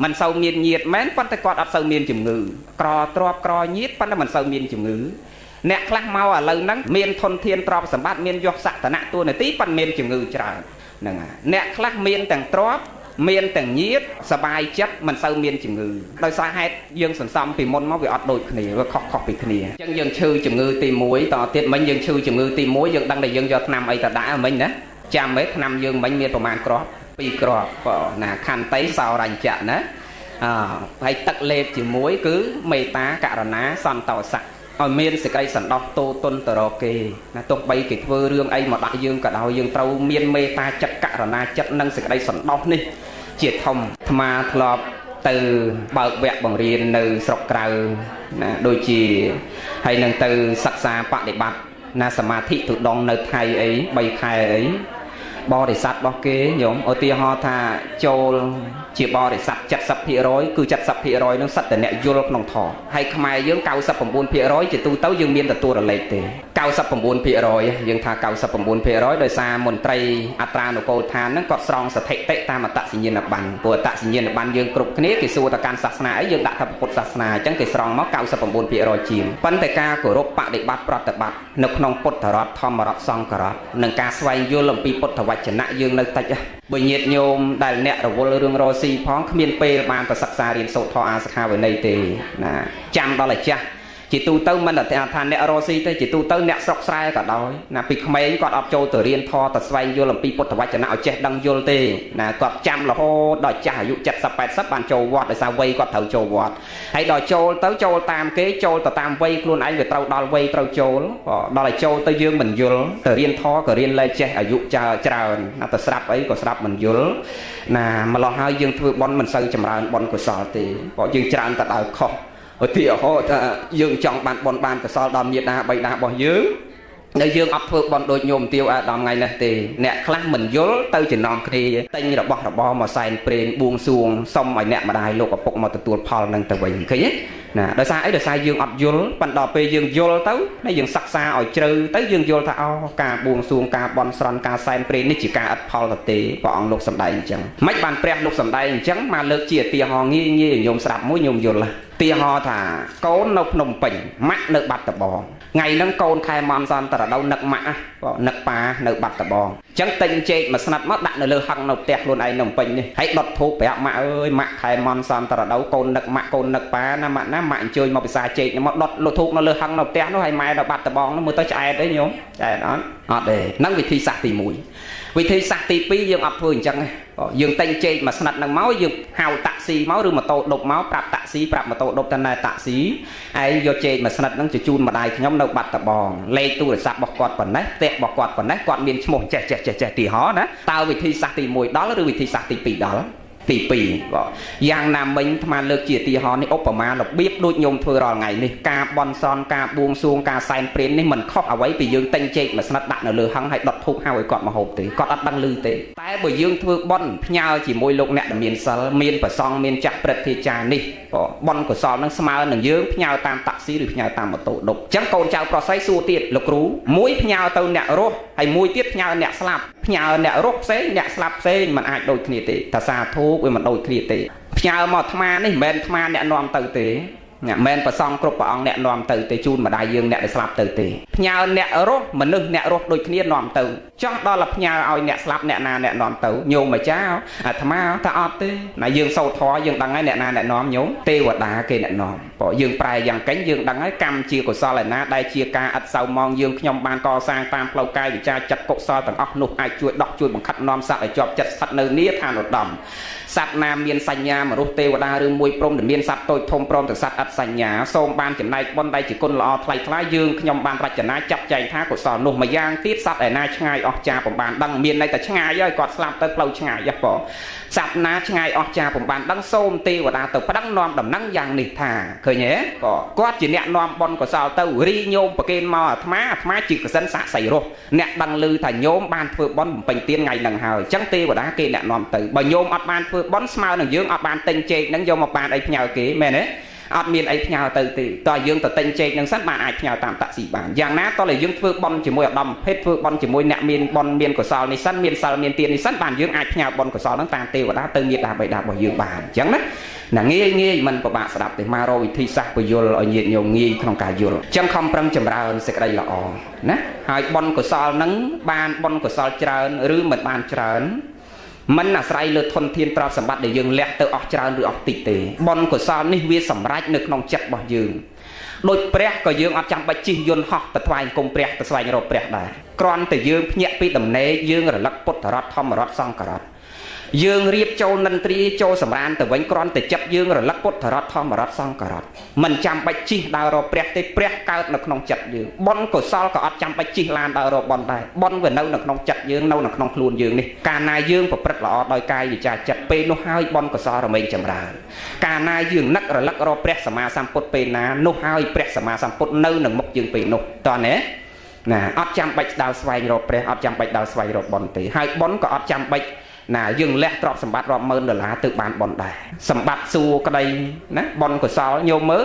មិនសូវមានញាតិមែនប៉ុន្តែគាត់អត់សូវមានជំងឺក្រទ្រព្យក្រញាតិប៉ុន្តែមិនសូវមានជំងឺអ្នកខ្លះមកឥឡូវហ្នឹងមានធនធានទ្រព្យសម្បត្តិមានយសសក្តានៈតួនាទីប៉ុន្តែមានជំងឺច្រើនហ្នឹងហើយអ្នកខ្លះមានទាំងទ្រព្យមានទាំងញាតិសบายចិត្តមិនសូវមានជំងឺដោយសារហេតុយើងសន្សំពីមុនមកវាអត់ដូចគ្នាវាខុសៗពីគ្នាអញ្ចឹងយើងឈឺជំងឺទី1តទៀតមិញយើងឈឺជំងឺទី1យើងដឹងតែយើងយកថ្នាំអីទៅដាក់មិញណាចាំហ៎ថ្នាំយើងមិញមានប្រមាណគ្រាប់2គ្រាប់ណាខន្តីសោរញ្ចៈណាអហើយទឹកលេបជាមួយគឺមេត្តាករណាសន្តោសៈឲ្យមានសេចក្តីសន្តោសតូទុនទៅរកគេណាទោះបីគេធ្វើរឿងអីមកដាក់យើងក៏ដោយយើងត្រូវមានមេត្តាចិត្តករណាចិត្តនិងសេចក្តីសន្តោសនេះជាធំអាត្មាធ្លាប់ទៅបើកវគ្គបង្រៀននៅស្រុកក្រៅណាដូចជាហើយនឹងទៅសិក្សាបដិបត្តិណាសមាធិទុដងនៅថៃអី3ខែអីបរិស័ទរបស់គេញោមឧទាហរណ៍ថាចូលជាបរិស័ទ 70% គឺ 70% នឹងសិតតែអ្នកយល់ក្នុងធម៌ហើយខ្មែរយើង 99% ជាទូទៅយើងមានទទួលរលែកទេ 99% យើងថា 99% ដោយសារមន្ត្រីអត្រានុកូលដ្ឋានហ្នឹងគាត់ស្រង់ស្ថិតិតាមអត្តសញ្ញាណប័ណ្ណព្រោះអត្តសញ្ញាណប័ណ្ណយើងគ្រប់គ្នាគេសួរទៅកាន់សាសនាអីយើងដាក់ថាពុទ្ធសាសនាអញ្ចឹងគេស្រង់មក 99% ជាងប៉ុន្តែការគោរពបដិបត្តិប្រតិបត្តិនៅក្នុងពុទ្ធរដ្ឋធម្មរដ្ឋសង្ឃរដ្ឋនិងការស្វែងយល់អំពីពុទ្ធវចនៈយើងនៅតិចបើញាតិញោមដែលអ្នករវល់រឿងរស៊ីផងគ្មានពេលបានទៅសិក្សារៀនសូត្រធម៌អាសខាវិន័យទេណាចាំដល់អាចាស់ជាទូទៅមិនថាអ្នករស៊ីទេជាទូទៅអ្នកស្រុកស្រែក៏ដោយណាពីក្មេងគាត់អត់ចូលទៅរៀនធម៌ទៅស្វែងយល់អំពីពុទ្ធវចនៈឲ្យចេះដឹងយល់ទេណាគាត់ចាំរហូតដល់ចាស់អាយុ70 80បានចូលវត្តដោយសារវ័យគាត់ត្រូវចូលវត្តហើយដល់ចូលទៅចូលតាមគេចូលទៅតាមវ័យខ្លួនឯងវាត្រូវដល់វ័យត្រូវចូលដល់ឲ្យចូលទៅយើងមិនយល់ទៅរៀនធម៌ក៏រៀនលែងចេះអាយុច្រើនណាទៅស្រាប់អីក៏ស្រាប់មិនយល់ណាម្ល៉េះហើយយើងធ្វើបុណ្យមិនសូវចម្រើនបុណ្យកុសលទេព្រោះយើងច្រើនតែដើរខុសឧទាហរណ៍ថាយើងចង់បានបុណ្យបានកុសលដល់មេដាបៃតារបស់យើងនៅយើងអត់ធ្វើបុណ្យដូចញោមទាវអាដាមថ្ងៃនេះទេអ្នកខ្លះមិនយល់ទៅចំណងគ្នាទិញរបស់របរមកសែនព្រេងបួងសួងសុំឲ្យអ្នកម្ដាយលោកឪពុកមកទទួលផលនឹងទៅវិញឃើញទេណាដោយសារអីដោយសារយើងអត់យល់ប៉ុន្តែដល់ពេលយើងយល់ទៅណាយើងសិក្សាឲ្យជ្រៅទៅយើងយល់ថាអូការបួងសួងការបន់ស្រន់ការសែនព្រេងនេះជាការឥតផលទៅទេព្រះអង្គលោកសម្ដែងអញ្ចឹងមិនបានព្រះលោកសម្ដែងអញ្ចឹងមកលើកជាឧទាហរណ៍ងាយងាយញោមស្រាប់មួយញោមយល់ឧទាហរណ៍ថាកូននៅភ្នំពេញម៉ាក់នៅបាត់ដំបងថ្ងៃហ្នឹងកូនខែមន់សន្តរដូវនឹកម៉ាក់នឹកប៉ានៅបាត់ដំបងអញ្ចឹងទិញចេកមួយស្និតមកដាក់នៅលើហឹងនៅផ្ទះខ្លួនឯងនៅពេញនេះហើយដុតធូបប្រាប់ម៉ាក់អើយម៉ាក់ខែមន់សន្តរដូវកូននឹកម៉ាក់កូននឹកប៉ាណាម៉ាក់ណាម៉ាក់អញ្ជើញមកពិសាចេកមកដុតលធូបនៅលើហឹងនៅផ្ទះនោះហើយម៉ែនៅបាត់ដំបងនោះមើលទៅឆ្អែតទេញោមឆ្អែតអត់អត់ទេហ្នឹងវិធីសាស្ត្រទី1វិធីសាស្ត្រទី2យើងអត់ធ្វើអញ្ចឹងទេយើងទិញចេកមួយស្និតហ្នឹងមកយើងហៅតាក់ស៊ីមកឬម៉ូតូដប់មកប្រាប់តាក់ស៊ីប្រាប់ម៉ូតូដប់ថាណែតាក់ស៊ីឯងយកចេកមួយស្និតហ្នឹងទៅជូនម្ដាយខ្ញុំនៅបាត់ដំបងលេខទូរស័ព្ទរបស់គាត់ប៉ុណ្ណេះផ្ទះរបស់គាត់ប៉ុណ្ណេះគាត់មានឈ្មោះចេះចេះចេះចេះទីហោណាតើវិធីសាស្ត្រទី1ដល់ឬវិធីសាស្ត្រទី2ដល់ទី2បាទយ៉ាងណាមិញអាត្មាលើកជាឧទាហរណ៍នេះឧបមារបៀបដូចញោមធ្វើរាល់ថ្ងៃនេះការបន់ស្រន់ការបួងសួងការសែនព្រេននេះមិនខុសអ្វីពីយើងទិញចេកមួយស្និតដាក់នៅលើហឹងហើយដុតធូបហៅឲ្យគាត់មកហូបទេគាត់អត់ដឹងឮទេតែបើយើងធ្វើបុណ្យផ្ញើជាមួយលោកអ្នកដែលមានសិលមានប្រសង់មានចាស់ព្រឹទ្ធាចារ្យនេះបុណ្យកុសលនឹងស្មើនឹងយើងផ្ញើតាមតាក់ស៊ីឬផ្ញើតាមម៉ូតូដប់អញ្ចឹងកូនចៅប្រុសស្រីសួរទៀតលោកគ្រូមួយផ្ញើទៅអ្នករស់ហើយមួយទៀតផ្ញើអ្នកស្លាប់ផ្ញើអ្នករស់ផ្សេងអ្នកស្លាប់ផ្សេងមិនអាចដូចគ្នាទេតាសាធូវាមិនដូចគ្នាទេផ្ញើមកអាត្មានេះមិនមែនអាត្មាអ្នកនាំទៅទេ អ្នកមិនប្រសងគ្រប់ព្រះអង្គអ្នកនាំទៅទេជូនម្ដាយយើងអ្នកដែលស្លាប់ទៅទេផ្ញើអ្នករស់មនុស្សអ្នករស់ដូចគ្នានាំទៅចង់ដល់ផ្ញើឲ្យអ្នកស្លាប់អ្នកណាអ្នកនាំទៅញោមម្ចាស់អាត្មាថាអត់ទេណាយើងសូត្រធម៌យើងដឹងហើយអ្នកណាអ្នកនាំញោមទេវតាគេអ្នកនាំព្រោះយើងប្រែយ៉ាងកេញយើងដឹងហើយកម្មជាកុសលឯណាដែលជាការឥតសៅមងយើងខ្ញុំបានកសាងតាមផ្លូវកាយវិចារចិត្តកុសលទាំងអស់នោះអាចជួយដោះជួយបង្ខិតនាំសត្វឲ្យជាប់ចិត្តស្ថិតនៅនីឋានឧត្តមសត្វណាមានសញ្ញាមនុស្សទេវតាឬមួយព្រមដែលមានសត្វតូចធំព្រមទាំងសត្វឥតសញ្ញាសូមបានចំណែកបុណ្យដែលជាគុណល្អថ្លៃថ្លាយើងខ្ញុំបានរចនាចាត់ចែងថាកុសលនោះម្យ៉ាងទៀតសត្វឯណាឆ្ងាយអស់ចាពុំបានដឹងមានន័យតែឆ្ងាយហើយគាត់ស្លាប់ទៅផ្លូវឆ្ងាយហ៎បងសត្វណាឆ្ងាយអស់ចាពុំបានដឹងសូមទេវតាទៅប្តឹងនាំដំណឹងយ៉ាងនេះថាឃើញទេបងគាត់ជាអ្នកនាំបុណ្យកុសលទៅរីញោមប្រគេនមកអាត្មាអាត្មាជាកសិនសាក់សីរស់អ្នកដឹងឮថាញោមបានធ្វើបុណ្យបំពេញទានថ្ងៃហ្នឹងហើយអញ្ចឹងទេវតាគេអ្នកនាំទៅបើញោមអត់បានធ្វើបុណ្យស្មើនឹងយើងអត់បានទិញចេកហ្នឹងយកមកបានអីផ្ញើគេមែនទេអត់មានអីផ្ញើទៅទេតើយើងទៅទិញចេកហ្នឹងសិនបានអាចផ្ញើតាមតាក់ស៊ីបានយ៉ាងណាតើយើងធ្វើបុណ្យជាមួយឧត្តមភេទធ្វើបុណ្យជាមួយអ្នកមានបុណ្យមានកុសលនេះសិនមានសិលមានទាននេះសិនបានយើងអាចផ្ញើបុណ្យកុសលហ្នឹងតាមទេវតាទៅមេដាបិតារបស់យើងបានអញ្ចឹងណាណាងាយងាយមិនពិបាកស្ដាប់ទេមករកវិធីសាស្ត្រពយល់ឲ្យញាតិញោមងាយក្នុងការយល់អញ្ចឹងខំប្រឹងចម្រើនសេចក្តីល្អណាហើយបុណ្យកុសលហ្នឹងបានបុណ្យកុសលច្រើនឬមិនបានច្រើនមិនអាស្រ័យលើធនធានទ្រព្យសម្បត្តិដែលយើងលះទៅអស់ច្រើនឬអស់តិចទេបុណ្យកុសលនេះវាសម្រេចនៅក្នុងចិត្តរបស់យើងដូចព្រះក៏យើងអត់ចាំបាច់ជិះយន្តហោះទៅថ្វាយអង្គមព្រះទៅស្វែងរកព្រះដែរគ្រាន់តែយើងភ្ញាក់ពីដំណេកយើងរលឹកពុទ្ធរដ្ឋធម្មរដ្ឋសង្ឃរដ្ឋយើងរៀបចូលនិន្ទ្រាចូលសម្រានទៅវិញគ្រាន់តែចិត្តយើងរលឹកពុទ្ធរដ្ឋធម្មរដ្ឋសង្ឃរដ្ឋមិនចាំបាច់ជិះដើររកព្រះទេព្រះកើតនៅក្នុងចិត្តយើងបុណ្យកុសលក៏អត់ចាំបាច់ជិះឡានដើររកបុណ្យដែរបុណ្យវានៅក្នុងចិត្តយើងនៅក្នុងខ្លួនយើងនេះកាលណាយើងប្រព្រឹត្តល្អដោយកាយវិចារចិត្តពេលនោះហើយបុណ្យកុសលរមែងចម្រើនកាលណាយើងនឹករលឹករកព្រះសម្មាសម្ពុទ្ធពេលណានោះហើយព្រះសម្មាសម្ពុទ្ធនៅនឹងមុខយើងពេលនោះតោះណាណាអត់ចាំបាច់ដើរស្វែងរកព្រះអត់ចាំបាច់ដើរស្វែងរកបុណ្យទេហើយបុណ្យក៏អត់ចាំបាច់ណាយើងលះទ្រព្យសម្បត្តិរាប់ម៉ឺនដុល្លារទៅបានបុណ្យដែរសម្បត្តិសួរក្តីណាបុណ្យកុសលញោមមើល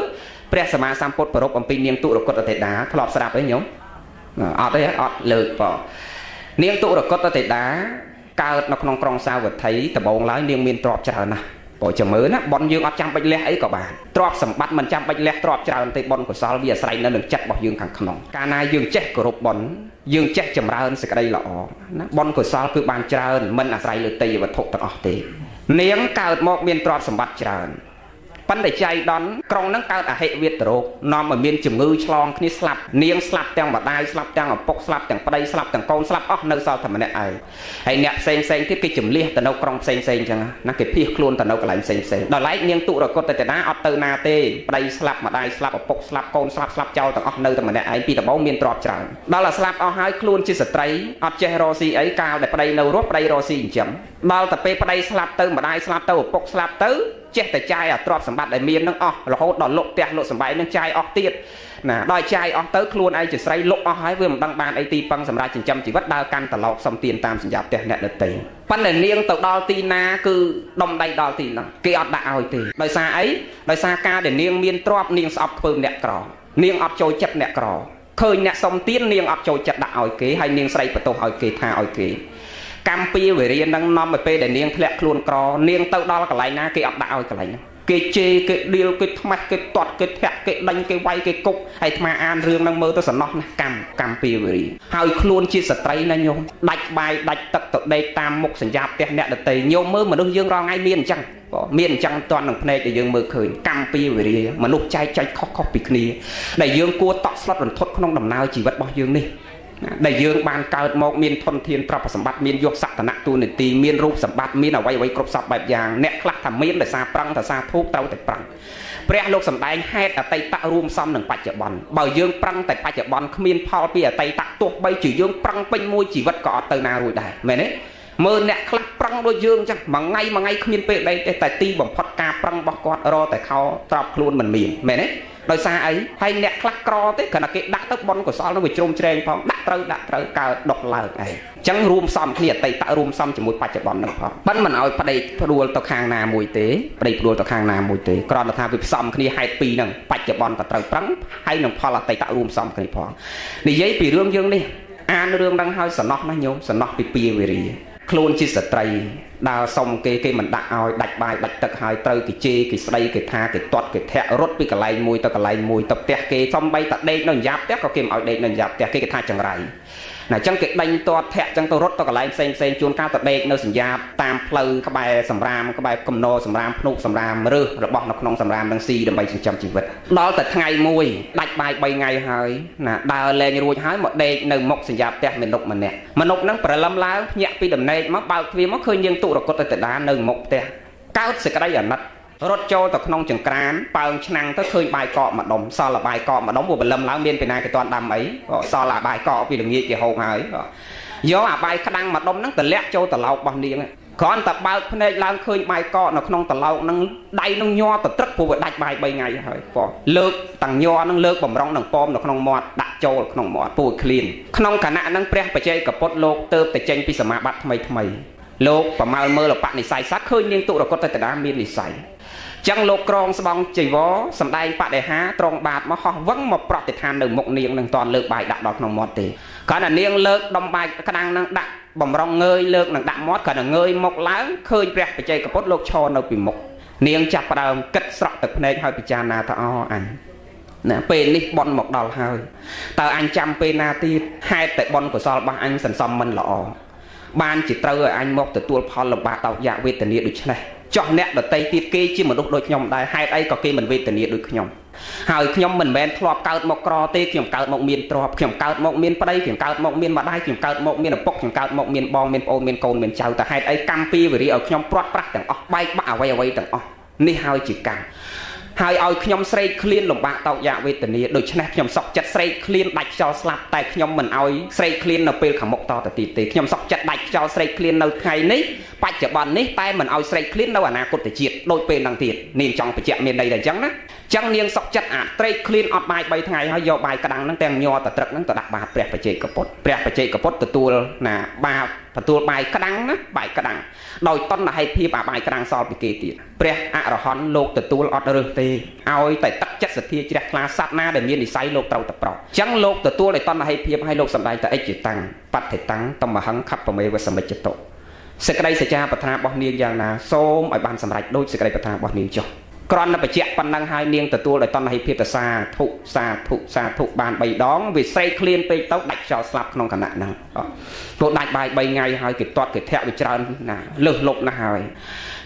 ព្រះសម្មាសម្ពុទ្ធប្រពអំពីនាងទុរគតទេតាធ្លាប់ស្ដាប់អីញោមអត់ទេអត់លើកបងនាងទុរគតទេតាកើតនៅក្នុងក្រុងសាវត្ថីដំបូងឡើយនាងមានទ្រព្យច្រើនណាស់បើចាំមើលណាបុណ្យយើងអត់ចាំបាច់លះអីក៏បានទ្រព្យសម្បត្តិមិនចាំបាច់លះទ្រព្យច្រើនទេបុណ្យកុសលវាអាស្រ័យនៅនឹងចិត្តរបស់យើងខាងក្នុងកាលណាយើងចេះគោរពបុណ្យយើងចេះចម្រើនសេចក្តីល្អណាបុណ្យកុសលគឺបានច្រើនមិនអាស្រ័យលើទេយវត្ថុទាំងអស់ទេនាងកើតមកមានទ្រព្យសម្បត្តិច្រើនប៉ុន្តែចៃដន្យក្រុងហ្នឹងកើតអហិវេទរោគនាំឲ្យមានជំងឺឆ្លងគ្នាស្លាប់នាងស្លាប់ទាំងម្ដាយស្លាប់ទាំងឪពុកស្លាប់ទាំងប្តីស្លាប់ទាំងកូនស្លាប់អស់នៅសល់តែម្នាក់ឯងហើយអ្នកផ្សេងផ្សេងទៀតគេជំលះទៅនៅក្រុងផ្សេងផ្សេងអញ្ចឹងណាគេភៀសខ្លួនទៅនៅកន្លែងផ្សេងផ្សេងដល់ឡែកនាងទុរគតទេតាអត់ទៅណាទេប្តីស្លាប់ម្ដាយស្លាប់ឪពុកស្លាប់កូនស្លាប់ស្លាប់ចោលទាំងអស់នៅតែម្នាក់ឯងពីដំបូងមានទ្រព្យច្រើនដល់តែស្លាប់អស់ហើយខ្លួនជាស្ត្រីអត់ចេះរកស៊ីអីកាលដែលប្តីនៅរស់ប្តីរកស៊ីចិញ្ចឹមដល់តែពេលប្តីស្លាប់ទៅម្ដាយស្លាប់ទៅឪពុកស្លាប់ទៅចេះតែចាយអាទ្រព្យសម្បត្តិដែលមាននឹងអស់រហូតដល់លុកផ្ទះលុកសម្បែងនឹងចាយអស់ទៀតណាដល់ចាយអស់ទៅខ្លួនឯងជាស្រីលុកអស់ហើយវាមិនដឹងបានអីទីពឹងសម្រាប់ចិញ្ចឹមជីវិតដើរកាន់ត្រឡោកសុំទានតាមសញ្ញាផ្ទះអ្នកដទៃប៉ុន្តែនាងទៅដល់ទីណាគឺដុំដៃដល់ទីហ្នឹងគេអត់ដាក់ឲ្យទេដោយសារអីដោយសារការដែលនាងមានទ្រព្យនាងស្អប់ខ្ពើមអ្នកក្រនាងអត់ចូលចិត្តអ្នកក្រឃើញអ្នកសុំទាននាងអត់ចូលចិត្តដាក់ឲ្យគេហើយនាងស្រីបន្ទោសឲ្យគេថាឲ្យគេកម្មពីវេរានឹងនាំឲ្យពេលដែលនាងធ្លាក់ខ្លួនក្រនាងទៅដល់កន្លែងណាគេអត់ដាក់ឲ្យកន្លែងហ្នឹងគេជេរគេដៀលគេថ្មេះគេទាត់គេធាក់គេដេញគេវាយគេគប់ហើយអាត្មាអានរឿងហ្នឹងមើលទៅសំណោះណាស់កម្មពីវេរាហើយខ្លួនជាស្ត្រីណាញោមដាច់បាយដាច់ទឹកទៅដេកតាមមុខសញ្ញាផ្ទះអ្នកដទៃញោមមើលមនុស្សយើងរាល់ថ្ងៃមានអញ្ចឹងមានអញ្ចឹងទាន់នឹងភ្នែកដែលយើងមើលឃើញកម្មពីវេរាមនុស្សចែកចែកខុសៗពីគ្នាដែលយើងគួរតក់ស្លុតរន្ធត់ក្នុងដំណើរជីវិតរបស់យើងនេះដែលយើងបានកើតមកមានធនធានទ្រព្យសម្បត្តិមានយសសក្តានៈទូនីតិមានរូបសម្បត្តិមានអ្វីអ្វីគ្រប់សពបែបយ៉ាងអ្នកខ្លះថាមានដោយសារប្រឹងដោយសារធូបត្រូវតែប្រឹងព្រះលោកសម្ដែងហេតុអតីតរួមផ្សំនឹងបច្ចុប្បន្នបើយើងប្រឹងតែបច្ចុប្បន្នគ្មានផលពីអតីតទោះបីជាយើងប្រឹងពេញមួយជីវិតក៏អត់ទៅណារួចដែរមែនទេមើលអ្នកខ្លះប្រឹងដូចយើងអញ្ចឹងមួយថ្ងៃមួយថ្ងៃគ្មានពេលដេកទេតែទីបំផុតការប្រឹងរបស់គាត់រតែខោទ្របខ្លួនមិនមានមែនទេដោយសារអីហើយអ្នកខ្លះក្រទេគ្រាន់តែគេដាក់ទៅបុណ្យកុសលនោះវាជ្រុំជ្រែងផងដាក់ត្រូវកើតដុះឡើងឯងអញ្ចឹងរួមផ្សំគ្នាអតីតរួមផ្សំជាមួយបច្ចុប្បន្ននឹងផងប៉ិនមិនឲ្យប្តីផ្ដួលទៅខាងណាមួយទេប្តីផ្ដួលទៅខាងណាមួយទេគ្រាន់តែថាវាផ្សំគ្នាហេតុពីរហ្នឹងបច្ចុប្បន្នក៏ត្រូវប្រឹងហើយនឹងផលអតីតរួមផ្សំគ្នាផងនិយាយពីរឿងយើងនេះអានរឿងហ្នឹងហើយសំណោះណាញោមសំណោះពីពាវេរា ខ្លួនជាស្ត្រីដើរសុំគេគេមិនដាក់ឲ្យដាច់បាយដាច់ទឹកហើយត្រូវគេជេរគេស្ដីគេថាគេទាត់គេធាក់រត់ពីកន្លែងមួយទៅកន្លែងមួយទៅផ្ទះគេសំបីតាដេកនៅយ៉ាប់ផ្ទះក៏គេមិនឲ្យដេកនៅយ៉ាប់ផ្ទះគេគេថាចង្រៃណាអញ្ចឹងគេដេញទាត់ធាក់អញ្ចឹងទៅរត់ទៅកន្លែងផ្សេងផ្សេងជួនកាលទៅដេកនៅសញ្ញាតាមផ្លូវក្បែរសម្រាមក្បែរកំណរសម្រាមភ្នុកសម្រាមរើសរបស់នៅក្នុងសម្រាមនឹងស៊ីដើម្បីចិញ្ចឹមជីវិតដល់តែថ្ងៃមួយដាច់បាយ3ថ្ងៃហើយណាដើរលែងរួចហើយមកដេកនៅមុខសញ្ញាផ្ទះមនុស្សម្នាក់មនុស្សហ្នឹងព្រលឹមឡើងភ្ញាក់ពីដំណេកមកបើកទ្វារមកឃើញនាងទុរគតទៅតានៅមុខផ្ទះកើតសេចក្តីអាណិតរត់ចូលទៅក្នុងចង្ក្រានប៉ើងឆ្នាំងទៅឃើញបាយកកម្ដុំសល់បាយកកម្ដុំព្រោះបលឹមឡើងមានពីណាគេតាន់ដាំអីសល់អាបាយកកពីល្ងាចគេហូបហើយយកអាបាយក្តាំងម្ដុំហ្នឹងតម្លាក់ចូលត្រឡោករបស់នាងគ្រាន់តែបើកភ្នែកឡើងឃើញបាយកកនៅក្នុងត្រឡោកហ្នឹងដៃនឹងញ័រទៅត្រឹកព្រោះវាដាច់បាយ3ថ្ងៃហើយបងលើកតាំងញ័រហ្នឹងលើកបំរុងនឹងប៉មនៅក្នុងមាត់ដាក់ចូលក្នុងមាត់ពូឃ្លានក្នុងខណៈហ្នឹងព្រះបច្ចេកពុទ្ធលោកទៅតែចេញពីសមាបត្តិថ្មីថ្មីលោកប្រមាលមើលអបនិស្ស័យសត្វឃើញនាងទុរគតទៅតាមាននិស្ស័យចឹងលោកក្រងស្បង់ជីវរសំដែងបដិហាត្រង់បាតមកហោះវឹងមកប្រតិឋាននៅមុខនាងនឹងតន់លើកបាយដាក់ដល់ក្នុងមាត់ទេគ្រាន់តែនាងលើកដុំបាយក្តាំងនឹងដាក់បំរុងងើយលើកនឹងដាក់មាត់គ្រាន់តែងើយមកឡើងឃើញព្រះបច្ចេកពុទ្ធលោកឈរនៅពីមុខនាងចាប់ផ្ដើមគិតស្រក់ទឹកភ្នែកហើយពិចារណាថាអូអញណាពេលនេះបន់មកដល់ហើយតើអញចាំពេលណាទៀតហេតុតែបន់កុសលរបស់អញសន្សំមិនល្អបានជាត្រូវឲ្យអញមកទទួលផលលំបាកតោកយ៉ាកវេទនាដូច្នេះចោះអ្នកដតីទៀតគេជាមនុស្សដូចខ្ញុំដែរហេតុអីក៏គេមិនវេទនាដូចខ្ញុំហើយខ្ញុំមិនមែនធ្លាប់កើតមកក្រទេខ្ញុំកើតមកមានទ្រព្យខ្ញុំកើតមកមានប្តីខ្ញុំកើតមកមានម្ដាយខ្ញុំកើតមកមានឪពុកខ្ញុំកើតមកមានបងមានប្អូនមានកូនមានចៅតែហេតុអីកម្មពីវិរិយឲ្យខ្ញុំព្រាត់ប្រាសទាំងអស់បែកបាក់អ្វីអ្វីទាំងអស់នេះហើយជាកម្មហើយឲ្យខ្ញុំស្រេកឃ្លានលំបាកតោកយ៉ាកវេទនាដូច្នេះខ្ញុំសុកចិត្តស្រេកឃ្លានដាច់ខ្យល់ស្លាប់តែខ្ញុំមិនឲ្យស្រេកឃ្លាននៅពេលខាងមុខតទៅទៀតទេខ្ញុំសុកចិត្តដាច់ខ្យល់ស្រេកឃ្លាននៅថ្ងៃនេះបច្ចុប្បន្ននេះតែមិនឲ្យស្រេកឃ្លាននៅអនាគតជាតិដូចពេលហ្នឹងទៀតនាងចង់បញ្ជាក់មានន័យតែអញ្ចឹងណាចឹងនាងសុកចិត្តអាត្រេកឃ្លានអត់បាយ3ថ្ងៃហើយយកបាយក្តាំងហ្នឹងទាំងញ័រតត្រឹកហ្នឹងទៅដាក់បាតព្រះបច្ចេកពុទ្ធព្រះបច្ចេកពុទ្ធទទួលណាបាទទួលបាយក្តាំងណាបាយក្តាំងដោយតណ្ហៃភាពអាបាយក្តាំងសល់ពីគេទៀតព្រះអរហន្តលោកទទួលអត់រើសទេឲ្យតែទឹកចិត្តសទ្ធាជ្រះថ្លាសត្វណាដែលមាននិស័យលោកត្រូវតែប្រោសចឹងលោកទទួលដោយតណ្ហៃភាពឲ្យលោកសម្ដែងតែអិច្ចតាំងបត្តិតាំងតមហង្ខបមេវសមិច្ចតុសេចក្តីសច្ចាប្រាថ្នារបស់នាងយ៉ាងណាសូមឲ្យបានសម្រេចដូចសេចក្តីប្រាថ្នារបស់នាងចុះគ្រាន់តែបញ្ជាក់ប៉ុណ្ណឹងហើយនាងទទួលដោយតណ្ហៃភាពទៅសាធុសាធុសាធុបាន3ដងវាស្រេកឃ្លានពេកទៅដាច់ខ្យល់ស្លាប់ក្នុងខណៈហ្នឹងព្រោះដាច់បាយ3ថ្ងៃហើយគេទាត់គេធាក់វាច្រើនណាលើសលប់ណាស់ហើ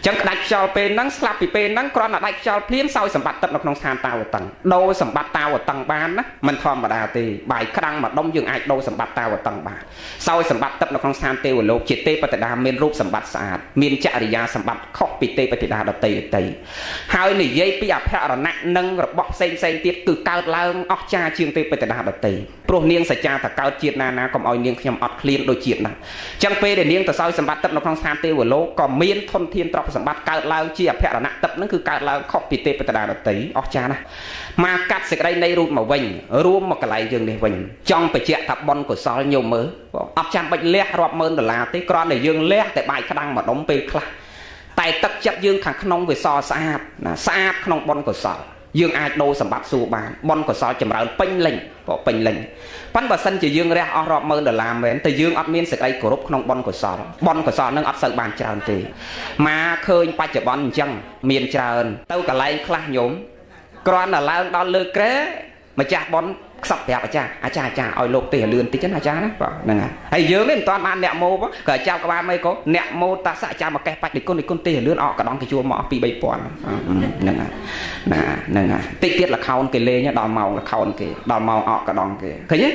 យចឹងក្តាច់ខ្យល់ពេលហ្នឹងស្លាប់ពីពេលហ្នឹងគ្រាន់តែដាច់ខ្យល់ភ្លាមសោយសម្បត្តិទឹកនៅក្នុងស្ថានតាវតឹងដូរសម្បត្តិតាវតឹងបានណាមិនធម្មតាទេបាយក្តាំងមួយដុំយើងអាចដូរសម្បត្តិតាវតឹងបានសោយសម្បត្តិទឹកនៅក្នុងស្ថានទេវលោកជាទេពតិតាមានរូបសម្បត្តិស្អាតមានចរិយាសម្បត្តិខុសពីទេពតិតាដតីដតីហើយនិយាយពីអភរណៈនិងរបស់ផ្សេងផ្សេងទៀតគឺកើតឡើងអស្ចារ្យជាងទេពតិតាដតីព្រោះនាងសច្ចាថាកើតជាតិណាណាកុំឲ្យនាងខ្ញុំអត់ឃ្លានដូចជាតិណាចឹងពេលដែលនាងទៅសោយសម្បត្តិទឹកនៅក្នុងស្ថានទេវលោកក៏មានធនធានទ្រព្យសម្បត្តិកើតឡើងជាអភរណៈទឹកហ្នឹងគឺកើតឡើងខុសពីទេពតិតាដតីអស្ចារ្យណាស់មកកាត់សេចក្តីនៃរូបមកវិញរួមមកកន្លែងយើងនេះវិញចង់បញ្ជាក់ថាបុណ្យកុសលញោមមើលអត់ចាំបាច់លះរាប់ម៉ឺនដុល្លារទេគ្រាន់តែយើងលះតែបាយក្តាំងម្ដុំពេលខ្លះតែទឹកចិត្តយើងខាងក្នុងវាសស្អាតណាស្អាតក្នុងបុណ្យកុសលយើងអាចដូរសម្បត្តិសួរបានបុណ្យកុសលចម្រើនពេញលេញពេញលេញប៉ុន្តែបើសិនជាយើងរះអស់រាប់ម៉ឺនដុល្លារមែនតែយើងអត់មានសេចក្តីគោរពក្នុងបុណ្យកុសលបុណ្យកុសលនឹងអត់សូវបានច្រើនទេមកឃើញបច្ចុប្បន្នអញ្ចឹងមានច្រើនទៅកន្លែងខ្លះញោមគ្រាន់តែឡើងដល់លើក្រែម្ចាស់បុណ្យខ្សត់ប្រាប់អាចារ្យអាចារ្យអាចារ្យឲ្យលោកទេសលឿនតិចណាអាចារ្យណាបាទហ្នឹងហើយយើងនេះមិនតាន់បានអ្នកម៉ូក៏ចាប់ក្បាលមិនក៏អ្នកម៉ូតាសៈចាំមកកេះបាច់និគុណនិគុណទេសលឿនអកកដងគេជួលមកអស់2 3000ហ្នឹងហើយណាហ្នឹងហើយតិចទៀតលខោនគេលេងដល់ម៉ោងលខោនគេដល់ម៉ោងអកកដងគេឃើញទ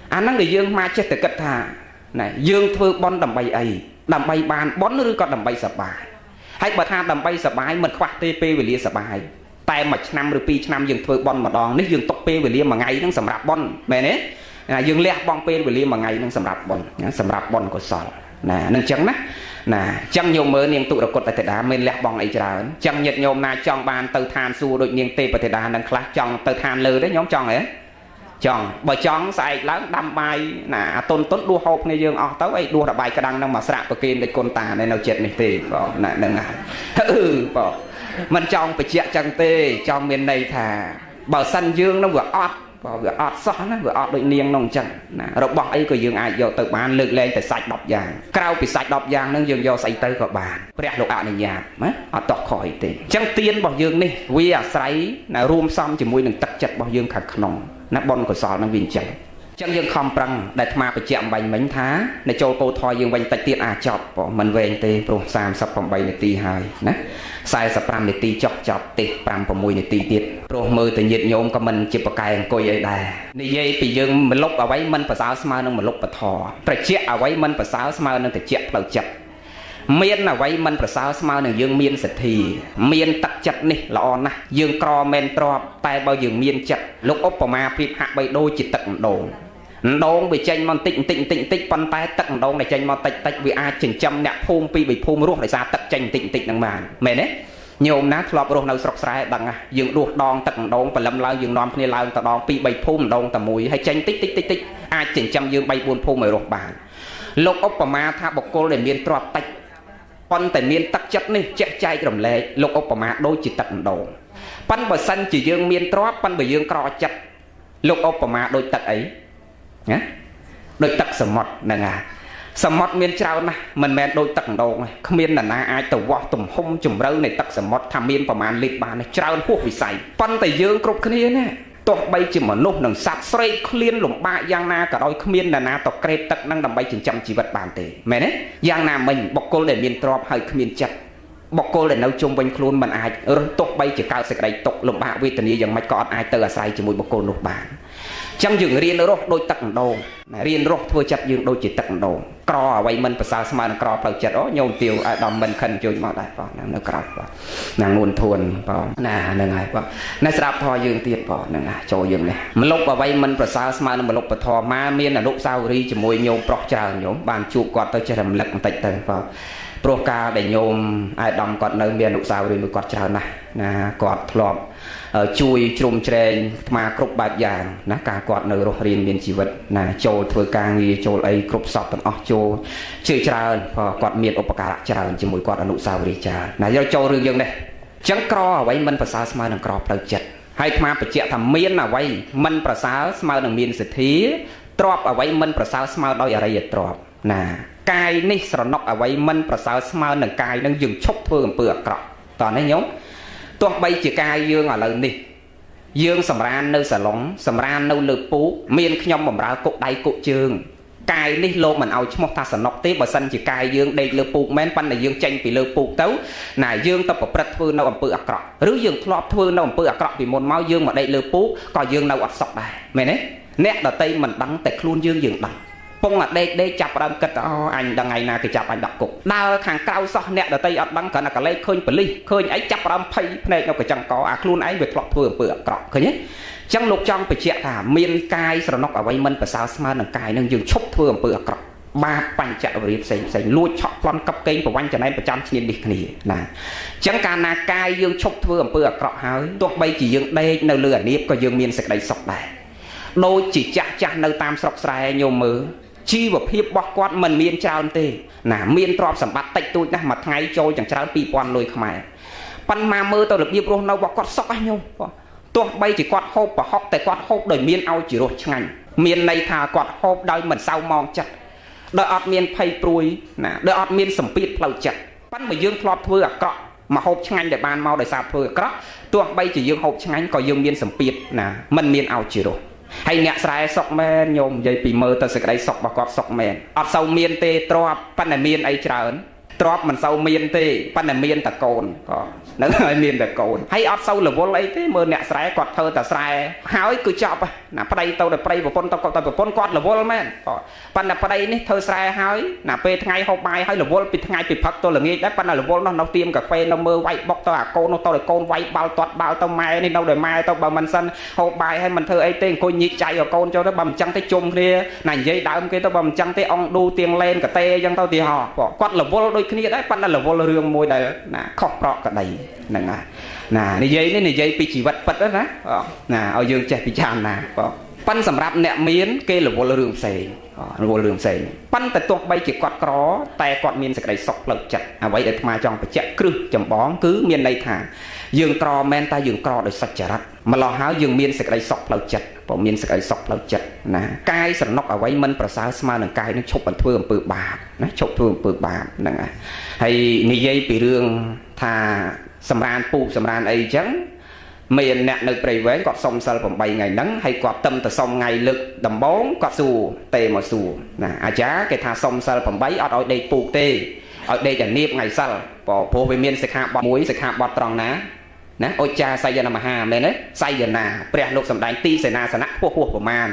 េអាហ្នឹងដែលយើងមកចេះតែគិតថាណែយើងធ្វើបុណ្យដើម្បីអីដើម្បីបានបុណ្យឬក៏ដើម្បីសប្បាយហើយបើថាដើម្បីសប្បាយមិនខ្វះទេពេលវេលាសប្បាយតែមួយឆ្នាំឬ2ឆ្នាំយើងធ្វើបុណ្យម្ដងនេះយើងទុកពេលវេលាមួយថ្ងៃហ្នឹងសម្រាប់បុណ្យមែនទេយើងលះបង់ពេលវេលាមួយថ្ងៃហ្នឹងសម្រាប់បុណ្យសម្រាប់បុណ្យកុសលណានឹងចឹងណាណាចឹងញោមមើលនាងទុរគតអធិតាមានលះបង់អីច្រើនចឹងញាតិញោមណាចង់បានទៅឋានសួគ៌ដូចនាងទេពធិតានឹងខ្លះចង់ទៅឋានលើទេញោមចង់ហ៎ចង់បើចង់ស្អែកឡើងដាំបាយណាអាតុនតុនដួសហូបគ្នាយើងអស់ទៅអីដួសដល់បាយក្តាំងនឹងមកស្រាក់ប្រគេនដូចគុណតានៅចិត្តនេះទេបងណាហ្នឹងហើយអឺបងមិនចង់បញ្ជាក់ចឹងទេចង់មានន័យថាបើសិនយើងនឹងវាអត់ បើវាអត់សោះណាវាអត់ដូចនាងនោះអញ្ចឹងណារបស់អីក៏យើងអាចយកទៅបានលើកលែងតែសាច់10យ៉ាងក្រៅពីសាច់10យ៉ាងហ្នឹងយើងយកស្អីទៅក៏បានព្រះលោកអនុញ្ញាតណាអត់តោះខុសអីទេអញ្ចឹងទានរបស់យើងនេះវាអាស្រ័យណារួមផ្សំជាមួយនឹងទឹកចិត្តរបស់យើងខាងក្នុងណាបុណ្យកុសលហ្នឹងវាអញ្ចឹងចឹងយើងខំប្រឹងដែលអាត្មាបញ្ជាក់អំបញ្ញមិញថានៅចូលកោធរយើងវិញតិចទៀតអាចចប់មិនវែងទេព្រោះ38នាទីហើយណា45នាទីចុះចប់ទេ5 6នាទីទៀតព្រោះមើលទៅញាតិញោមក៏មិនជាប្រកែអង្គុយអីដែរនិយាយពីយើងមលុបអ្វីមិនប្រសើរស្មើនឹងមលុបពធត្រជាក់អ្វីមិនប្រសើរស្មើនឹងត្រជាក់ផ្លូវចិត្តមានអ្វីមិនប្រសើរស្មើនឹងយើងមានសទ្ធាមានទឹកចិត្តនេះល្អណាស់យើងក្រមែនទ្របតែបើយើងមានចិត្តលោកឧបមាប្រៀបហាក់បីដូចជាទឹកម្ដងដងវាចេញមកតិចតិចតិចតិចប៉ុន្តែទឹកម្ដងដែលចេញមកតិចតិចវាអាចចិញ្ចឹមអ្នកភូមិពីរបីភូមិរស់ដោយសារទឹកចេញតិចតិចហ្នឹងបានមែនទេញោមណាធ្លាប់រស់នៅស្រុកស្រែដឹងណាយើងរស់ដងទឹកម្ដងព្រលឹមឡើងយើងនាំគ្នាឡើងទៅដងពីរបីភូមិម្ដងតែមួយហើយចេញតិចតិចតិចតិចអាចចិញ្ចឹមយើង3 4ភូមិឲ្យរស់បានលោកឧបមាថាបុគ្គលដែលមានទ្រព្យតិចប៉ុន្តែមានទឹកចិត្តនេះចេះចែករំលែកលោកឧបមាដូចជាទឹកម្ដងប៉ុន្តែបើសិនជាយើងមានទ្រព្យប៉ុន្តែបើយើងក្រចិត្តលោកឧបមាដូចទឹកអីណាដូចទឹកសមុទ្រហ្នឹងហ่าសមុទ្រមានច្រើនណាស់មិនមែនដូចទឹកម្ដងទេគ្មាននរណាអាចទៅវាស់ទំហំជម្រៅនៃទឹកសមុទ្រថាមានប្រមាណលីត្របានទេច្រើនហួសវិស័យប៉ុន្តែយើងគ្រប់គ្នាណាទោះបីជាមនុស្សនិងសត្វស្រេកឃ្លានលំបាកយ៉ាងណាក៏ដោយគ្មាននរណាទៅក្រេបទឹកហ្នឹងដើម្បីចិញ្ចឹមជីវិតបានទេមែនទេយ៉ាងណាមិញបុគ្គលដែលមានទ្រព្យហើយគ្មានចិត្តបុគ្គលដែលនៅជុំវិញខ្លួនមិនអាចរស់ទោះបីជាកើតសេចក្តីទុក្ខលំបាកវេទនាយ៉ាងម៉េចក៏អត់អាចទៅអាស្រ័យជាមួយបុគ្គលនោះបានចឹងយើងរៀនរស់ដូចទឹកម្ដងរៀនរស់ធ្វើចិត្តយើងដូចជាទឹកម្ដងក្រអ្វីមិនប្រសើរស្មើនឹងក្រផ្លូវចិត្តអូញោមទាវអាដាមមិនខិនជួយមកដែរបងនៅក្រៅបងណាងួនធួនបងណាហ្នឹងហើយបងនៅស្ដាប់ធម៌យើងទៀតបងហ្នឹងចូលយើងនេះមលុបអ្វីមិនប្រសើរស្មើនឹងមលុបពធមកមានអនុស្សាវរីយ៍ជាមួយញោមប្រុសច្រើនញោមបានជួបគាត់ទៅចេះរំលឹកបន្តិចទៅបងព្រោះកាលដែលញោមអាដាមគាត់នៅមានអនុស្សាវរីយ៍មួយគាត់ច្រើនណាស់ណាគាត់ធ្លាប់ជួយជ្រោមជ្រែងអាត្មាគ្រប់បែបយ៉ាងណាការគាត់នៅរស់រៀនមានជីវិតណាចូលធ្វើការងារចូលអីគ្រប់សពទាំងអស់ចូលជឿច្រើនគាត់មានឧបការៈច្រើនជាមួយគាត់អនុស្សាវរីយ៍ច្រើនណាយកចូលរឿងយើងនេះអញ្ចឹងក្រអ្វីមិនប្រសើរស្មើនឹងក្រផ្លូវចិត្តហើយអាត្មាបញ្ជាក់ថាមានអ្វីមិនប្រសើរស្មើនឹងមានសទ្ធាទ្រព្យអ្វីមិនប្រសើរស្មើដោយអរិយទ្រព្យណាកាយនេះស្រណុកអ្វីមិនប្រសើរស្មើនឹងកាយនឹងយើងឈប់ធ្វើអំពើអាក្រក់តោះនេះញោមទោះបីជាកាយយើងឥឡូវនេះយើងសម្រាននៅសាឡុងសម្រាននៅលើពូកមានខ្ញុំបំរើគុកដៃគុកជើងកាយនេះលោកមិនឲ្យឈ្មោះថាសណុកទេបើសិនជាកាយយើងដេកលើពូកមែនប៉ុន្តែយើងចេញពីលើពូកទៅណាយើងទៅប្រព្រឹត្តធ្វើនៅអំពើអាក្រក់ឬយើងធ្លាប់ធ្វើនៅអំពើអាក្រក់ពីមុនមកយើងមកដេកលើពូកក៏យើងនៅអត់សុខដែរមែនទេអ្នកដតីមិនដឹងតែខ្លួនយើងយើងដឹងពងអាដេកដេកចាប់ដើមគិតអូអញដឹងថ្ងៃណាគេចាប់អញដាក់គុកដើរខាងក្រៅសោះអ្នកដតីអត់ដឹងគ្រាន់តែកលេសឃើញប៉ូលីសឃើញអីចាប់ដើមភ័យភ្នែកនៅកញ្ចឹងកអាខ្លួនឯងវាធ្លាប់ធ្វើអំពើអាក្រក់ឃើញទេចឹងលោកចង់បញ្ជាក់ថាមានកាយស្រណុកអ្វីមិនប្រសើរស្មើនឹងកាយនឹងយើងឈប់ធ្វើអំពើអាក្រក់បាបបញ្ចវរិយផ្សេងផ្សេងលួចឆក់ប្លន់កັບកេងប្រវាញ់ចំណែនប្រចាំឈ្នាននេះគ្នាណាចឹងកាលណាកាយយើងឈប់ធ្វើអំពើអាក្រក់ហើយទោះបីជាយើងដេកនៅលើអានាបក៏យើងមានសេចក្តីសុខដែរដូចជាចាស់ចាស់នៅតាមស្រុកស្រែញោមមើលជីវភាពរបស់គាត់មិនមានច្រើនទេណាមានទ្រព្យសម្បត្តិតិចតួចណាស់មួយថ្ងៃចូលយ៉ាងច្រើន2000លុយខ្មែរប៉ុន្មានមើលទៅរបៀបរស់នៅរបស់គាត់សុខណាស់ញោមទោះបីជាគាត់ហូបប្រហុកតែគាត់ហូបដោយមានឲ្យជារសឆ្ងាញ់មានន័យថាគាត់ហូបដោយមិនសៅមងចិត្តដោយអត់មានភ័យព្រួយណាដោយអត់មានសម្ពាធផ្លូវចិត្តប៉ុន្តែបើយើងធ្លាប់ធ្វើអាក្រក់មកហូបឆ្ងាញ់ដែលបានមកដោយសារធ្វើអាក្រក់ទោះបីជាយើងហូបឆ្ងាញ់ក៏យើងមានសម្ពាធណាមិនមានឲ្យជារសហើយអ្នកស្រែសុកមែនញោមនិយាយពីមើលទៅសេចក្តីសុខរបស់គាត់សុកមែនអត់សូវមានទេទ្រព្យប៉ុន្តែមានអីច្រើនទ្រព្យមិនសូវមានទេប៉ុន្តែមានតកូនក៏ហ្នឹងហើយមានតកូនហើយអត់សូវរវល់អីទេមើលអ្នកស្រែគាត់ធ្វើតែស្រែហើយគឺចប់ណាប្តីទៅដល់ប្តីប្រពន្ធទៅគាត់ទៅប្រពន្ធគាត់រវល់មែនប៉ុន្តែប្តីនេះធ្វើស្រែហើយណាពេលថ្ងៃហូបបាយហើយរវល់ពីថ្ងៃពីព្រឹកទៅល្ងាចដែរប៉ុន្តែរវល់នោះនៅទៀមកាហ្វេនៅមើលវាយបុកទៅអាកូននោះទៅឲ្យកូនវាយបាល់ទាត់បាល់ទៅម៉ែនេះនៅដល់ម៉ែទៅបើមិនសិនហូបបាយហើយមិនធ្វើអីទេអង្គុយញិចចៃឲ្យកូនចូលទៅបើមិនចឹងទេជុំគ្នាណានិយាយដើមគេទៅបើមិនចឹងទេអង្គឌូទៀងលែនកតេអញ្ចឹងទៅទីហោគាត់រវល់ដូចគ្នាដែរប៉ុន្តែរវល់រឿងមួយដែលណាខុសប្រកក្តីហ្នឹងណាណានិយាយនេះនិយាយពីជីវិតពិតណាណាឲ្យយើងចេះពិចារណាបង ប៉ិនសម្រាប់អ្នកមានគេរវល់រឿងផ្សេងរវល់រឿងផ្សេងប៉ិនតែទោះបីជាគាត់ក្រតែគាត់មានសេចក្តីសុខផ្លូវចិត្តអ្វីដែលអាត្មាចង់បញ្ជាក់គ្រឹះចម្បងគឺមានន័យថាយើងក្រមែនតែយើងក្រដោយសច្ចរិតម្លោះហើយយើងមានសេចក្តីសុខផ្លូវចិត្តព្រោះមានសេចក្តីសុខផ្លូវចិត្តណាកាយស្រណុកអ្វីមិនប្រសើរស្មើនឹងកាយនឹងឈប់ធ្វើអំពើបាបណាឈប់ធ្វើអំពើបាបហ្នឹងហើយនិយាយពីរឿងថាសម្រានពូកសម្រានអីចឹងមានអ្នកនៅព្រៃវែងគាត់សុំសិល8ថ្ងៃហ្នឹងហើយគាត់ទឹមទៅសុំថ្ងៃលើកដំបូងគាត់សួរទេមកសួរណាអាចារ្យគេថាសុំសិល8អត់ឲ្យដេកពូកទេឲ្យដេកតែនៀបថ្ងៃសិលព្រោះវាមានសិក្ខាបទមួយសិក្ខាបទត្រង់ណាណាអុចាសយនមហាមែនទេសយនាព្រះលោកសម្ដែងទីសេនាសនៈពោះពោះប្រមាណ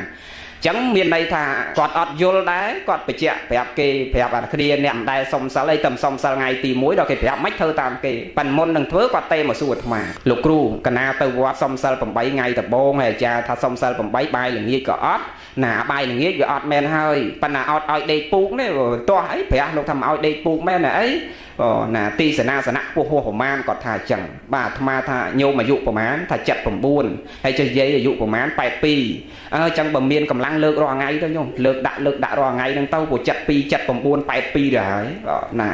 ចឹងមានន័យថាគាត់អត់យល់ដែរគាត់បញ្ជាក់ប្រាប់គេប្រាប់អាគ្នាអ្នកមិនដែលសុំសិលអីតែសុំសិលថ្ងៃទី1ដល់គេប្រាប់មិនធ្វើតាមគេប៉ិនមុននឹងធ្វើគាត់ទេមកសួរអាត្មាលោកគ្រូកណាទៅវត្តសុំសិល8ថ្ងៃដំបូងហើយអាចារ្យថាសុំសិល8បាយល្ងាចក៏អត់ណាបាយល្ងាចវាអត់មែនហើយប៉ុន្តែអត់ឲ្យដេកពូកនេះទាស់អីព្រះលោកថាមិនឲ្យដេកពូកមែនអីអូណាទីសេនាសនៈខ្ពស់ហួសប្រមាណគាត់ថាអញ្ចឹងបាទអាត្មាថាញោមអាយុប្រមាណថា79ហើយចេះយាយអាយុប្រមាណ82អើចឹងបើមានកម្លាំងលើករាល់ថ្ងៃទៅញោមលើកដាក់រាល់ថ្ងៃហ្នឹងទៅព្រោះ72 79 82ទៅហើយណា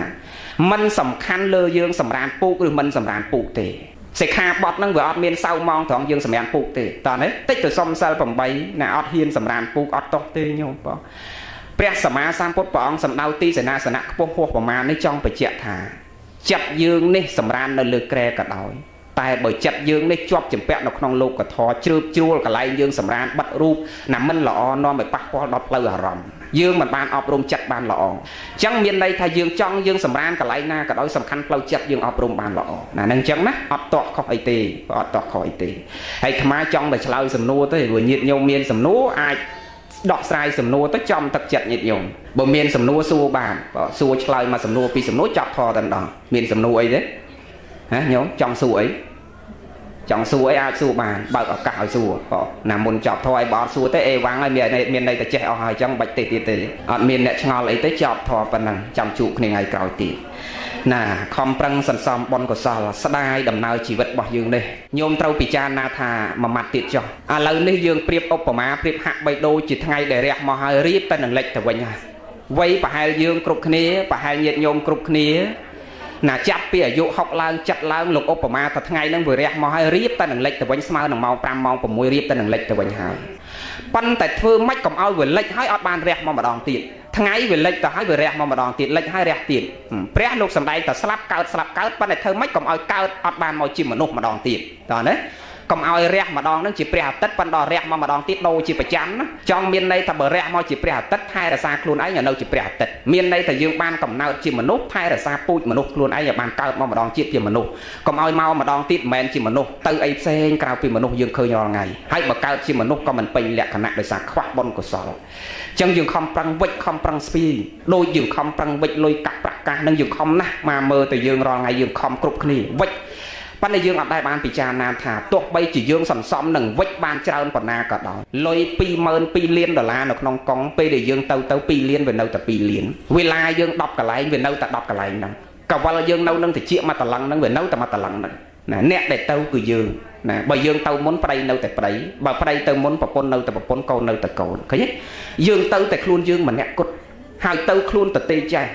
มันសំខាន់លើយើងសម្រានពូកឬមិនសម្រានពូកទេសិក្ខាបទហ្នឹងវាអត់មានសៅម៉ងត្រង់យើងសម្រានពូកទេតើនេះតិចទៅសុំសិល8ណាអត់ហ៊ានសម្រានពូកអត់តោះទេញោមបងព្រះសម្មាសម្ពុទ្ធព្រះអង្គសម្ដៅទីសេនាសនៈខ្ពស់ហួសប្រមាណនេះចង់បញ្ជាក់ថាចិត្តយើងនេះសម្រាននៅលើក្រែក៏ដោយតែបើចិត្តយើងនេះជាប់ចម្ពាក់នៅក្នុងលោកធម៌ជ្រើបជ្រួលកន្លែងយើងសម្រានបិទរូបណាមិនល្អនាំឲ្យប៉ះពាល់ដល់ផ្លូវអារម្មណ៍យើងមិនបានអប់រំចិត្តបានល្អអញ្ចឹងមានន័យថាយើងចង់យើងសម្រានកន្លែងណាក៏ដោយសំខាន់ផ្លូវចិត្តយើងអប់រំបានល្អណាហ្នឹងអញ្ចឹងណាអត់តក់ខុសអីទេអត់តក់ខុសអីទេហើយអាត្មាចង់តែឆ្លើយសំណួរទេព្រោះញាតិញោមមានសំណួរអាចដោះស្រាយសំណួរទៅចំទឹកចិត្តញាតិញោមបើមានសំណួរសួរបានបើសួរឆ្លើយមកសំណួរពីរសំណួរចាប់ថតែម្ដងមានសំណួរអីទេហ៎ញោមចង់សួរអីចង់សួរអីអាចសួរបានបើកឱកាសឲ្យសួរបងណាមុនចប់ធေါ်ឲ្យបើអត់សួរទេអេវ៉ាំងហើយមានន័យតែចេះអស់ហើយអញ្ចឹងបាច់ទេទៀតទេអត់មានអ្នកឆ្ងល់អីទេចប់ធေါ်ប៉ុណ្ណឹងចាំជួបគ្នាថ្ងៃក្រោយទៀតណាខំប្រឹងសន្សំបុណ្យកុសលស្ដាយដំណើរជីវិតរបស់យើងនេះញោមត្រូវពិចារណាថាមួយម៉ាត់ទៀតចុះឥឡូវនេះយើងប្រៀបឧបមាប្រៀបហាក់បីដូចជាថ្ងៃដែលរះមកហើយរៀបតែនឹងលិចទៅវិញហើយវ័យប្រហែលយើងគ្រប់គ្នាប្រហែលញាតិញោមគ្រប់គ្នាណាចាប់ពីអាយុ60ឡើង70ឡើងលោកឧបមាថាថ្ងៃហ្នឹងវារះមកហើយរៀបតែនឹងលិចទៅវិញស្មើនឹងម៉ោង5ម៉ោង6រៀបតែនឹងលិចទៅវិញហើយប៉ុន្តែធ្វើម៉េចកុំឲ្យវាលិចហើយអត់បានរះមកម្ដងទៀតថ្ងៃវាលិចទៅហើយវារះមកម្ដងទៀតលិចហើយរះទៀតព្រះលោកសំដែងតែស្លាប់កើតស្លាប់កើតប៉ុន្តែធ្វើម៉េចកុំឲ្យកើតអត់បានមកជាមនុស្សម្ដងទៀតតើណាកុំឲ្យរះម្ដងហ្នឹងជាព្រះអាទិត្យប៉ុន្តែរះមកម្ដងទៀតដូរជាប្រចាំណាចង់មានន័យថាបើរះមកជាព្រះអាទិត្យថែរក្សាខ្លួនឯងឲ្យនៅជាព្រះអាទិត្យមានន័យថាយើងបានកំណើតជាមនុស្សថែរក្សាពូជមនុស្សខ្លួនឯងឲ្យបានកើតមកម្ដងជាតិជាមនុស្សកុំឲ្យមកម្ដងទៀតមិនមែនជាមនុស្សទៅអីផ្សេងក្រៅពីមនុស្សយើងឃើញរាល់ថ្ងៃហើយបើកើតជាមនុស្សក៏មិនពេញលក្ខណៈដោយសារខ្វះបុណ្យកុសលចឹងយើងខំប្រឹងវិចខំប្រឹងស្ពីដូចយើងខំប្រឹងវិចលុយកាក់ប្រាក់កាសនឹងយើងខំណាស់មកមើលទៅយើងរាល់ថ្ងៃយើងខំគ្រប់គ្នាវិចប៉ុន្តែយើងអត់ដែលបានពិចារណាថាទោះបីជាយើងសន្សំនឹងវិចបានច្រើនប៉ុណ្ណាក៏ដោយលុយ22000លានដុល្លារនៅក្នុងកុងពេលដែលយើងទៅ2លានវានៅតែ2លានវេលាយើង10កន្លែងវានៅតែ10កន្លែងហ្នឹងកវលយើងនៅនឹងតិចមកតឡឹងហ្នឹងវានៅតែមកតឡឹងហ្នឹងណាអ្នកដែលទៅគឺយើងណាបើយើងទៅមុនប្តីនៅតែប្តីបើប្តីទៅមុនប្រពន្ធនៅតែប្រពន្ធកូននៅតែកូនឃើញទេយើងទៅតែខ្លួនយើងម្នាក់គត់ហើយទៅខ្លួនតទេចេះ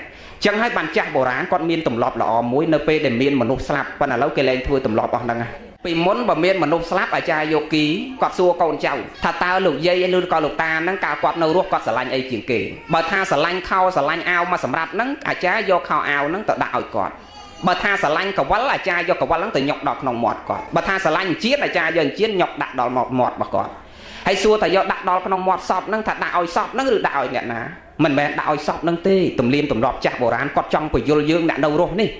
ចឹងហើយបានចាស់បុរាណគាត់មានទម្លាប់ល្អមួយនៅពេលដែលមានមនុស្សស្លាប់ប៉ុន្តែឥឡូវគេលែងធ្វើទម្លាប់អស់ហ្នឹងពីមុនបើមានមនុស្សស្លាប់អាចារ្យយោគីគាត់សួរកូនចៅថាតើលោកយាយឬក៏លោកតាហ្នឹងកាលគាត់នៅរស់គាត់ស្រឡាញ់អីជាងគេបើថាស្រឡាញ់ខោស្រឡាញ់អាវមកសម្រាប់ហ្នឹងអាចារ្យយកខោអាវហ្នឹងទៅដាក់ឲ្យគាត់បើថាស្រឡាញ់កវលអាចារ្យយកកវលហ្នឹងទៅញុកដល់ក្នុងមាត់គាត់បើថាស្រឡាញ់ជាតិអាចារ្យយកជាតិញុកដាក់ដល់មាត់របស់គាត់ហើយសួរថាយកដាក់ដល់ក្នុងមាត់សពហ្នឹងថាដាក់ឲ្យសពហ្នឹងឬដាក់ឲ្យអ្នកណាមិនមែនដាក់ឲ្យសពនឹងទេទំនៀមទម្លាប់ចាស់បុរាណគាត់ចង់ពយល់យើងអ្នកនៅរស់នេះ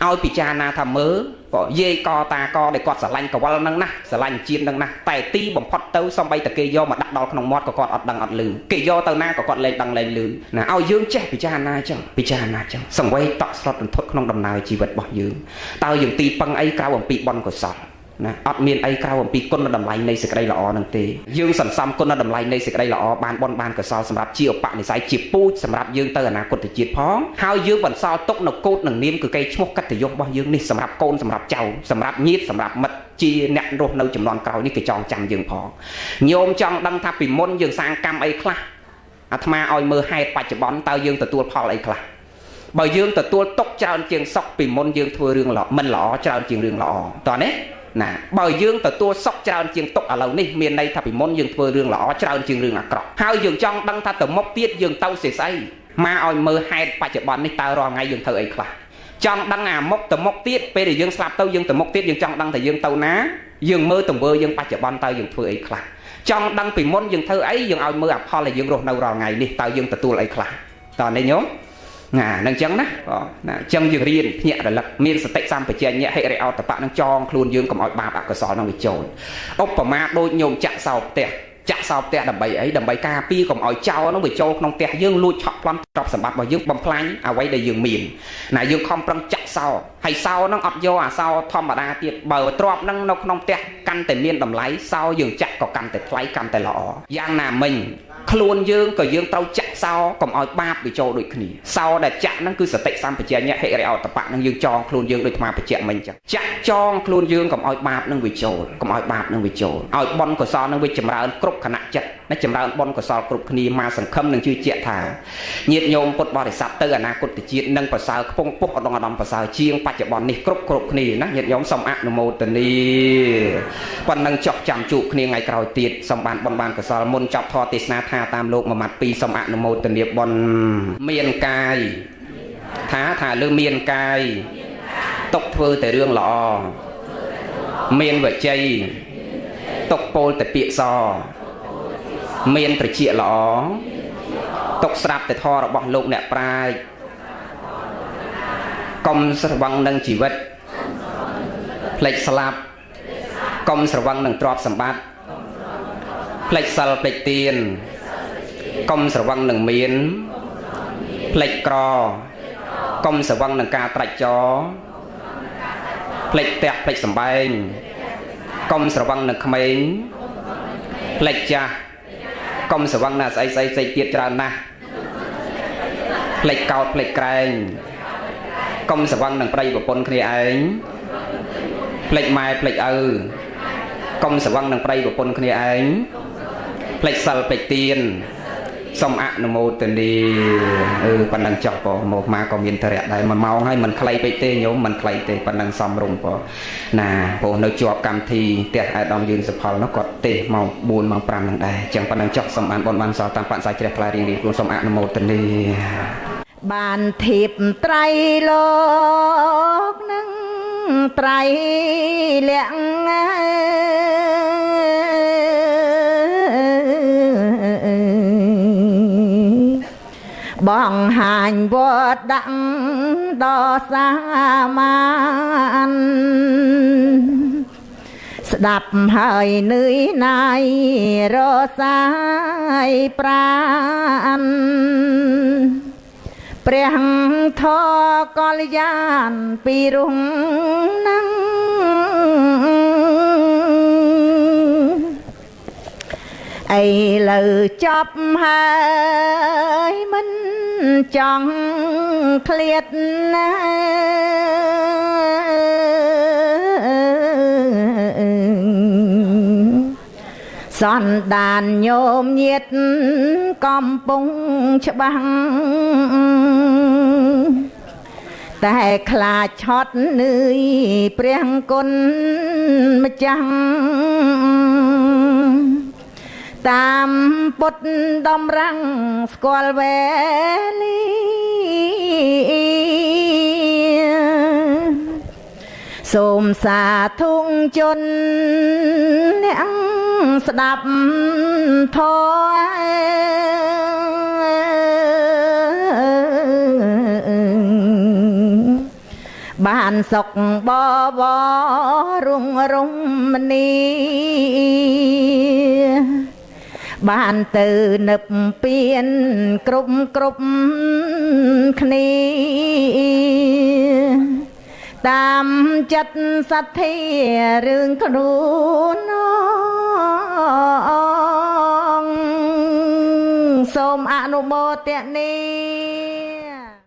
ឲ្យពិចារណាថាមើលក៏យាយកតាកដែលគាត់ស្រឡាញ់កវលនឹងណាស់ស្រឡាញ់ជាតិនឹងណាស់តែទីបំផុតទៅសំបីតែគេយកមកដាក់ដល់ក្នុងមាត់ក៏គាត់អត់ដឹងអត់ឮគេយកទៅណាក៏គាត់លែងដឹងលែងឮណាឲ្យយើងចេះពិចារណាចឹងពិចារណាចឹងសង្វេគតក់ស្លុតរន្ធត់ក្នុងដំណើរជីវិតរបស់យើងតើយើងទីពឹងអីក្រៅអំពីបុណ្យកុសល ណាអត់មានអីក្រៅអំពីគុណតម្លៃនៃសេចក្តីល្អនឹងទេយើងសន្សំគុណតម្លៃនៃសេចក្តីល្អបានបុណ្យបានកុសលសម្រាប់ជាឧបនិស្ស័យជាពូជសម្រាប់យើងទៅអនាគតជាតិផងហើយយើងបន្សល់ទុកនៅកូដនឹងនាមគឺកេរ្តិ៍ឈ្មោះកិត្តិយសរបស់យើងនេះសម្រាប់កូនសម្រាប់ចៅសម្រាប់ញាតិសម្រាប់មិត្តជាអ្នករស់នៅចំនួនក្រោយនេះគេចងចាំយើងផងញោមចង់ដឹងថាពីមុនយើងសាងកម្មអីខ្លះអាត្មាឲ្យមើលហេតុបច្ចុប្បន្នតើយើងទទួលផលអីខ្លះបើយើងទទួលទុកច្រើនជាងសុខពីមុនយើងធ្វើរឿងល្អមិនល្អច្រើនជាងរឿងល្អតោះនេះណាបើយើងទទួលសុខច្រើនជាងទុកឥឡូវនេះមានន័យថាពីមុនយើងធ្វើរឿងល្អច្រើនជាងរឿងអាក្រក់ហើយយើងចង់ដឹងថាទៅមុខទៀតយើងទៅសេស្អីមកឲ្យមើលហេតុបច្ចុប្បន្ននេះតើរាល់ថ្ងៃយើងធ្វើអីខ្លះចង់ដឹងអាមុខទៅមុខទៀតពេលដែលយើងស្លាប់ទៅយើងទៅមុខទៀតយើងចង់ដឹងថាយើងទៅណាយើងមើលទង្វើយើងបច្ចុប្បន្នតើយើងធ្វើអីខ្លះចង់ដឹងពីមុនយើងធ្វើអីយើងឲ្យមើលអាផលដែលយើងរស់នៅរាល់ថ្ងៃនេះតើយើងទទួលអីខ្លះតើនេះញោមណានឹងចឹងណាបងណាចឹងយើងរៀនភ្ញាក់រលឹកមានសតិសម្បជញ្ញៈហិរិអតបៈនឹងចងខ្លួនយើងកុំឲ្យបាបអកុសលនឹងវាចូលឧបមាដូចញោមចាក់សោផ្ទះចាក់សោផ្ទះដើម្បីអីដើម្បីការពារកុំឲ្យចោលនឹងវាចូលក្នុងផ្ទះយើងលួចឆក់ប្លន់ទ្រព្យសម្បត្តិរបស់យើងបំផ្លាញអ្វីដែលយើងមានណាយើងខំប្រឹងចាក់សោហើយសោនឹងអត់យកអាសោធម្មតាទៀតបើទ្រព្យនឹងនៅក្នុងផ្ទះកាន់តែមានតម្លៃសោយើងចាក់ក៏កាន់តែថ្លៃកាន់តែល្អយ៉ាងណាមិញខ្លួនយើងក៏យើងត្រូវចាក់សោកុំឲ្យបាបវាចូលដូចគ្នាសោដែលចាក់ហ្នឹងគឺសតិសម្បជញ្ញៈហិរិអតបៈហ្នឹងយើងចងខ្លួនយើងដូចអាត្មាបញ្ជាក់មិញចឹងចាក់ចងខ្លួនយើងកុំឲ្យបាបហ្នឹងវាចូលកុំឲ្យបាបហ្នឹងវាចូលឲ្យបុណ្យកុសលហ្នឹងវាចម្រើនគ្រប់ខណៈចិត្តណាចម្រើនបុណ្យកុសលគ្រប់គ្នាមកសង្ឃឹមនឹងជឿជាក់ថាញាតិញោមពុទ្ធបរិស័ទទៅអនាគតជាតិនឹងប្រសើរខ្ពង់ពុះឧត្តមឧត្តមប្រសើរជាងបច្ចុប្បន្ននេះគ្រប់គ្រប់គ្នាណាញាតិញោមសូមអនុមោទនាប៉ុណ្ណឹងចុះចាំជួបគ្នាថ្ងៃក្រោយទៀតសូមបានបុណ្យបានកុសលមុនចប់ធម៌ទេសនាថាតាមលោកមួយម៉ាត់ពីរសូមអនុមោទនាបុណ្យមានកាយថាលើមានកាយទុកធ្វើតែរឿងល្អមានវជ័យទុកពោលតែពាក្យសមានត្រចៀកល្អទុកស្រាប់តែធម៌របស់លោកអ្នកប្រាជ្ញកុំស្រវឹងនឹងជីវិតភ្លេចស្លាប់កុំស្រវឹងនឹងទ្រព្យសម្បត្តិភ្លេចសិលភ្លេចទានកុំស្រវឹងនឹងមានភ្លេចក្រកុំស្រវឹងនឹងការត្រាច់ចរភ្លេចផ្ទះភ្លេចសម្បែងកុំស្រវឹងនឹងក្មេងភ្លេចចាស់កុំស្រវឹងណាស្អីស្អីផ្សេងទៀតច្រើនណាស់ភ្លេចកោតភ្លេចក្រែងកុំស្រវឹងនឹងប្តីប្រពន្ធគ្នាឯងភ្លេចម៉ែភ្លេចឪកុំស្រវឹងនឹងប្តីប្រពន្ធគ្នាឯងភ្លេចសិលភ្លេចទានសូមអនុមោទនាប៉ុណ្ណឹងចុះបងមកមកក៏មានធរៈដែរមួយម៉ោងហើយមិនខ្លីពេកទេញោមមិនខ្លីទេប៉ុណ្ណឹងសមរម្យបងណាព្រោះនៅជាប់កម្មវិធីផ្ទះអាដាមយឿនសុផលនោះគាត់ទេម៉ោង4ម៉ោង5ហ្នឹងដែរចឹងប៉ុណ្ណឹងចុះសូមបានបុណ្យបានសល់តាមបច្ច័យជ្រះថ្លារៀងៗខ្លួនសូមអនុមោទនាបានធៀបត្រៃលោកនឹងត្រៃលក្ខបងហាញវត្តដាក់ដល់សាមានស្ដាប់ហើយនឿយណាយរសាយប្រានព្រះធម៌កល្យានពីរុងនឹងឥឡូវចប់ហើយមិនចង់ឃ្លាតណាសន្តានញោមញាតកំពុងច្បាំងតែខ្លាចឆត់នឿយព្រះគុណម្ចាស់តាមពុទ្ធដំរាំងស្គាល់វេលាសូមសាធុជនអ្នកស្ដាប់ធម៌បានសុខបវររុងរមនីបានទៅនឹពពៀនគ្រប់គ្រប់គ្នា តាមចិត្តសទ្ធារឿងខ្លួនសូមអនុមោទនា។